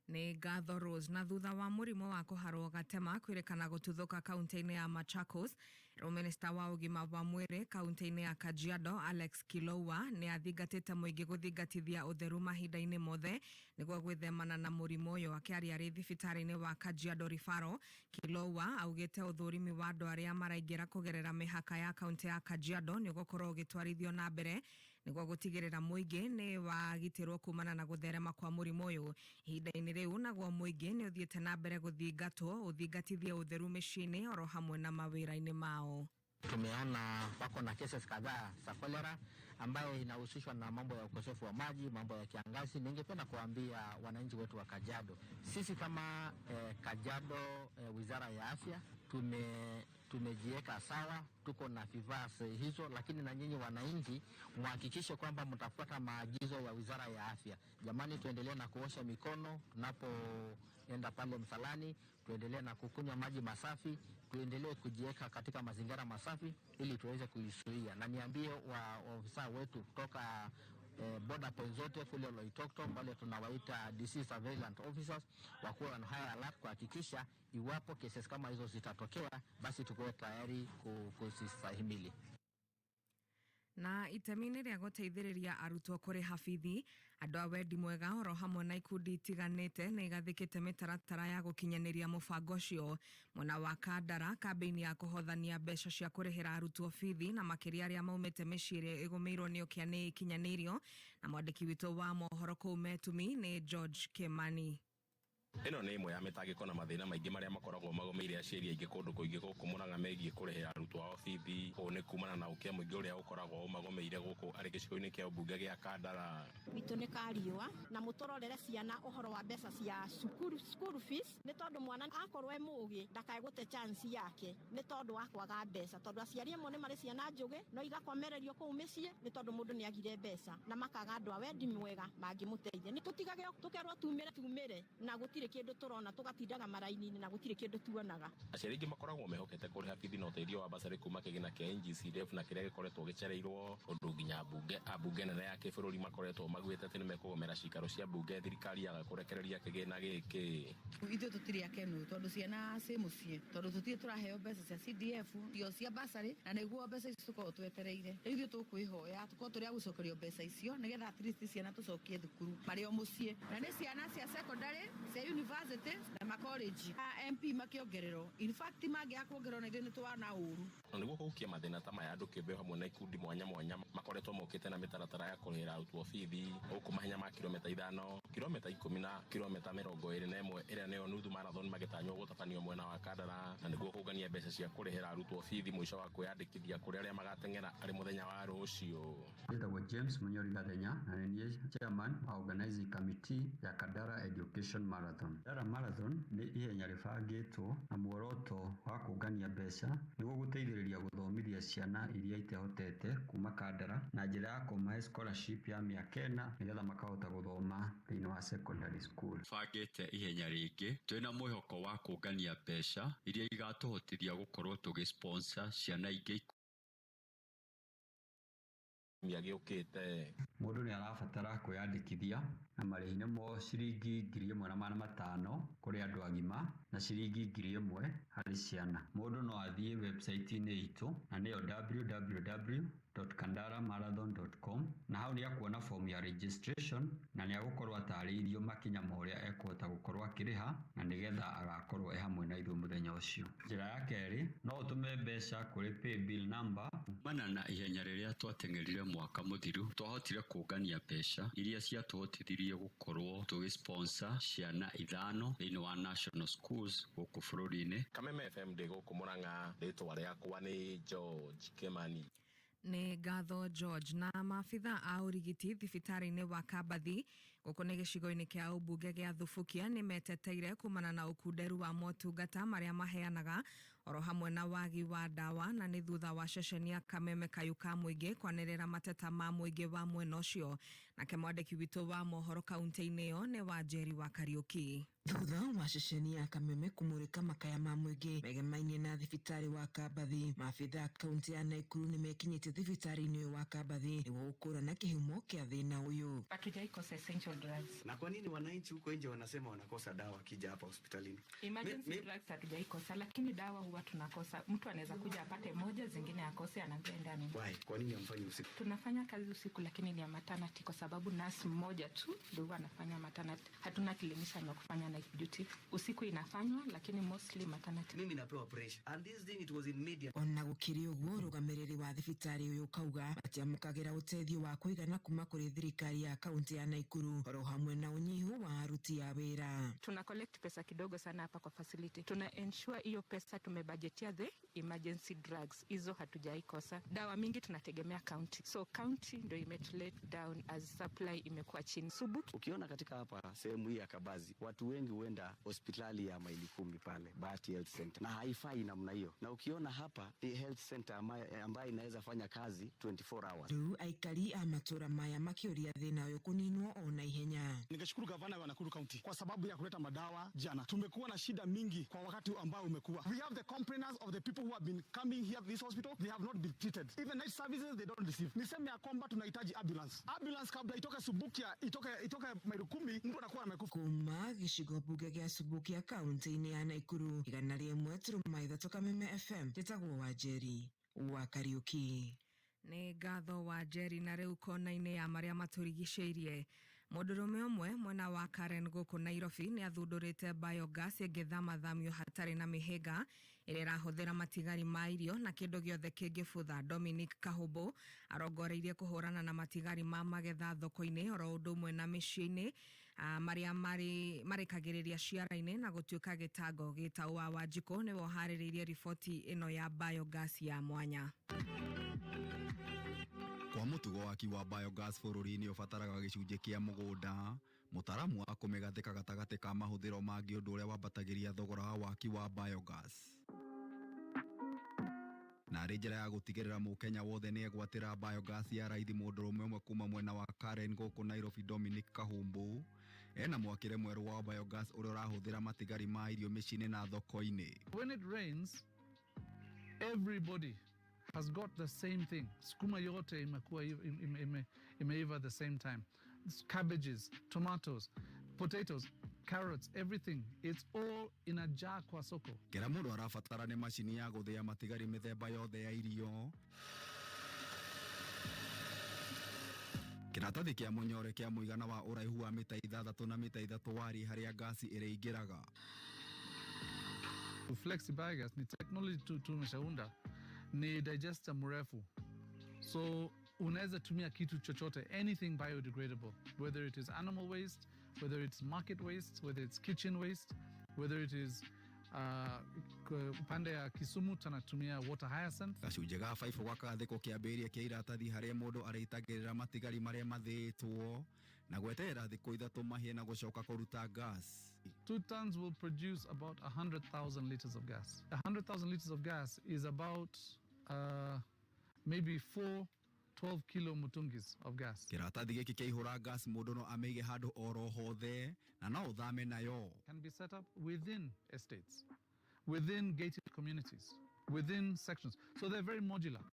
Nĩ ngatho Rose. Na thutha wa mũrimũ wa kũharwo gatema kwĩrĩkana gũtuthũka kaunti-inĩ ya Machakos, rĩu minista wa ũgima wa mwĩrĩ kaunti-inĩ ya Kajiado Alex Kilowa nĩ athingatĩte mũingĩ gũthingatithia ũtheru mahinda-inĩ mothe nĩguo gwĩthemana na mũrimũ ũyũ. Akĩaria arĩ thibitarĩ-inĩ wa Kajiado Referral, Kilowa augĩte ũthũrimi wa andũ arĩa maraingĩra kũgerera mĩhaka ya kaunti ya Kajiado nĩ ũgũkorwo ũgĩtwarithio na mbere nĩguo gũtigĩrĩra mũingĩ nĩ wagitĩrwo kumana na gũtherema kwa mũrimũ ũyũ. Ihinda-inĩ rĩu naguo mũingĩ nĩ ũthiĩte na mbere gũthingatwo ũthingatithie ũtheru mĩciĩ-inĩ oro hamwe na mawĩra-inĩ mao. Tumeona wako na cases kadhaa za cholera ambayo inahusishwa na mambo ya ukosefu wa maji, mambo ya kiangazi. Ningependa kuambia wananchi wetu wa Kajiado, sisi kama Kajiado Wizara ya Afya tumejiweka sawa, tuko na vifaa hizo, lakini na nyinyi wananchi muhakikishe kwamba mtafuata maagizo ya Wizara ya Afya. Jamani, tuendelee na kuosha mikono tunapoenda pale msalani, tuendelee na kukunywa maji masafi, tuendelee kujiweka katika mazingira masafi ili tuweze kuizuia. Na niambie waofisa wetu kutoka border points zote kule Loitoktok, wale tunawaita disease surveillance officers, wakuwe on high alert kuhakikisha iwapo cases kama hizo zitatokea, basi tukuwe tayari kuzistahimili. Na itemi-inĩ rĩa gũteithĩrĩria arutwo kũrĩha bithi, andũ a wendi mwega oro hamwe na ikundi itiganĩte nĩ igathĩkĩte mĩtaratara ya gũkinyanĩria mũbango ũcio. Mwena wa Kandara, kambĩini ya kũhothania mbeca cia kũrĩhĩra arutwo bithi na makĩria arĩa maumĩte mĩciĩ ĩrĩa ĩgũmĩirwo nĩ ũkĩa nĩ ĩkinyanĩirio, na mwandĩki witũ wa mohoro kũu Metumi nĩ George Kimani. Ĩno nĩ ĩmwe ya mĩtangĩko na mathĩna maingĩ marĩa makoragwo magũmĩire aciari aingĩ kũndũ kũingĩ gũkũ Murang'a megiĩ kũrĩhĩra arutwo ao bithi. Ũũ nĩ kumana na ũkĩa mũingĩ ũrĩa ũkoragwo ũmagũmĩire gũkũ arĩ gĩcigo-inĩ kĩa ũmbunge gĩa Kandara. Witũ nĩ kariũa na mũtũrorere ciana ũhoro wa mbeca cia cukuru, school fees, nĩ tondũ mwana akorwo e mũgĩ ndakae gũte chance yake nĩ tondũ wa kwaga mbeca, tondũ aciari amwe nĩ marĩ ciana njũgĩ no igakomererio kũu mĩciĩ nĩ tondũ mũndũ nĩ agire mbeca na makaga andũ a wendi mwega mangĩmũteithia. Nĩ tũtigage tũkerwo tumĩre tumĩre na gũtirĩ kĩndũ tũrona, tũgatindaga maraini-inĩ na gũtirĩ kĩndũ tuonaga. Aciari aingĩ makoragwo mehokete kũrĩha bithi na ũteithio wa basarĩ kuma kĩgĩna kĩa NGCDF na kĩrĩa gĩkoretwo gĩcereirwo, ũndũ nginya ambunge nene ya kĩbũrũri makoretwo maugĩte atĩ nĩmekũgomera cikaro cia mbunge thirikari yaga kũrekereria kĩgĩna gĩkĩ. Ithuĩ tũtirĩ akenu tondũ ciana ciĩ mũciĩ, tondũ tũtirĩ tũraheo mbeca cia CDF io cia basarĩ, na nĩguo mbeca icio tũkoragwo twetereire. Rĩu ithuĩ tũkwĩhoya tũkorwo tũrĩ a gũcokerio mbeca icio nĩgetha at least ciana tũcokie thukuru marĩ o mũciĩ, na nĩ ciana cia secondary, cia university na ma college. A MP makĩongererwo, in fact mangĩaga kuongererwo na ithuĩ nĩ twana ũru. Na nĩguo kũhukia mathĩna ta maya, andũ kĩũmbe hamwe na ikundi mwanya mwanya makoretwo mokĩte na mĩtaratara ya kũrĩhĩra arutwo bithi gũkũ mahenya ma kilomita 5, kilomita 10 na kilomita 21 ĩrĩa nĩyo nuthu marathon magĩtanywo gũtabanio mwena wa Kandara, na nĩguo kũngania mbeca cia kũrĩhĩra arutwo bithi mũico wa kwĩyandĩkithia kũrĩ arĩa magateng'era arĩ mũthenya wa rũciũ. Njĩtagwo James Munyori Gathenya na nĩ niĩ chairman wa organizing committee ya Kandara Education Marathon. Kandara Marathon nĩ ihenya rĩbangĩtwo na muoroto wa kũngania mbeca nĩguo gũteithĩrĩria gũthomithia ciana iria itehotete kuma Kandara na njĩra ya kũmahe scholarship ya mĩaka 4 nĩgetha makahota gũthoma thĩinĩ wa secondary school. Bangĩte ihenya rĩngĩ twĩna mwĩhoko wa kũngania mbeca iria igatũhotithia gũkorwo tũgĩ sponsor ciana ingĩ gĩũkĩte. Mũndũ nĩ arabatara kwĩyandĩkithia na marĩhi nĩmo ciringi 1500 kũrĩ andũ agima na ciringi 1000 harĩ ciana. Mũndũ no athiĩ website-inĩ itũ na nĩyo www.kandaramarathon.com na hau nĩ akuona form ya registration na nĩ agũkorwo atarĩirio makinya ma ũrĩa ekũhota gũkorwo akĩrĩha na nĩgetha agakorwo e hamwe na ithuĩ mũthenya ũcio. Njĩra ya kerĩ, no ũtũme mbeca kũrĩ paybill number. Kumana na ihenya rĩrĩa twateng'erire mwaka mũthiru, twahotire kũngania mbeca iria ciatũhotithirie gũkorwo tũgĩ-sponsor ciana 5 thĩinĩ wa national schools gũkũ bũrũri-inĩ. Kameme FM ndĩ gũkũ Murang'a, rĩtwa rĩakwa nĩ George Kimani. Nĩ ngatho George. Na maabitha a ũrigiti thibitarĩ-inĩ wa Kambathi gũkũ nĩ gĩcigo-inĩ kĩa ũmbunge gĩa Thubukia nĩ meteteire kumana na ũkunderu wa motungata marĩa maheanaga oro hamwe na wagi wa ndawa, na nĩ thutha wa ceceni ya Kameme Kayũ ka mũingĩ kwanĩrĩra mateta ma mũingĩ wa mwena ũcio. Nake mwandĩki witũ wa mohoro kaunti-inĩ ĩyo nĩ Wanjeri wa Kariũki. Thutha wa ceceni ya Kameme kumurika makaya ma mũingĩ megemainie na thibitarĩ wa Kambathi, maabitha a kaunti ya Naikuru nĩ mekinyĩtie thibitarĩ-inĩ ũyũ wa Kambathi nĩguo gũkũrana kĩhumo kĩa thĩna ũyũ. Hatujaikosa essential drugs. Na kwa nini wananchi huko nje wanasema wanakosa dawa wakija hapa hospitalini? Emergency drugs hatujaikosa, lakini dawa huwa tunakosa. Mtu anaweza kuja apate moja, zingine akose, anaambia enda anunue. Why? Kwa nini hamfanyi usiku? Tunafanya kazi usiku, lakini ni ya maternity kwa sababu nurse mmoja tu ndio huwa anafanya maternity. Hatuna clinician wa kufanya night duty. Usiku inafanywa, lakini mostly maternity. Mimi napewa pressure. And this thing it was in media. Ona gũkĩrĩ ũguo, ũrũgamĩrĩri wa thibitarĩ ũyũ ũkauga matiamũkagĩra ũteithio wa kũigana kuma kũrĩ thirikari ya kaunti ya Naikuru oro hamwe na ũnyihu wa aruti a wĩra. Tuna collect pesa kidogo sana hapa kwa facility. Tuna ensure hiyo pesa tumebudgetia the emergency drugs. Hizo hatujaikosa. Dawa mingi tunategemea county. So county ndio imetulet down as supply imekuwa chini. Subuki. Ukiona katika hapa sehemu hii ya Kabazi, watu wengi huenda hospitali ya maili 10 pale Bahati Health Center, na haifai namna hiyo. Na ukiona hapa ni health center ambayo inaweza fanya kazi 24 hours. Rĩu aikari a matũra maya makĩũria thĩna ũyũ kũninwo o na ihenya. Ningeshukuru gavana wa Nakuru County kwa sababu ya kuleta madawa jana. Tumekuwa na shida mingi kwa wakati ambao umekuwa. We have the complaints of the people who have been coming here this hospital, they have not been treated. Even night services they don't receive. Niseme ya kwamba tunahitaji ambulance. Ambulance kabla itoke Subukia, itoke maili 10, mtu anakuwa amekufa. Kuma gĩcigo mbunge gĩa Subukia kaunti-inĩ ya Naikuru, 101.3 Kameme FM, njĩtagwo Wanjeri wa Kariũki. Nĩ ngatho Wanjeri. Na rĩu kona-inĩ ya marĩa matũrigicĩirie, mũndũrũme ũmwe mwena wa Karen gũkũ Nairobi nĩ athundũrĩte biogas ĩngĩthamathamio hatarĩ na mĩhĩnga ĩrĩa ĩrahũthĩra matigari ma irio na kĩndũ gĩothe kĩngĩbutha. Dominic Kahũmbũ arongoreirie kũhũrana na matigari ma magetha thoko-inĩ oro ũndũ ũmwe na mĩciĩ-inĩ marĩa marĩkagĩrĩria ciara-inĩ na gũtuĩka gĩtango. Gĩtaũ wa Wanjikũ nĩwe ũharĩrĩirie riboti ĩno ya biogas ya mwanya. Kwa mũtugo waki wa biogas bũrũri-inĩ ũbataraga gĩcunjĩ kĩa mũgũnda, mũtaramu wa kũmĩgathĩka gatagatĩ ka mahũthĩro mangĩ, ũndũ ũrĩa wambatagĩria thogora wa waki wa biogas. Na arĩ njĩra ya gũtigĩrĩra mũkenya wothe nĩ egwatĩra biogas ya raithi, mũndũrũme ũmwe kuma mwena wa Karen gũkũ Nairobi, Dominic Kahumbu, ena mwakĩre mwerũ wa biogas ũrĩa ũrahũthĩra matigari ma irio mĩciĩ-inĩ na thoko-inĩ. When it rains, everybody has got the same thing. Sukuma yote imekuwa imeiva at the same time. Cabbages, tomatoes, potatoes, carrots, everything. It's all in a jar kwa soko. Kĩrĩa mũndũ arabatara nĩ macini ya gũthĩa matigari mĩthemba yothe ya irio. Kĩratathi kĩa mũnyore kĩa mũigana wa ũraihu wa mita 6 na mita 3 wariĩ harĩa ngasi ĩrĩingĩraga. Flexi biogas ni technology tumeshaunda, ni digester mrefu. So unaweza tumia kitu chochote, anything biodegradable, whether it is animal waste, whether it's market waste, whether it's kitchen waste, whether it is upande ya Kisumu tunatumia water hyacinth. Gacunjĩ ga baibũ gakathĩkwo kĩambĩrĩria kĩa iratathi harĩa mũndũ arĩitagĩrĩra matigari marĩa mathĩĩtwo na gweterera thikũ 3 mahĩe na gũcoka kũruta gas. 2 tons will produce about 100,000 liters of gas. 100,000 liters of gas is about maybe 4 12 kilo mutungis of gas. Kĩratathi gĩkĩ kĩaihũra gas mũndũ no amĩige handũ oro hothe na no ũthame nayo. Can be set up within estates, within gated communities, within sections. So they're very modular.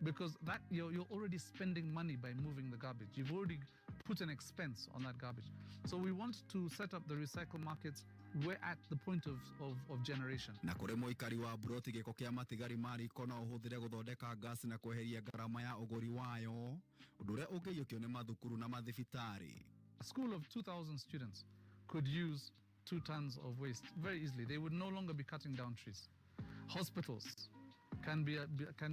Because that you're already spending money by moving the garbage. You've already put an expense on that garbage. So we want to set up the recycle markets we're at the point of generation. Na kũrĩ mũikari wa Broti gĩko kĩa matigari ma riko no ũhũthĩre gũthondeka gas na kweheria ngarama ya ũgũri wayo, ũndũ ũrĩa ũngĩiyũkio nĩ mathukuru na mathibitarĩ. A school of 2,000 students could use 2 tons of waste very easily. They would no longer be cutting down trees. Hospitals can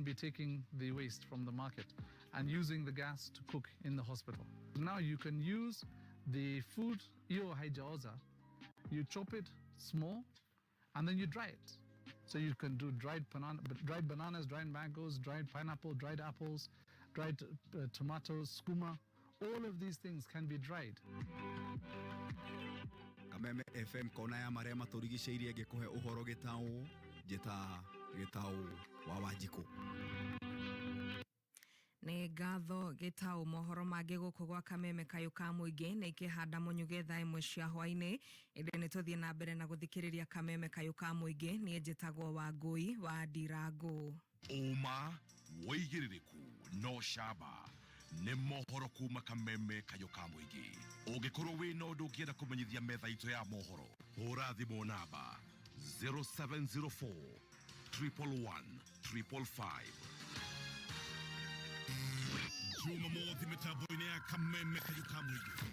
be taking the waste from the market and using the gas to cook in the hospital. Now you can use the food, hiyo haijaoza, you chop it small and then you dry it. So you can do dried bananas, dried mangoes, dried pineapple, dried apples, dried tomatoes, skuma. All of these things can be dried. Kameme FM kona ya marĩa matũrigicĩirie ngĩkũhe ũhoro gĩtaũ njĩta gĩtaũ wa Wanjikũ. Nĩ ngatho Gĩtaũ. Mohoro mangĩ gũkũ gwa Kameme kayũ ka mũingĩ nĩ ikĩhanda mũnyuge thaa 1 cia hwainĩ, ĩndĩ nĩ tũthiĩ na mbere na gũthikĩrĩria Kameme kayũ ka mũingĩ. Niĩ njĩtagwo Wangũi wa Ndirangũ. Ũma, wĩigĩrĩrĩku no camba nĩ mohoro kuma Kameme kayũ ka mũingĩ. Ũngĩkorwo wĩna ũndũ ũngĩenda kũmenyithia metha itũ ya mohoro, hũra thimũ namba 0704 111 555. Jumamothi mĩtambo-inĩ ya Kameme kayũ ka mũingĩ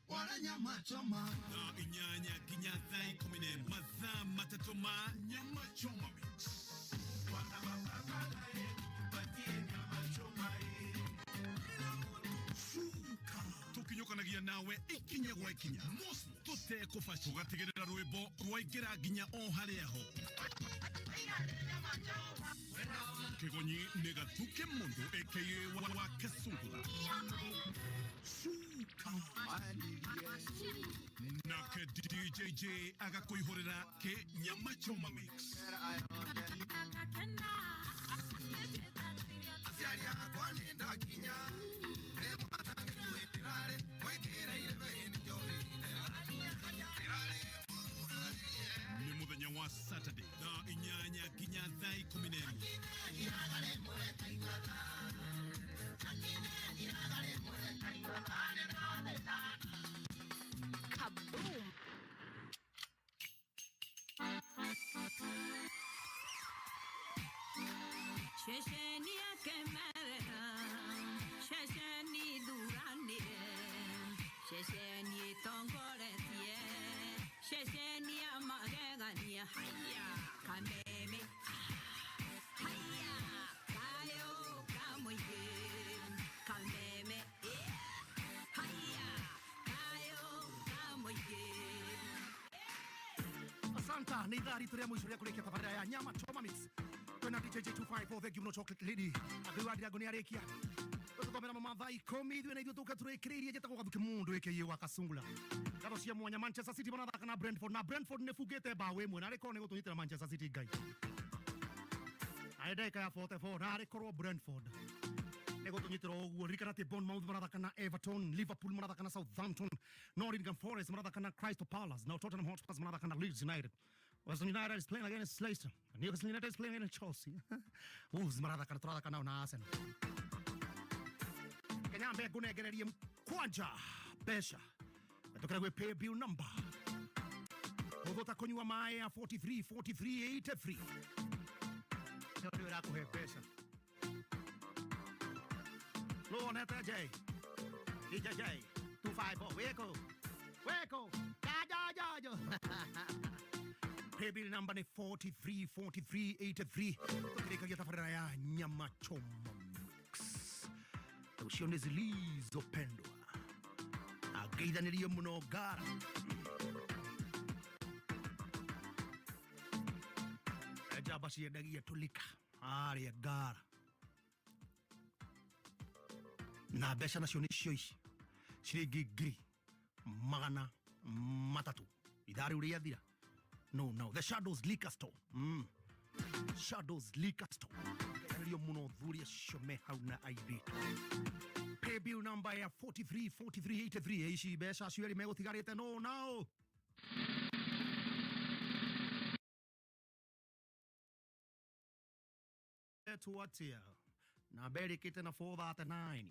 Wala nyama choma. Thaa 8 nginya thaa 11, mathaa 3 ma nyama choma mix. Wana mapapala patie nyama choma. Cuka tũkinyũkanagia nawe ikinya gwa ikinya mos tũtekũbaci, tũgatigĩrĩra rwĩmbo rwaingĩra nginya o harĩa ho kĩgonyi nĩ gatuke mũndũ aka wa Kasungura. Cuka nake DJJ agakũihũrĩra kĩ nyama choma mix. Aciari akwa nĩ ndakinya. Nĩ mũthenya wa Saturday thaa 8 nginya thaa 11. Kaboom! Ceceni ya Kemera, ceceni thuranire, ceceni ĩtongoretie, ceceni ya magegania, haya Kameme, haya kayũ ka mũingĩ, Kameme, haya kayũ ka mũingĩ. Asanta, nĩ ithaa ritũ rĩa mũico rĩa kũrĩkia tabarĩra ya nyama choma mix. Twĩna DJ J254, thank you mũno chocolate lady. Agĩu wa Ndirango nĩ arĩkia tũthomera mama thaa 10, ithuĩ na ithuĩ tũke tũrĩkĩrĩirie. Njĩtagwo Gathuki Mundu aka wa Kasungula. Ngatho cia mwanya, Manchester City marathaka na Brentford, na Brentford nĩ bungĩte mbaũ 1, na arĩ korwo nĩ gũtũnyitĩra Manchester City Ngai arĩ ndagĩka ya 44, na arĩ korwo Brentford nĩ gũtũnyitĩra ũguo. Ririkana atĩ Bournemouth marathaka na Everton, Liverpool marathaka na Southampton, Nottingham Forest marathaka na Crystal Palace, now Tottenham Hotspurs marathaka na Leeds United. West Ham United is playing against Leicester. Newcastle United is playing against Chelsea. Wolves marathaka tũrathaka nao na Arsenal. Kenya mbe ngũnengererie kwanja mbeca tũkĩra gwĩ pay bill number hũthũ ta kũnyua maĩ ya 43 43 83. Ĩyo nĩyo ĩrakũhe mbeca. Luonete J DJ J 254 wĩkũ wĩkũ jajajajo. Paybill number nĩ 43 43 83. Tũkĩrĩkagia tabarĩra ya nyama choma mix. Ucio nĩ zilizopendwa, angeithanĩrio mũno ngara. Njamba ciendagia tũlika harĩa ngara, na mbeca nacio nĩcio ici, ciringi 300,000. Ithaa rĩu rĩathira no no the Shadows Liquor Store, Shadows Liquor Store, ngeithanĩrio mũno thuri acio me hau na airĩtu. Paybill number ya 43 43 83. Ici mbeca acio erĩ megũtigarĩte no no tu atia. Namba ĩrĩkĩte na 439.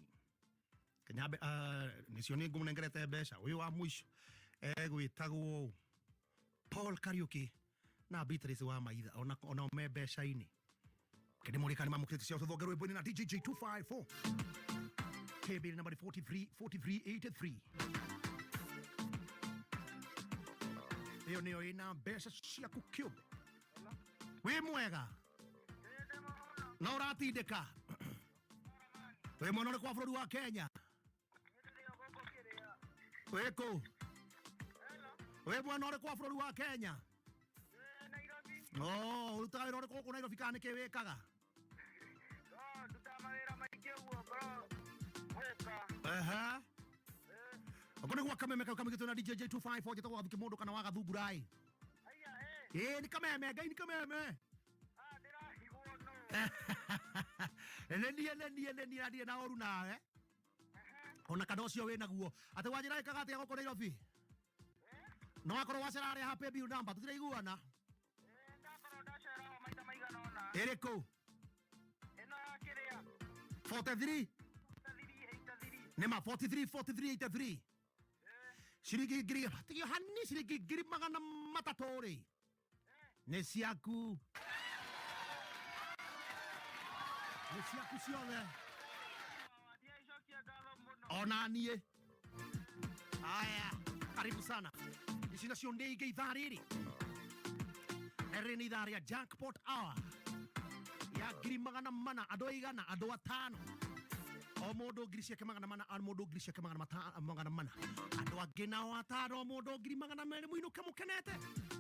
Kenyambe nicio nĩ ngũmũnengerete mbeca. Ũyũ wa mũico egwĩtagwo Paul Kariuki na Beatrice wa Maitha ona onao me mbeca-inĩ. Kende mũrĩkani mamũkĩrĩte cia tũthonge rwĩmbo-inĩ na DJJ 254. Table number 43 4383. Ĩyo nĩyo ĩna mbeca ciaku kĩũmbe. Wĩ mwega? No ũratindĩka? Wĩ mwena ũrĩkũ wa bũrũri wa Kenya? Wĩ kũ? Wĩ mwena ũrĩkũ wa bũrũri wa Kenya? Oh, ũrutaga wĩra ũrĩkũ gũkũ Nairobi kana nĩkĩ wĩkaga? Ehe. Ũguo nĩguo kameme kau kamĩgĩtwo na DJ 254 njĩtagwo Gathuki mũndũ kana wa Gathungurai. Ĩĩ nĩ kameme, Ngai nĩ kameme. Nĩ niĩ nĩ niĩ nĩ niĩ na ndirĩ na ũru nawe. Ona kana ũcio wĩ naguo. Atĩ wanjĩra wĩkaga atĩa gũkũ Nairobi? No wakorwo wacera harĩa ha pay bill number tũtiraiguana. Ĩrĩkũ? 43 nĩma 43 43 83 ciringi ngiri tigio hani ciringi ngiri magana matatũ rĩ nĩ ciaku, nĩ ciaku ciothe ona niĩ. Aya, karibu sana. Ici nacio nĩ ingĩ ithaa rĩrĩ na rĩrĩ nĩ ithaa rĩa jackpot hour ya ngiri magana mana andũ aigana andũ atano o mũndũ ngiri ciake magana mana o mũndũ ngiri ciake magana mana andũ angĩ nao atano o mũndũ ngiri magana merĩ mũinũke mũkenete.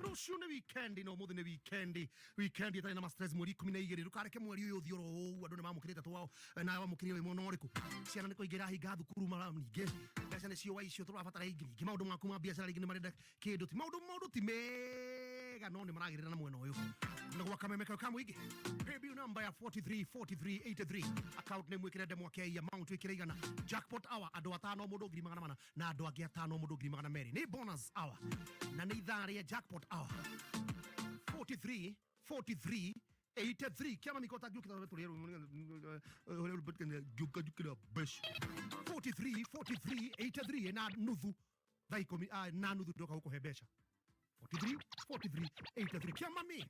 Rũciũ nĩ weekend na ũmũthĩ nĩ weekend, weekend ĩtarĩ na ma stress mweri 12. Ndũkareke mweri ũyũ ũthiĩ oro ũguo. Andũ nĩ mamũkĩrĩte twao na wamũkĩrire wĩ mwena ũrĩkũ? Ciana nĩ kũingĩra hinga thukuru mara ningĩ mbeca nĩ ciũa icio tũrabatara ingĩ ningĩ maũndũ maku ma biacara rĩngĩ nĩ marenda kĩndũ ti maũndũ maũndũ ti mega no nĩ maragĩrĩra na mwena ũyũ nĩ gwa kameme kau ka mũingĩ. Paybill number ya 43 43 83, account name wĩkĩre ndemwa K, amount wĩkĩre igana. Jackpot hour andũ atano mũndũ ngiri magana mana na andũ angĩ atano mũndũ ngiri magana merĩ. Nĩ bonus hour na nĩ ithaa rĩa jackpot hour 43 43 83. Kiama mikota ngiũkĩta tũrĩ ngĩũka njũkĩra mbeca 43 43 83 na nuthu thaa ikũmi na nuthu ndoka gũkũhe mbeca 43 43 83 kiama mi.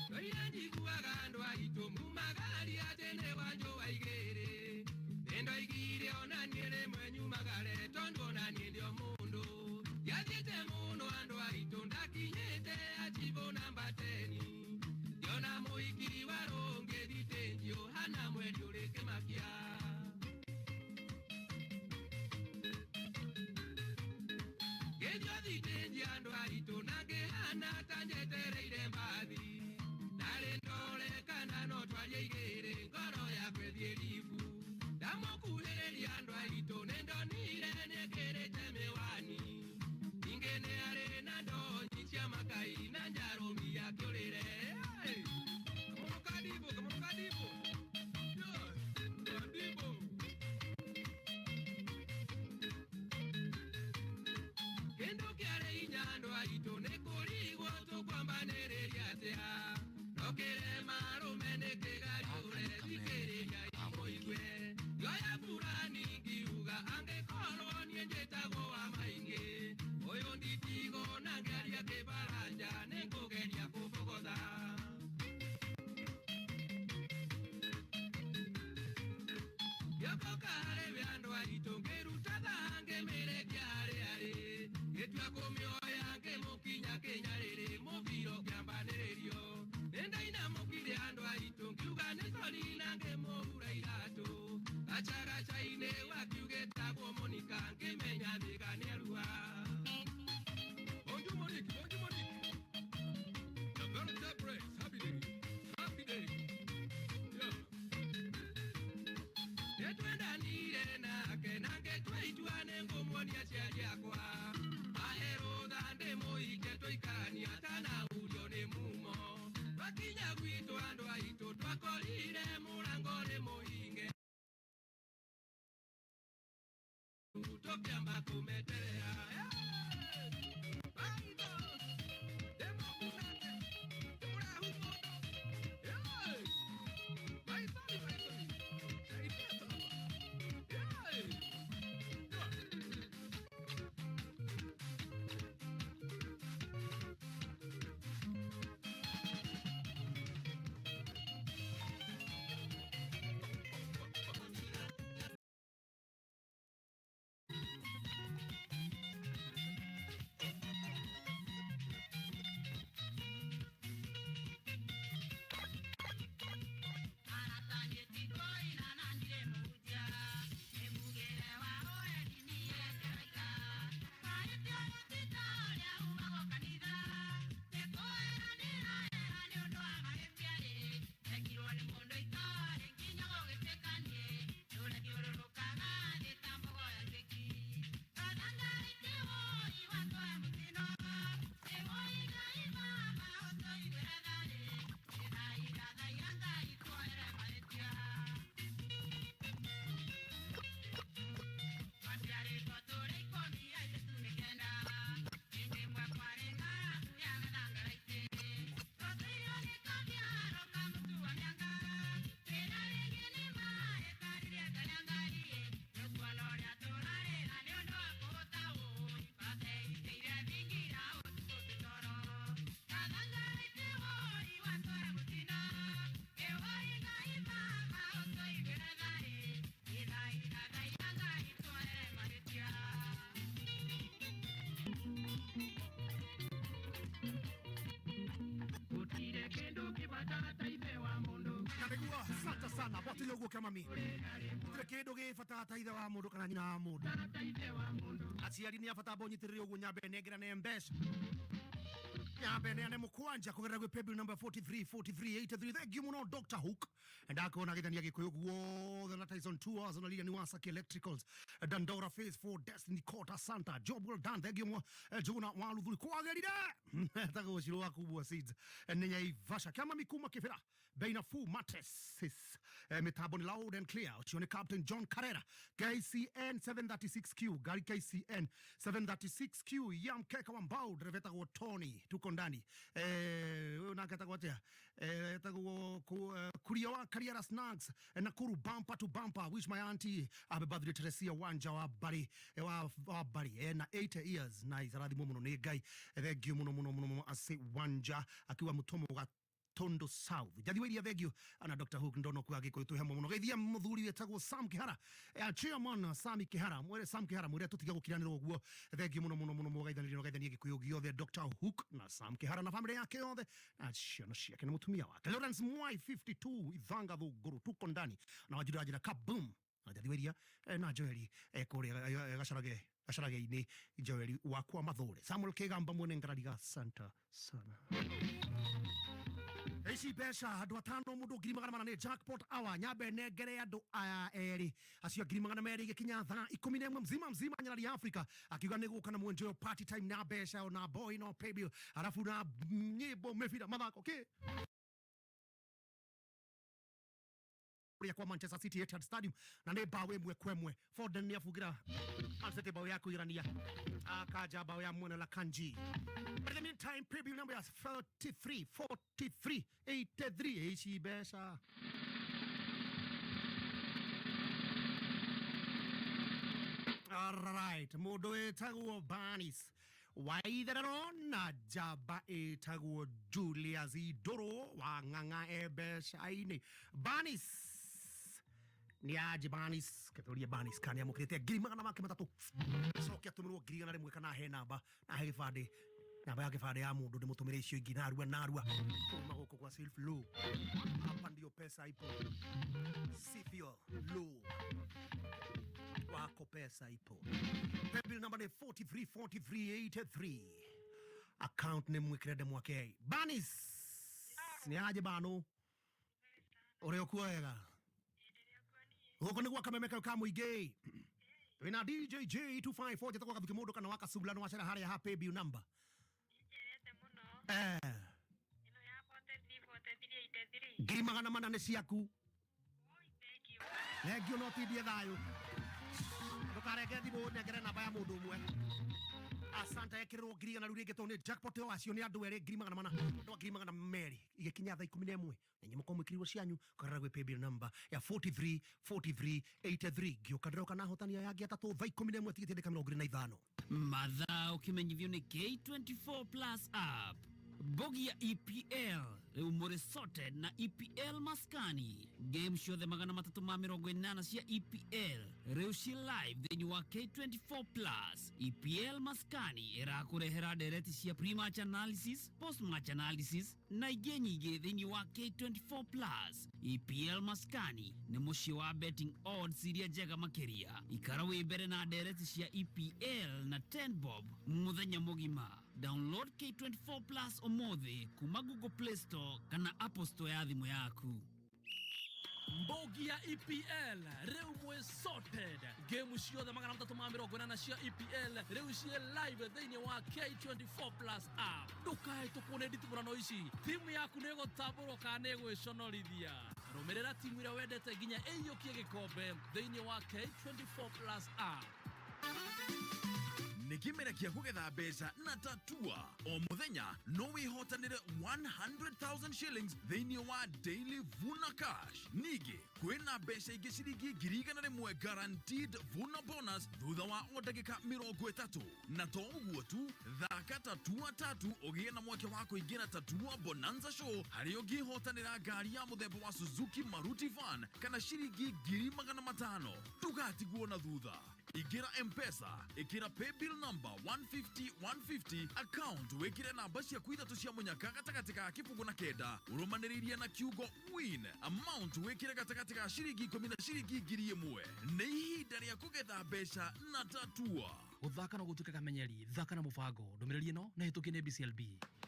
Ndoire njiguaga andũ aitũ mumagaria atĩ nĩ wanjũ wa igĩrĩ. Nĩndoigire ona niĩ rĩmwe nyumagare tondũ ona niĩ ndĩ o mũndũ. Ndiathiĩte mũno andũ aitũ ndakinyĩte achibũ namba 10. Ngĩona mũhiki wa rũngĩ thitĩnji ũhana mweri ũrĩ kĩmakia. Ngĩthiĩ thitĩnji andũ aitũ na ngĩhana ta njetereire mbathi. Ndarĩ ndore kana no twarie igĩrĩ ngoro yakwa ĩthiĩ ribu. Ndamũkuhĩrĩria andũ aitũ nĩndonire nĩekĩrĩte mĩwani. Ningĩ nĩ arĩ na ndonyi cia makai na njarũmi akĩũrĩre. Kamũndũ kadibo, kamũndũ kadibo. Kadibo. Kĩndũ kĩarĩ hinya andũ aitũ nĩ kũrigwo tũkwambanĩrĩria atĩa. No kĩrema arũme nĩ kĩgariũre thikĩrĩria imũigue. Ngĩoya burani ngiuga angĩkorwo niĩ njĩtagwo wa maingĩ. Ũyũ nditigo na ngĩaria kĩbaranja nĩngũgeria kũbogotha. Ngĩokoka harĩ we andũ aitũ ngĩruta thaa ngĩmĩrendia harĩ arĩ. Ngĩtua kũmĩoya ngĩmũkinya kĩnyarĩrĩ mũbira ũkĩambanĩrĩrio. Nĩndainamũkire andũ aitũ ngiuga nĩ sori na ngĩmũhura iratũ. Gacagaca-inĩ wakiugĩtagwo Monica ngĩmenya thĩga nĩarua. Bonjour Monique, bonjour Monique. The vertebrates, happy day, happy day. Yeah. Nĩtwendanire nake na ngĩtua itua nĩngũmuonia aciari akwa. Ahe rũtha ndĩmũhikie tũikaranie atanaurio nĩ mumo. Twakinya gwitũ andũ aitũ twakorire mũrango nĩ mũhinge. Tũkĩamba kũmeterera. Maitho, ndĩmũgunate, ndĩmũrahu mũno. Maithori, maithori, ndeithia baba. Gũtirĩ kĩndũ kĩbata ta ithe wa mũndũ. Na nĩguo asante sana bwatĩria ũguo kĩa mami gũtirĩ kĩndũ gĩ bata ta ithe wa mũndũ kana nyina wa mũndũ. Aciari nĩ a bata mbonyitĩrĩre ũguo nyambe nengerane mbeca nyambe neane mũkwanja kũgerera gwĩ paybill number 434383. Thank you mũno Dr. Hook ndakona gĩthania gĩkũyũ guothe na Tyson Tours na Lilian Wasaki Electricals Dandora Phase 4 Destiny Court. Asanta, job well done. Thank you mo Jona wa Luthuri kwagĩrire tagwo ciro wa kubwa seeds nĩ Nyaivasha kĩama mikuma kĩbĩra bei nafuu mattresses mitambo ni loud and clear ũcio nĩ Captain John Carrera KCN 736Q gari KCN 736Q ya mkeka wa mbao dereva etagwo Tony tuko ndani ũyũ nake etagwo atĩa etagwo kuria wa Kariara Snacks Nakuru bumper to bumper. Wish my auntie happy birthday Teresia Wanja wa Bari wa Bari na 80 years. Nice arathimwo mũno nĩ Ngai. Thank you mũno mũno mũno mũno ase Wanja akiwa mũtomo wa Tondo South. Jathi wairia thengio ana Dr. Hook ndono kwa gikuyu twi hamwe muno geithia muthuri wetagwo Sam Kihara chairman Sami Kihara mwere Sam Kihara mwere tutiga gukiranira uguo thengio muno muno muno mugaithanirie no gaithanie gikuyu giothe Dr. Hook na Sam Kihara na family yake yothe na ciana ciake na mutumia wake Lawrence Mwai 52 Ithanga Thunguru tuko ndani na wajira jira kaboom na jathi wairia na Joeli kuria gacarage gacarage-inĩ Joeli wakwa mathũre Samuel Kigamba mwene ngarariga santa sana ici mbeca andũ atano mũndũ 400,000 nĩ jackpot hour nyambe nengere andũ aya erĩ acio 200,000 igĩkinya thaa 11 mzima mzima nyarari ya Africa akiuga nĩ gũka na mwenjoyo party time na mbeca ona boy no pay bill arafu na nyĩmbo mĩbira mathako kĩ kuria kwa Manchester City Etihad Stadium na nĩ mbaũ ĩmwe kwa ĩmwe. Foden nĩ abungĩra Man City mbaũ ya kũigania akanja mbaũ ya mwena Lakanji. But in the meantime, paybill number is 33 43 83 ici mbeca. Alright, mũndũ wĩtagwo Banis Waitherero na njamba ĩtagwo Julius Ndũrũ wa ng'ang'a e mbeca-inĩ. Banis nĩ anjĩ Banis ketũrie Banis kana nĩamũkĩrĩte 300,000 coke atũmĩrwo 100,000 kana he namba na he gĩbandĩ namba ya gĩbandĩ ya mũndũ ndĩmũtũmĩre icio ingĩ narua narua kuma gũkũ kwa Self Low. Hapa ndio pesa ipo, sivyo low wako pesa ipo. Paybill number ni 434383. Account ni mwikire ndemwake. Banis nĩ aje bano ũrĩa ũkuo wega gũkũ nĩ gwa kameme kau ka mũingĩ wĩna DJJ 254 njĩtagwo Gathuki mũndũ kana wakacula nĩ wacera harĩa ha paybill number 400,000 nĩ ciaku thengio no tindie thayũ. Ndukarenge thimũ nengere namba ya mũndũ ũmwe. Asante ekĩrĩrwo 100,000 rĩu rĩngĩ tondũ nĩ jackpot ĩyo acio nĩ andũ erĩ 400,000 andũ a 200,000 igĩkinya thaa 11 na inyuĩ mũkorwo mwĩkĩrirwo cianyu kũgerera gwĩ paybill number ya 43 43 83. Ngĩũka ndĩroka na ahotani aya angĩ atatũ thaa 11 tigĩtie ndagĩka 25. Mathaa ũkĩmenyithio nĩ K24 Plus app. Bogi ya EPL rĩu mũrĩ sorted na EPL maskani. Game ciothe 380 cia EPL rĩu ci live thĩinĩ wa K24 Plus. EPL maskani ĩrakũrehera ndereti cia pre-match analysis, post-match analysis na ingĩ nyingĩ thĩinĩ wa K24 Plus. EPL maskani nĩ mũciĩ wa betting odds iria njega makĩria. Ikara wĩ mbere na ndereti cia EPL na 10 bob mũthenya mũgima. Download K24 Plus ũmũthĩ kuma Google Play Store kana Apple Store ya thimũ yaku. Mbogi ya EPL rĩu mwĩ sorted. Game ciothe 380 cia EPL rĩu ciĩ live thĩinĩ wa K24 Plus app. Ndũkahĩtũkwo nĩ nditimũrano ici. Timu yaku nĩ ĩgũtambũrwo kana nĩ ĩgwĩconorithia. Rũmĩrĩra timu ĩrĩa wendete nginya ĩiyũkie gĩkombe thĩinĩ wa K24 Plus app. Nĩ kĩmera kĩa kũgetha mbeca na Tatua. O mũthenya no wĩhotanĩre 100,000 shillings thĩinĩ wa Daily Vuna Cash. Ningĩ kwĩna mbeca ingĩ ciringi 100,000 guaranteed Vuna bonus thutha wa o ndagĩka 30. Na to ũguo tu, thaka Tatua tatu ũgĩe na mweke wa kũingĩra Tatua Bonanza Show harĩa ũngĩhotanĩra ngari ya mũthemba wa Suzuki Maruti Van kana ciringi 500,000. Ndũgatigwo na thutha. Ingĩra M-Pesa, ĩkĩra paybill number 150 150, account wĩkĩre namba ciaku ithatũ cia mũnyaka gatagatĩ ga kĩbũgũ na kenda ũrũmanĩrĩirie na kiugo win, amount wĩkĩre gatagatĩ ga ciringi 10 na ciringi 1,000. Nĩ ihinda rĩa kũgetha mbeca na Tatua. Gũthaka no gũtuĩke kamenyeri. Thaka na mũbango. Ndũmĩrĩri ĩno nĩ hĩtũkie nĩ BCLB.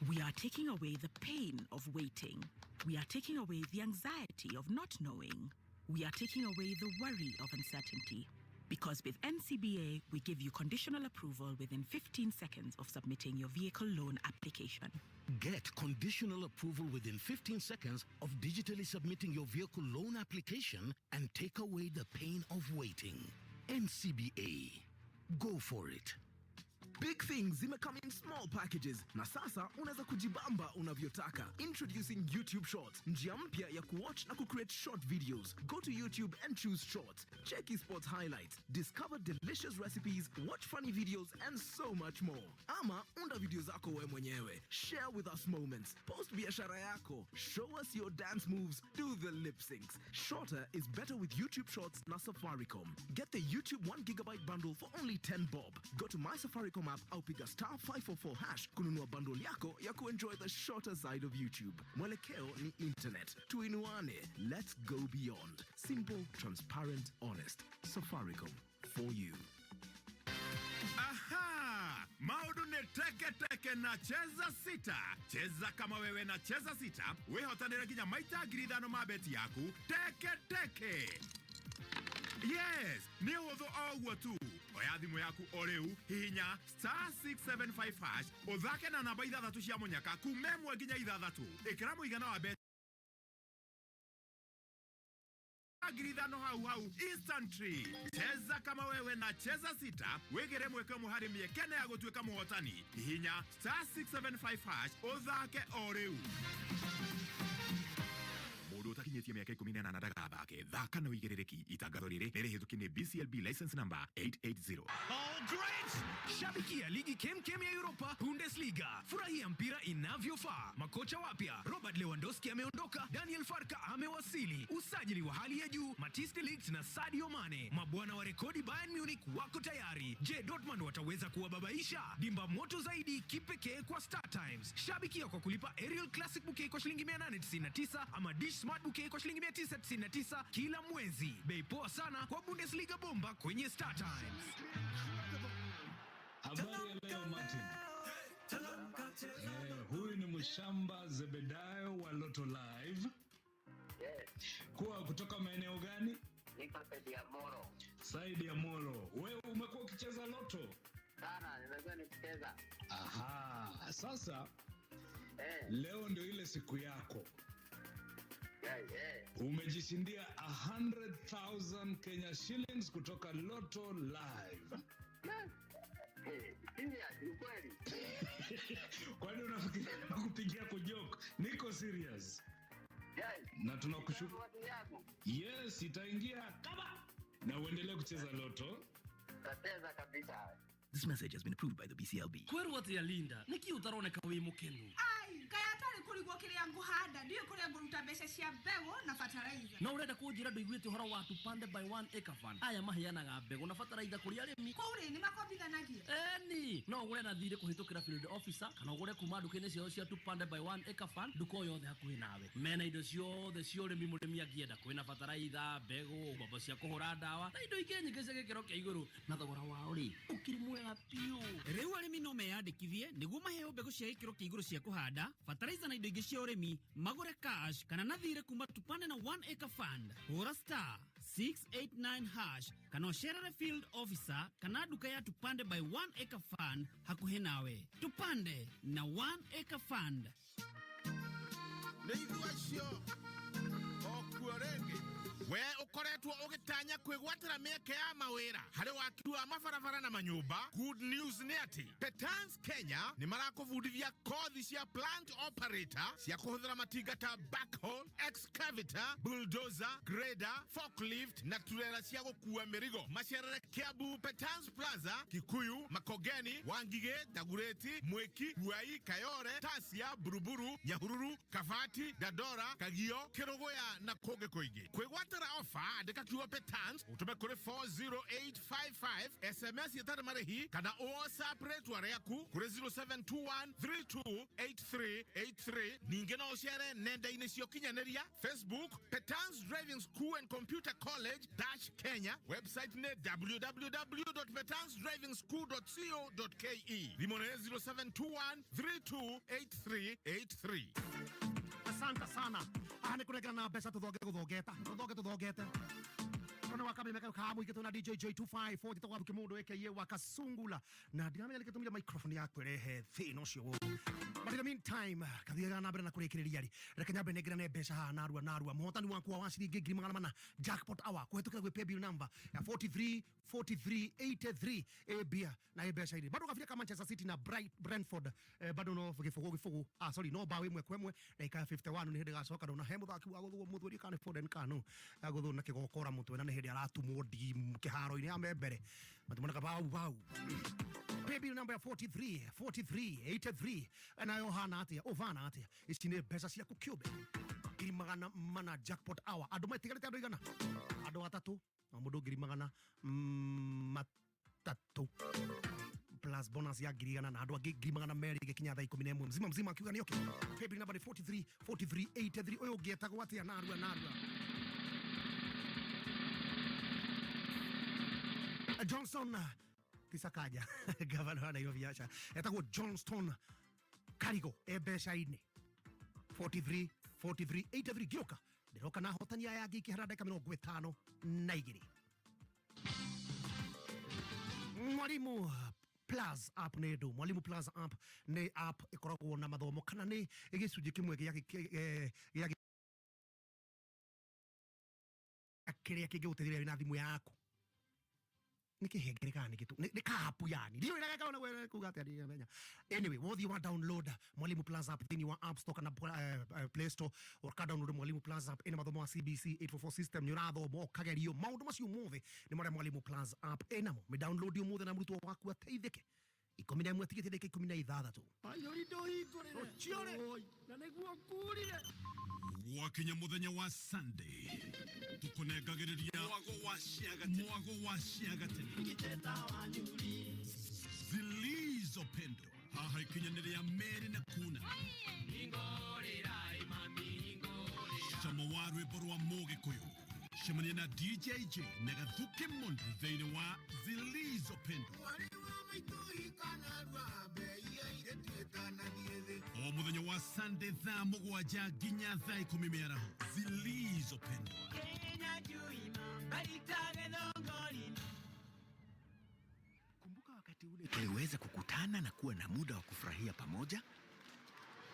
We are taking away the pain of waiting. We are taking away the anxiety of not knowing. We are taking away the worry of uncertainty. Because with NCBA, we give you conditional approval within 15 seconds of submitting your vehicle loan application. Get conditional approval within 15 seconds of digitally submitting your vehicle loan application and take away the pain of waiting. NCBA. Go for it. Big things zimecome in small packages na sasa unaweza kujibamba unavyotaka. Introducing YouTube Shorts, njia mpya ya kuwatch na kucreate short videos. Go to YouTube and choose Shorts. Check sports highlights, discover delicious recipes, watch funny videos and so much more. Ama unda video zako we mwenyewe. Share with us moments, post biashara yako, show us your dance moves, do the lip syncs. Shorter is better with YouTube Shorts na Safaricom. Get the YouTube 1 gigabyte bundle for only 10 bob. Go to My Safaricom app au piga *544# kununua bundle yako ya kuenjoy the shorter side of YouTube. Mwelekeo ni internet. Tuinuane. Let's go beyond. Simple, transparent, honest. Safaricom. For you. Aha! Maũndũ nĩ teke teke na Cheza Sita. Cheza kama wewe na Cheza Sita, wĩhotanĩre nginya maita 5,000 ma beti yaku teke teke. Yes, nĩ ũhũthũ o ũguo tu. Oya thimũ yaku o rĩu, hihinya *675# ũthake na namba ithathatũ cia mũnyaka kuma 1 nginya 6. Ĩkĩra mũigana wa beti 5,000 hau hau instantly. Cheza kama wewe na Cheza Sita, wĩgĩre mweke ũmwe harĩ mĩeke ya gũtuĩka mũhotani. Hihinya *675# ũthake o rĩu. Mũndũ ũtakinyĩtie mĩaka 18 ndagathake. Thaka na ũigĩrĩrĩki. Itangatho rĩrĩ nĩ rĩhĩtũkie nĩ BCLB license number 880. Oh, great! Shabikia ligi kemkem ya Europa, Bundesliga. Furahia mpira inavyofaa. Makocha wapya, Robert Lewandowski ameondoka, Daniel Farke amewasili. Usajili wa hali ya juu, Matthijs de Ligt na Sadio Mane. Mabwana wa rekodi Bayern Munich wako tayari. Je, Dortmund wataweza kuwababaisha? Dimba moto zaidi kipekee kwa Star Times. Shabikia kwa kulipa Aerial Classic Bouquet kwa shilingi 899 ama Dish Smart Bouquet kwa shilingi 999 kila mwezi. Bei poa sana kwa Bundesliga bomba kwenye Star Times. Habari ya leo Martin. Huyu ni Mshamba Zebedayo wa Lotto Live. Yes. Kuwa kutoka maeneo gani? Niko saidi ya Moro. Saidi ya Moro. Wewe umekuwa ukicheza Lotto? Sana, nimekuwa nikicheza. Aha, sasa leo ndio ile siku yako. Yeah, Umejishindia 100,000 Kenya shillings kutoka Lotto Live. Kwani unafikiria kupigia kujoke? Niko serious. Na tunakushukuru. Yes, itaingia kama na uendelee kucheza Lotto. Tacheza kabisa. This message has been approved by the BCLB. Kwĩrwo atĩa Linda, nĩkĩ ũtaroneka wĩ mũkenu? Ai, ngai atarĩ kũrigwo kĩrĩa ngũhanda, ndiũĩ kũrĩa ngũruta mbeca cia mbegũ na bataraitha. No ũrenda kũnjĩra ndũiguĩte ũhoro wa Tupande by One Acre Fund? Aya maheanaga mbegũ na bataraitha kũrĩ arĩmi. Kũu rĩ, nĩ makombithanagia? Eni, no ũgũre na thirĩ kũhĩtũkĩra field officer kana ũgũre kuma nduka-inĩ ciao cia Tupande by One Acre Fund, nduka o yothe hakuhĩ nawe. Mena indo ciothe cia ũrĩmi mũrĩmi angĩenda, kwĩna bataraitha, mbegũ, mbombo cia kũhũra ndawa na indo ingĩ nyingĩ cia gĩkĩro kĩa igũrũ, na thogora wao rĩ ũkĩrĩ mwega biũ. Rĩu arĩmi no meyandĩkithie nĩguo maheo mbegũ cia gĩkĩro kĩa igũrũ cia kũhanda, bataraitha na indo ingĩ cia ũrĩmi, magũre cash kana na thirĩ kuma Tupande na One Acre Fund. Hũra *689# kana ũcerere field officer kana nduka ya Tupande by One Acre Fund hakuhĩ nawe. Tupande na One Acre Fund. Nĩ ithuĩ acio okuo rĩngĩ we ũkoretwo ũgĩtanya kwĩgwatĩra mĩeke ya mawĩra harĩ waki wa mabarabara na manyũmba. Good news nĩ atĩ Petans Kenya nĩ marakũbundithia kothi cia plant operator cia kũhũthĩra matinga ta backhoe, excavator, bulldozer, grader, forklift na turera cia gũkua mĩrigo. Macerere Kiambu Petans Plaza, Kikuyu, Makongeni, Wangige, Dagoretti, Mwiki, Ruai, Kayole, Tasia, Buruburu, Nyahururu, Kabati, Dandora, Kagio, Kerogoya na kũngĩ kũingĩ. Kwĩgwatĩra ofa, andĩka kiugo Petans ũtũme kũrĩ 40855 SMS ĩtarĩ marĩhi kana WhatsApp rĩtwa rĩaku kũrĩ 0721328383. Ningĩ no ũcere nenda-inĩ cia ũkinyanĩria Facebook Petans Driving School and Computer College dash Kenya, website nĩ www.petansdrivingschool.co.ke, thimũ nĩ 0721328383. Asante sana. Aha nĩ kũnengera na mbeca tũthonge gũthongeta, tũthonge tũthongete. Tona wakameme ka mũingĩ twĩna DJ J254 njĩtagwo Gathuki mũndũ aka wa Kasungula na ndiramenya nĩkĩ tũmire microphone yaku ĩrehe thĩna ũcio wothe. But in the meantime, kathiaga na mbere na kũrĩkĩrĩria rĩ, reke nyambe nengerane mbeca haha narua narua. Mũhotani wakwa wa ciringi 400,000 jackpot hour kũhetũkĩra gwĩ paybill number ya 43 43 83 ĩ mbia na ĩ mbeca irĩ bado gabira ka Manchester City na Bright Brentford, bado no gĩbũgũ gĩbũgũ, ah sorry, no bao ĩmwe kwa ĩmwe ndagĩka ya 51 nĩ hĩndĩ gacoka ndona he mũthaki wa gũthwo mũthuri kana nĩ Foden kanu agũthwo na kĩgokora mũtwe na nĩ hĩndĩ aratumwo ndigi kĩharo-inĩ ya mbere matimoneka bau bau. Paybill number ya 43 43 83 nayo hana atia ũvana atia, ici nĩ mbeca ciaku kĩũmbe 400,000 jackpot hour. Andũ matigarĩte andũ igana, andũ atatũ na mũndũ 300,000 plus bonus ya 100,000 na andũ angĩ 200,000 gĩkinya thaa 11 mzima mzima akiuga nĩ okay. Paybill number nĩ 43 43 83. Ũyũ ũngĩ etagwo atĩa? Narua narua. Johnson Tisakaja gavana wa Nairobi aca etagwo Johnston Karigo e mbeca-inĩ 43 43 83. Ngĩũka ndĩroka na hotani aya angĩ ikĩhara ndagĩka 52. Mwalimu Plus app nĩ ndũ? Mwalimu Plus app nĩ app ĩkoragwo na mathomo kana nĩ gĩcunjĩ kĩmwe gĩa gĩa kĩrĩa kĩngĩgũteithĩrĩria wĩna thimũ yaku. Nĩ kĩhengere kana nĩ gĩtũ nĩ ka app yani ndiũĩ na gaka kuga atĩa ndiramenya. Anyway, wothiĩ wa download Mwalimu Plus app thĩinĩ wa App Store kana Play Store, ũka download Mwalimu Plus app ĩna mathomo wa CBC 844 system, nĩ ũrathoma ũkagerio maũndũ macio mothe nĩ marĩa Mwalimu Plus app ĩnamo. Mĩ download ũmũthĩ na mũrutwo waku ateithĩke. 11 tigĩte ndagĩka 16. Rũciũ na nĩguo ngurire. Gwakinya muthenya wa Sunday tukunengagĩrĩria mwago wa ciagatene zilizopendwa haha ikinya nĩ rĩa merĩ na kuna cama wa rwĩmbo rwa mũgĩkũyũ. Cemania na DJ J na Gathuki Mundu thĩinĩ wa zilizopendwa o muthenya wa Sunday thaa 7 nginya thaa 10 mĩaraho. Zilizopendwa. Kumbuka wakati ule tuliweza kukutana na kuwa na muda wa kufurahia pamoja,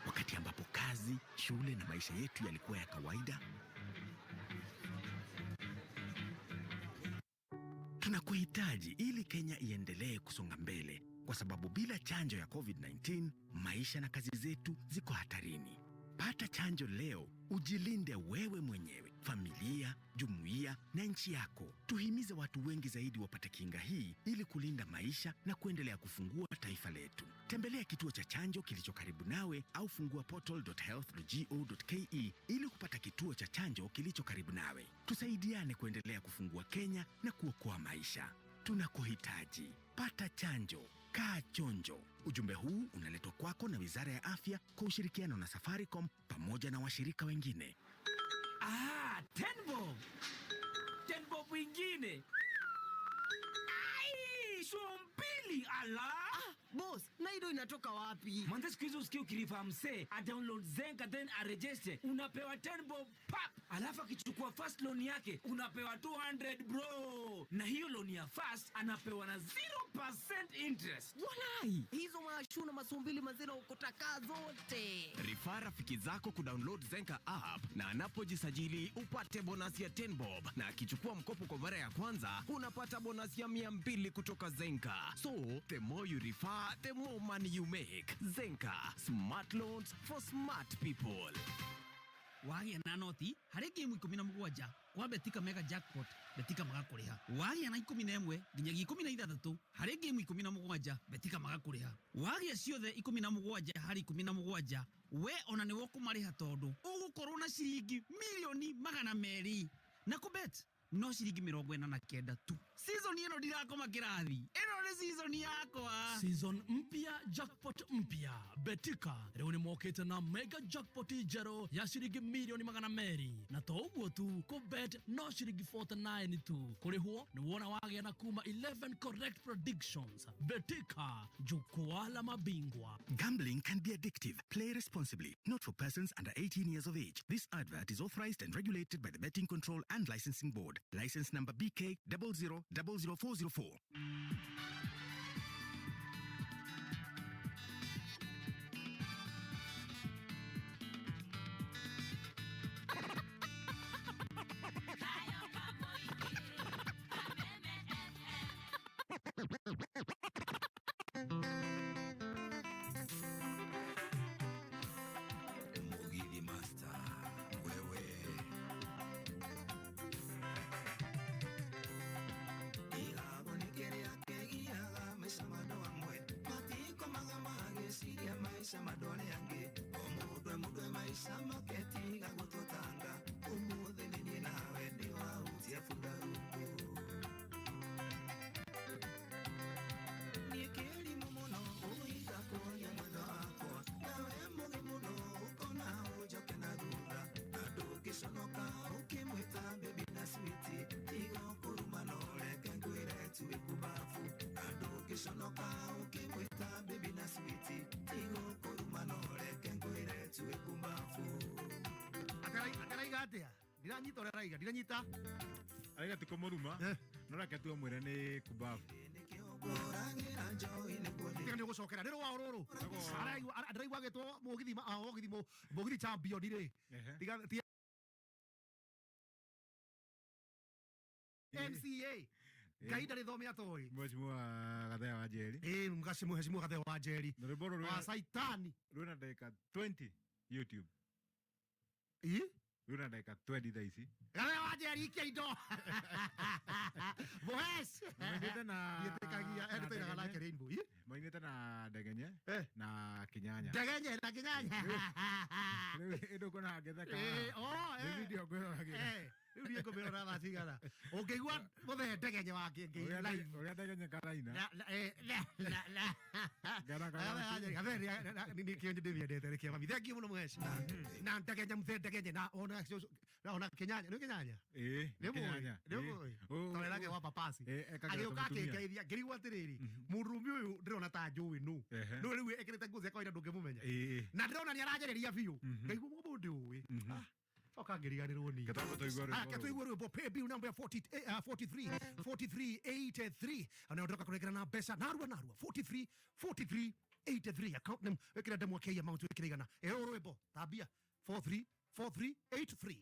wakati ambapo kazi, shule na maisha yetu yalikuwa ya kawaida. Tunakuhitaji ili Kenya iendelee kusonga mbele, kwa sababu bila chanjo ya COVID-19 maisha na kazi zetu ziko hatarini. Pata chanjo leo, ujilinde wewe mwenyewe, familia, jumuiya na nchi yako. Tuhimize watu wengi zaidi wapate kinga hii ili kulinda maisha na kuendelea kufungua taifa letu. Tembelea kituo cha chanjo kilicho karibu nawe au fungua portal.health.go.ke ili kupata kituo cha chanjo kilicho karibu nawe. Tusaidiane kuendelea kufungua Kenya na kuokoa maisha. Tunakuhitaji. Pata chanjo. Kaa chonjo. Ujumbe huu unaletwa kwako na Wizara ya Afya kwa ushirikiano na Safaricom pamoja na washirika wengine. Ah, 10 bob. 10 bob ingine. Ai, so mbili ala. Ah, boss, na hiyo inatoka wapi? Manze siku hizi usikie ukirefer msee, a download Zenka then aregister, unapewa 10 bob pap. Alafu akichukua first loan yake unapewa 200, bro. Na hiyo loan ya first anapewa na 0% interest. Walai, hizo mashu na masumbili mazina ukotaka zote. Refer rafiki zako kudownload Zenka app na anapojisajili upate bonus ya 10 bob, na akichukua mkopo kwa mara ya kwanza unapata bonus ya 200 kutoka Zenka. So the more you refer, the more money you make. Zenka, smart loans for smart people. Wagĩa na noti harĩ ngĩmu 17 kwa Betika Mega Jackpot, Betika magakũrĩha. Wagĩa na 11 nginyagia 16 harĩ ngĩmu 17, Betika magakũrĩha. Wagĩa ciothe 17 harĩ 17, we ona nĩwe ũkũmarĩha tondũ ũgũkorwo na ciringi milioni 200 na kũbet no ciringi 49 tu. Season ĩno ndirakoma kĩrathi, ĩno nĩ season yakwa. Season mpya, jackpot mpya. Betika rĩu nĩ mokĩte na mega jackpot njerũ ya ciringi milioni 200. Na to ũguo tu, kũbet no ciringi 49 tu. Kũrĩhwo nĩ wona wagĩa na kuma 11 correct predictions. Betika, jukwaa la mabingwa. Gambling can be addictive. Play responsibly. Not for persons under 18 years of age. This advert is authorized and regulated by the Betting Control and Licensing Board. License number BK 0000404. Mugithi Master, wewe Irago nĩ kĩrĩa kĩgiaga maica ma andũ amwe matikomaga magĩciria maica ma andũ arĩa angĩ o mũndũ e mũndũ e maica make tiga gũtũtanga ũmũthĩ nĩ niĩ nawe nĩ wahutia bunda rungu. Niĩ kĩrimũ mũno ũiga kuonia mwendwa wakwa nawe mũgĩ mũno ũkona ũnjoke na thutha na ndũngĩconoka ũkĩmwĩta baby na sweetie tiga kũruma no reke ngwĩre tuĩ kumbabu na ndũngĩconoka ũkĩmwĩta baby na sweetie tiga kũruma no reke ngwĩre tuĩ kumbabu. Ataraiga atia? Ndiranyita ũrĩa araiga, ndiranyita. Araiga ti kũmũruma, no reke tu amwĩre nĩ kumbabu. Tiga nĩ ũgũcokera nĩ rũa rũrũ. Araigua ndĩraigua agĩtwo mũgithi mũgithi mũgithi champion rĩ. Tiga ti MCA. Ngai ndarĩ thome atoĩ. Mheshimiwa Gathea wa Njeri. Ĩĩ mheshimiwa Gathea wa Njeri. Na rwĩmbo rũrũ Wa Saitani. Rwĩna ndagĩka 20 YouTube. Ĩ? Rwĩna ndagĩka 20 thaa ici. Gathea wa Njeri ikia indo. Bohes. Mainĩte na Ndiĩtĩkagia, na tũinaga Ndegenye. nake Rainbow. Ĩ? Mainĩte na Ndegenye na Kinyanya. Ndegenye na Kinyanya. Rĩu ĩndũ kuona ngĩtheka. Ĩ, oh, Nĩ video ngwĩroragĩra. Rĩu niĩ ngũmĩrora thaa cigana. Ũngĩigua mũthee Ndegenye wa kĩngĩ live. Ũrĩa Ndegenye karaina. Na na na na na. Gara gara. Gathea nĩkĩo ndĩmĩendete nĩkĩo mami. Thengiũ mũno mũheci. Na Ndegenye mũthee Ndegenye na ona na ona Kinyanya, nĩ Kinyanya? Ĩ, Nĩ mũĩ? Kinyanya. Nĩ mũĩ? Tondũ nake wa papasi. Ekagĩra Agĩũka tũmũtumia. akĩngeithia ngĩrigwo atĩrĩrĩ, mũndũrũme ũyũ ndĩrona ta njũĩ nũ. Nũ rĩu ekĩrĩte nguo cia kawaida ndũngĩmũmenya. Na ndĩrona nĩ aranjarĩria biũ. Ngaigua mũndũ ũĩ. Ah, coka ngĩriganĩrwo ni. Ketwambe tũigue rwĩmbo Ah, ketũigue rwĩmbo. Pay bill number 40, 43 43 83 na ndĩroka kũnengera na mbeca narua narua. 43 43 83 account name wĩkĩre ndemwa K, amount wĩkĩre 100. Ĩyo rwĩmbo tambia 43 43 83.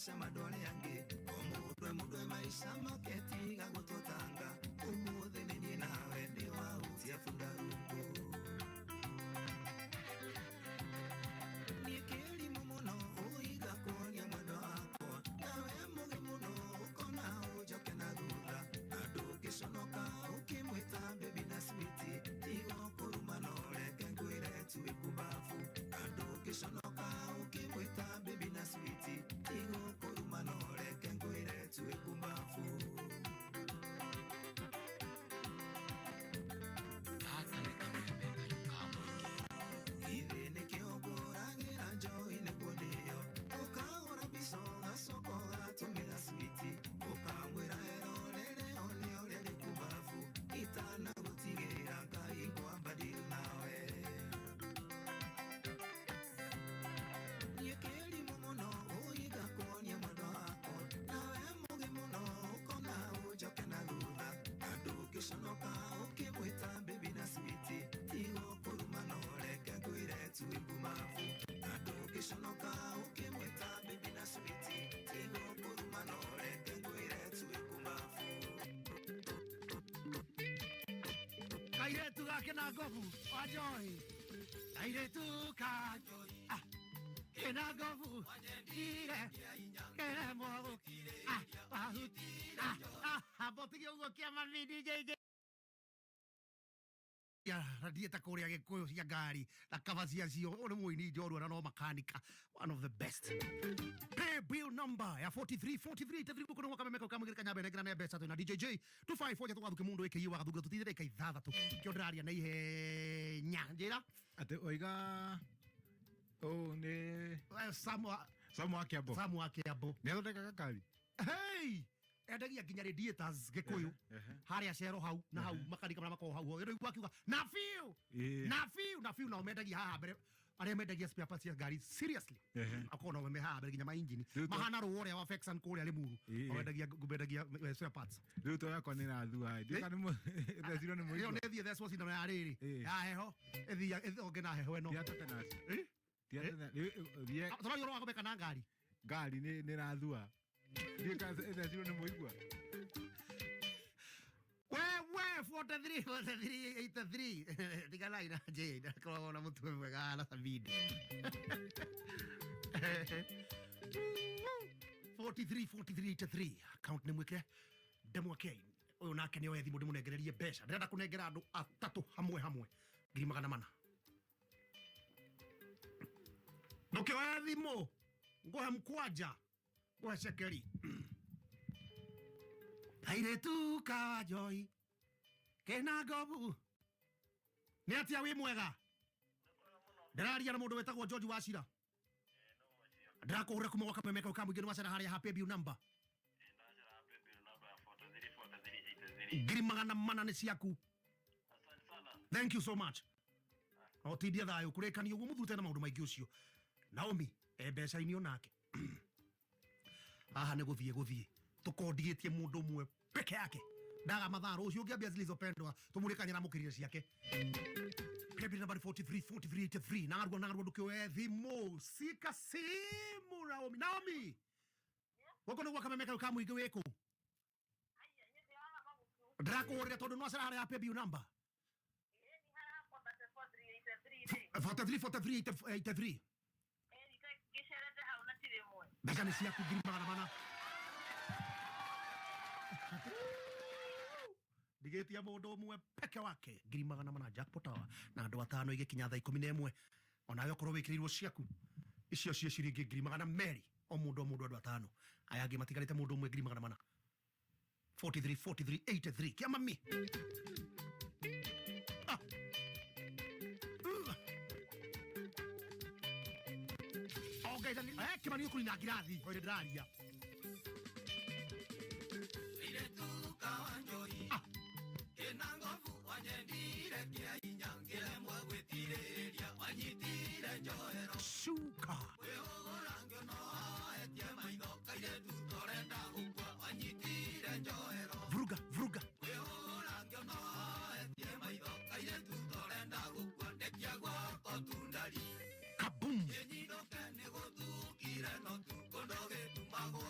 Gwĩcama andũ arĩa angĩ o mũndũ e mũndũ e maica make tiga gũtũtanga ũmũthĩ nĩ niĩ nawe ndĩ wahutia bunda rungu. Niĩ kĩrimũ mũno ũiga kuonia mwendwa wakwa nawe mũgĩ mũno ũkona ũnjoke na thutha na ndũngĩconoka ũkĩmwĩta baby na sweetie tiga kũruma no reke ngwĩre tuĩ kumbabu na ndũngĩconoka ũkĩmwĩta baby na sweetie tiga kũruma no reke ngwĩre tuĩ kumbabu. Gaka nĩ kameme kayũ ka mũingĩ. Githĩ nĩkĩo ngũragĩra njohi nĩguo ndĩyo ũkagũra mbica ũgacoka ũgatũmĩra switi ũkamwĩra erorere one ũrĩa ndĩ kumbabu itanagũtigĩra Ngai ngwamba deal nawe. Niĩ kĩrimũ mũno ũiga kuonia mwendwa wakwa nawe mũgĩ mũno ũkona ũnjoke na thutha na ndũngĩconoka ũkĩmwĩta baby na sweetie tiga kũruma no reke ngwĩre tuĩ kumbabu na ndũngĩconoka ũkĩmwĩta baby na sweetie tiga kũruma no reke ngwĩre tuĩ kumbabu. Kairetu gake na ngobu wa njohi kairetu ka ah, kena ngobu ire keremwo ah, wahuti ah, ah, mbotige ũguo kĩama mi DJ ya radieta kũrĩa Gĩkũyũ cia ngari na kaba ciacio ũyũ nĩ mũini njorua na no makanika one of the best. Pay bill number ya 43 43 83 guku nĩguo kameme kau kamũgĩre kanyambe nengera ne mbeca twĩna DJJ 254 njatũ gathuke mũndũ ĩkĩiye wagathuka tũtithire ndagĩka ithathatũ kĩo ndĩraria na ihenya njĩra atĩ oiga ũũ nĩ Samu Samu wa Kĩambo. Samu wa Kĩambo nĩ athondekaga ngari. Hey, endagia nginya radiators Gĩkũyũ harĩa cero hau na hau makanika marĩa makoragwo hau ĩno igua akiuga na biũ na biũ na biũ nao mendagia haha mbere arĩa mendagia spare parts cia ngari seriously akorwo nao me haha mbere nginya mainjini mahana rũa ũrĩa wa Vexan kũrĩa Limuru mendagia spare parts. Rĩu to yakwa nĩ rathua ndiũka nĩ thecirwo nĩ ĩyo mũigua nĩ ĩthiĩ thecwo cindano ya rĩrĩ ya heho ĩthia ĩthonge na heho ĩno Ti ya tetanus. Ti ya tetanus. Tũragia ũhoro wa gũtheka na ngari ngari nĩ rathua ndiũka thecirwo nĩ mũigua. Wewe 43 43 83 tiganai na Jane ndakoragwo na mũtwe mwega na Sabidi 43 43 83 account nĩ mwĩkĩre ndemwa K ũyũ nake nĩ oe thimũ ndĩmũnengererie mbeca ndĩrenda kũnengera andũ atatũ hamwe hamwe 400,000 ndũkĩoya thimũ ngũhe mkwanja ngũhe cekeri kairetu ka njoi kena ngobu nĩ atĩa wĩ mwega ndĩraria na mũndũ wĩtagwo George Wachira ndĩrakũhũrĩra kuma gwa kameme kau ka mũingĩ nĩ wacera harĩa ha pay bill number 400,000 nĩ ciaku. Thank you so much. Otindia thayũ kũrĩkania ũguo mũthute na maũndũ maingĩ ũcio Naomi e mbeca-inĩ onake haha nĩ gũthiĩ gũthiĩ tũkondigĩtie mũndũ ũmwe peke yake ndaga mathaa rũciũ ũngĩambia zilizopendwa tũmũrĩkanye na mũkĩrire ciake. Pay bill number 43 43 83 narua narua ndũkĩoe thimũ sika simu Naomi. Naomi gũkũ nĩ gwa kameme kau ka mũingĩ wĩkũ ndĩrakũhũrĩra tondũ nĩwacera harĩa pay bill number 43 43 83 mbeca nĩ ciaku 400,000 ndigĩtia mũndũ ũmwe peke wake 400,000 jackpot hour na andũ atano igĩkinya thaa 11 onawe okorwo wĩkĩrĩirwo ciaku icio cio ciringi 200,000 o mũndũ o mũndũ andũ atano aya angĩ matigarĩte mũndũ ũmwe 400,000 43 43 83 kĩa mami. Ah. Ongeithania kĩmani ũkũrina ngirathi oire ndĩraria. Kairetu ka wanjoi kena ngobu wanyendire kĩa hinya ngĩremwo gwĩtirĩrĩria wanyitire njohero cuka kwĩhũgũra ngĩonoetie maitho kairetu torenda gũkua wanyitire njohero vuruga vuruga kwĩhũgũra ngĩonoetie maitho kairetu torenda gũkua ndekia gwako tundari kabum ĩnyinũke nĩ gũthukire no tu kũndũ gĩtumagwo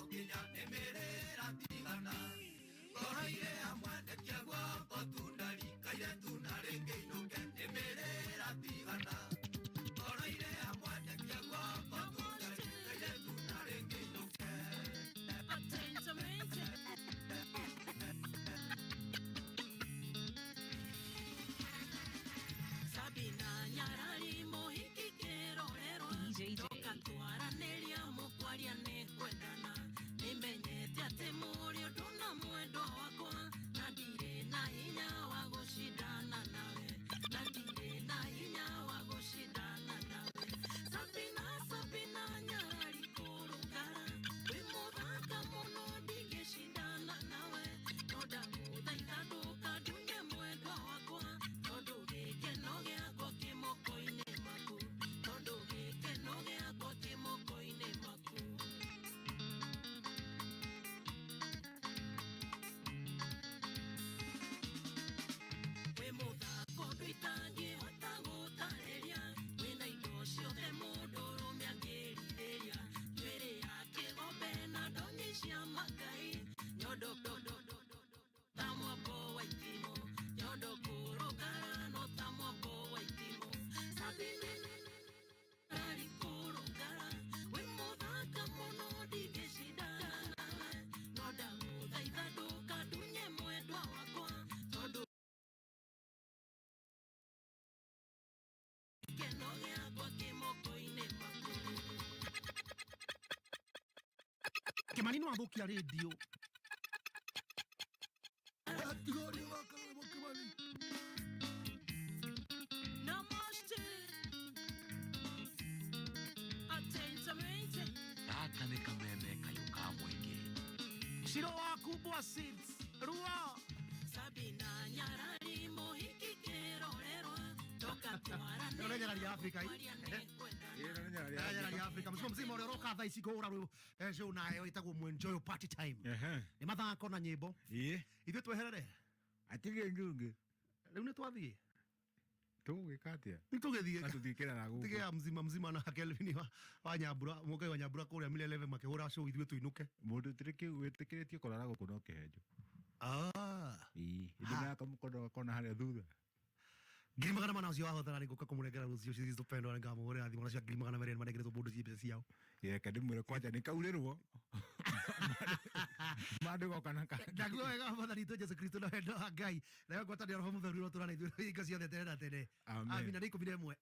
Gĩkeno gĩakwa kĩ moko-inĩ maku. Kimani no athukia radio. Namaste. Atentamente. Gaka nĩ kameme kayũ ka mũingĩ. Ciro waku bwa seeds. Ruo. Sabina Nyarari mũhiki kĩrorerwa toka Ĩno nĩ nyarari ya Afrika. Nyarari ya Afrika. Mzima mzima ũrĩa ũroka thaa ici kũhũra rwĩmbo show nayo ĩtagwo Mwenjoyo Party Time. Nĩ mathako na nyĩmbo. Ithuĩ tweherere. Atige njungi. Rĩu nĩ twathiĩ. Tũgwĩka atĩa? Nĩ tũgĩthiĩ. Na tũtikĩrara gũkũ. Tige ya mzima mzima na Kelvin wa Nyambura, Mũgai wa Nyambura kũrĩa Milele makĩhũra show ithuĩ tũinũke. Mũndũ wĩtĩkĩrĩtio kũrara gũkũ no kĩhenjo. Ah. Ĩĩ, ĩndĩ na kamũkondo gakona harĩa thutha. 400,000 ũcio wahotana nĩ ngũka kũmũnengera rũciũ zilizopendwa ngamũhũrĩra thimũ nacio 200,200 manengeretwo mũndũ ciĩ mbeca ciao. Reke ndĩmwĩre kwanja nĩ kaurĩrwo. Mandũ goka na Ndaguo wega wa Mwathani witũ Jesũ Kristo na wendo wa Ngai nayo ngwatanĩro Roho Mũtheru ũrotũra na ithuĩ hingo ciothe tene na tene. Amen. Amina. Nĩ 11.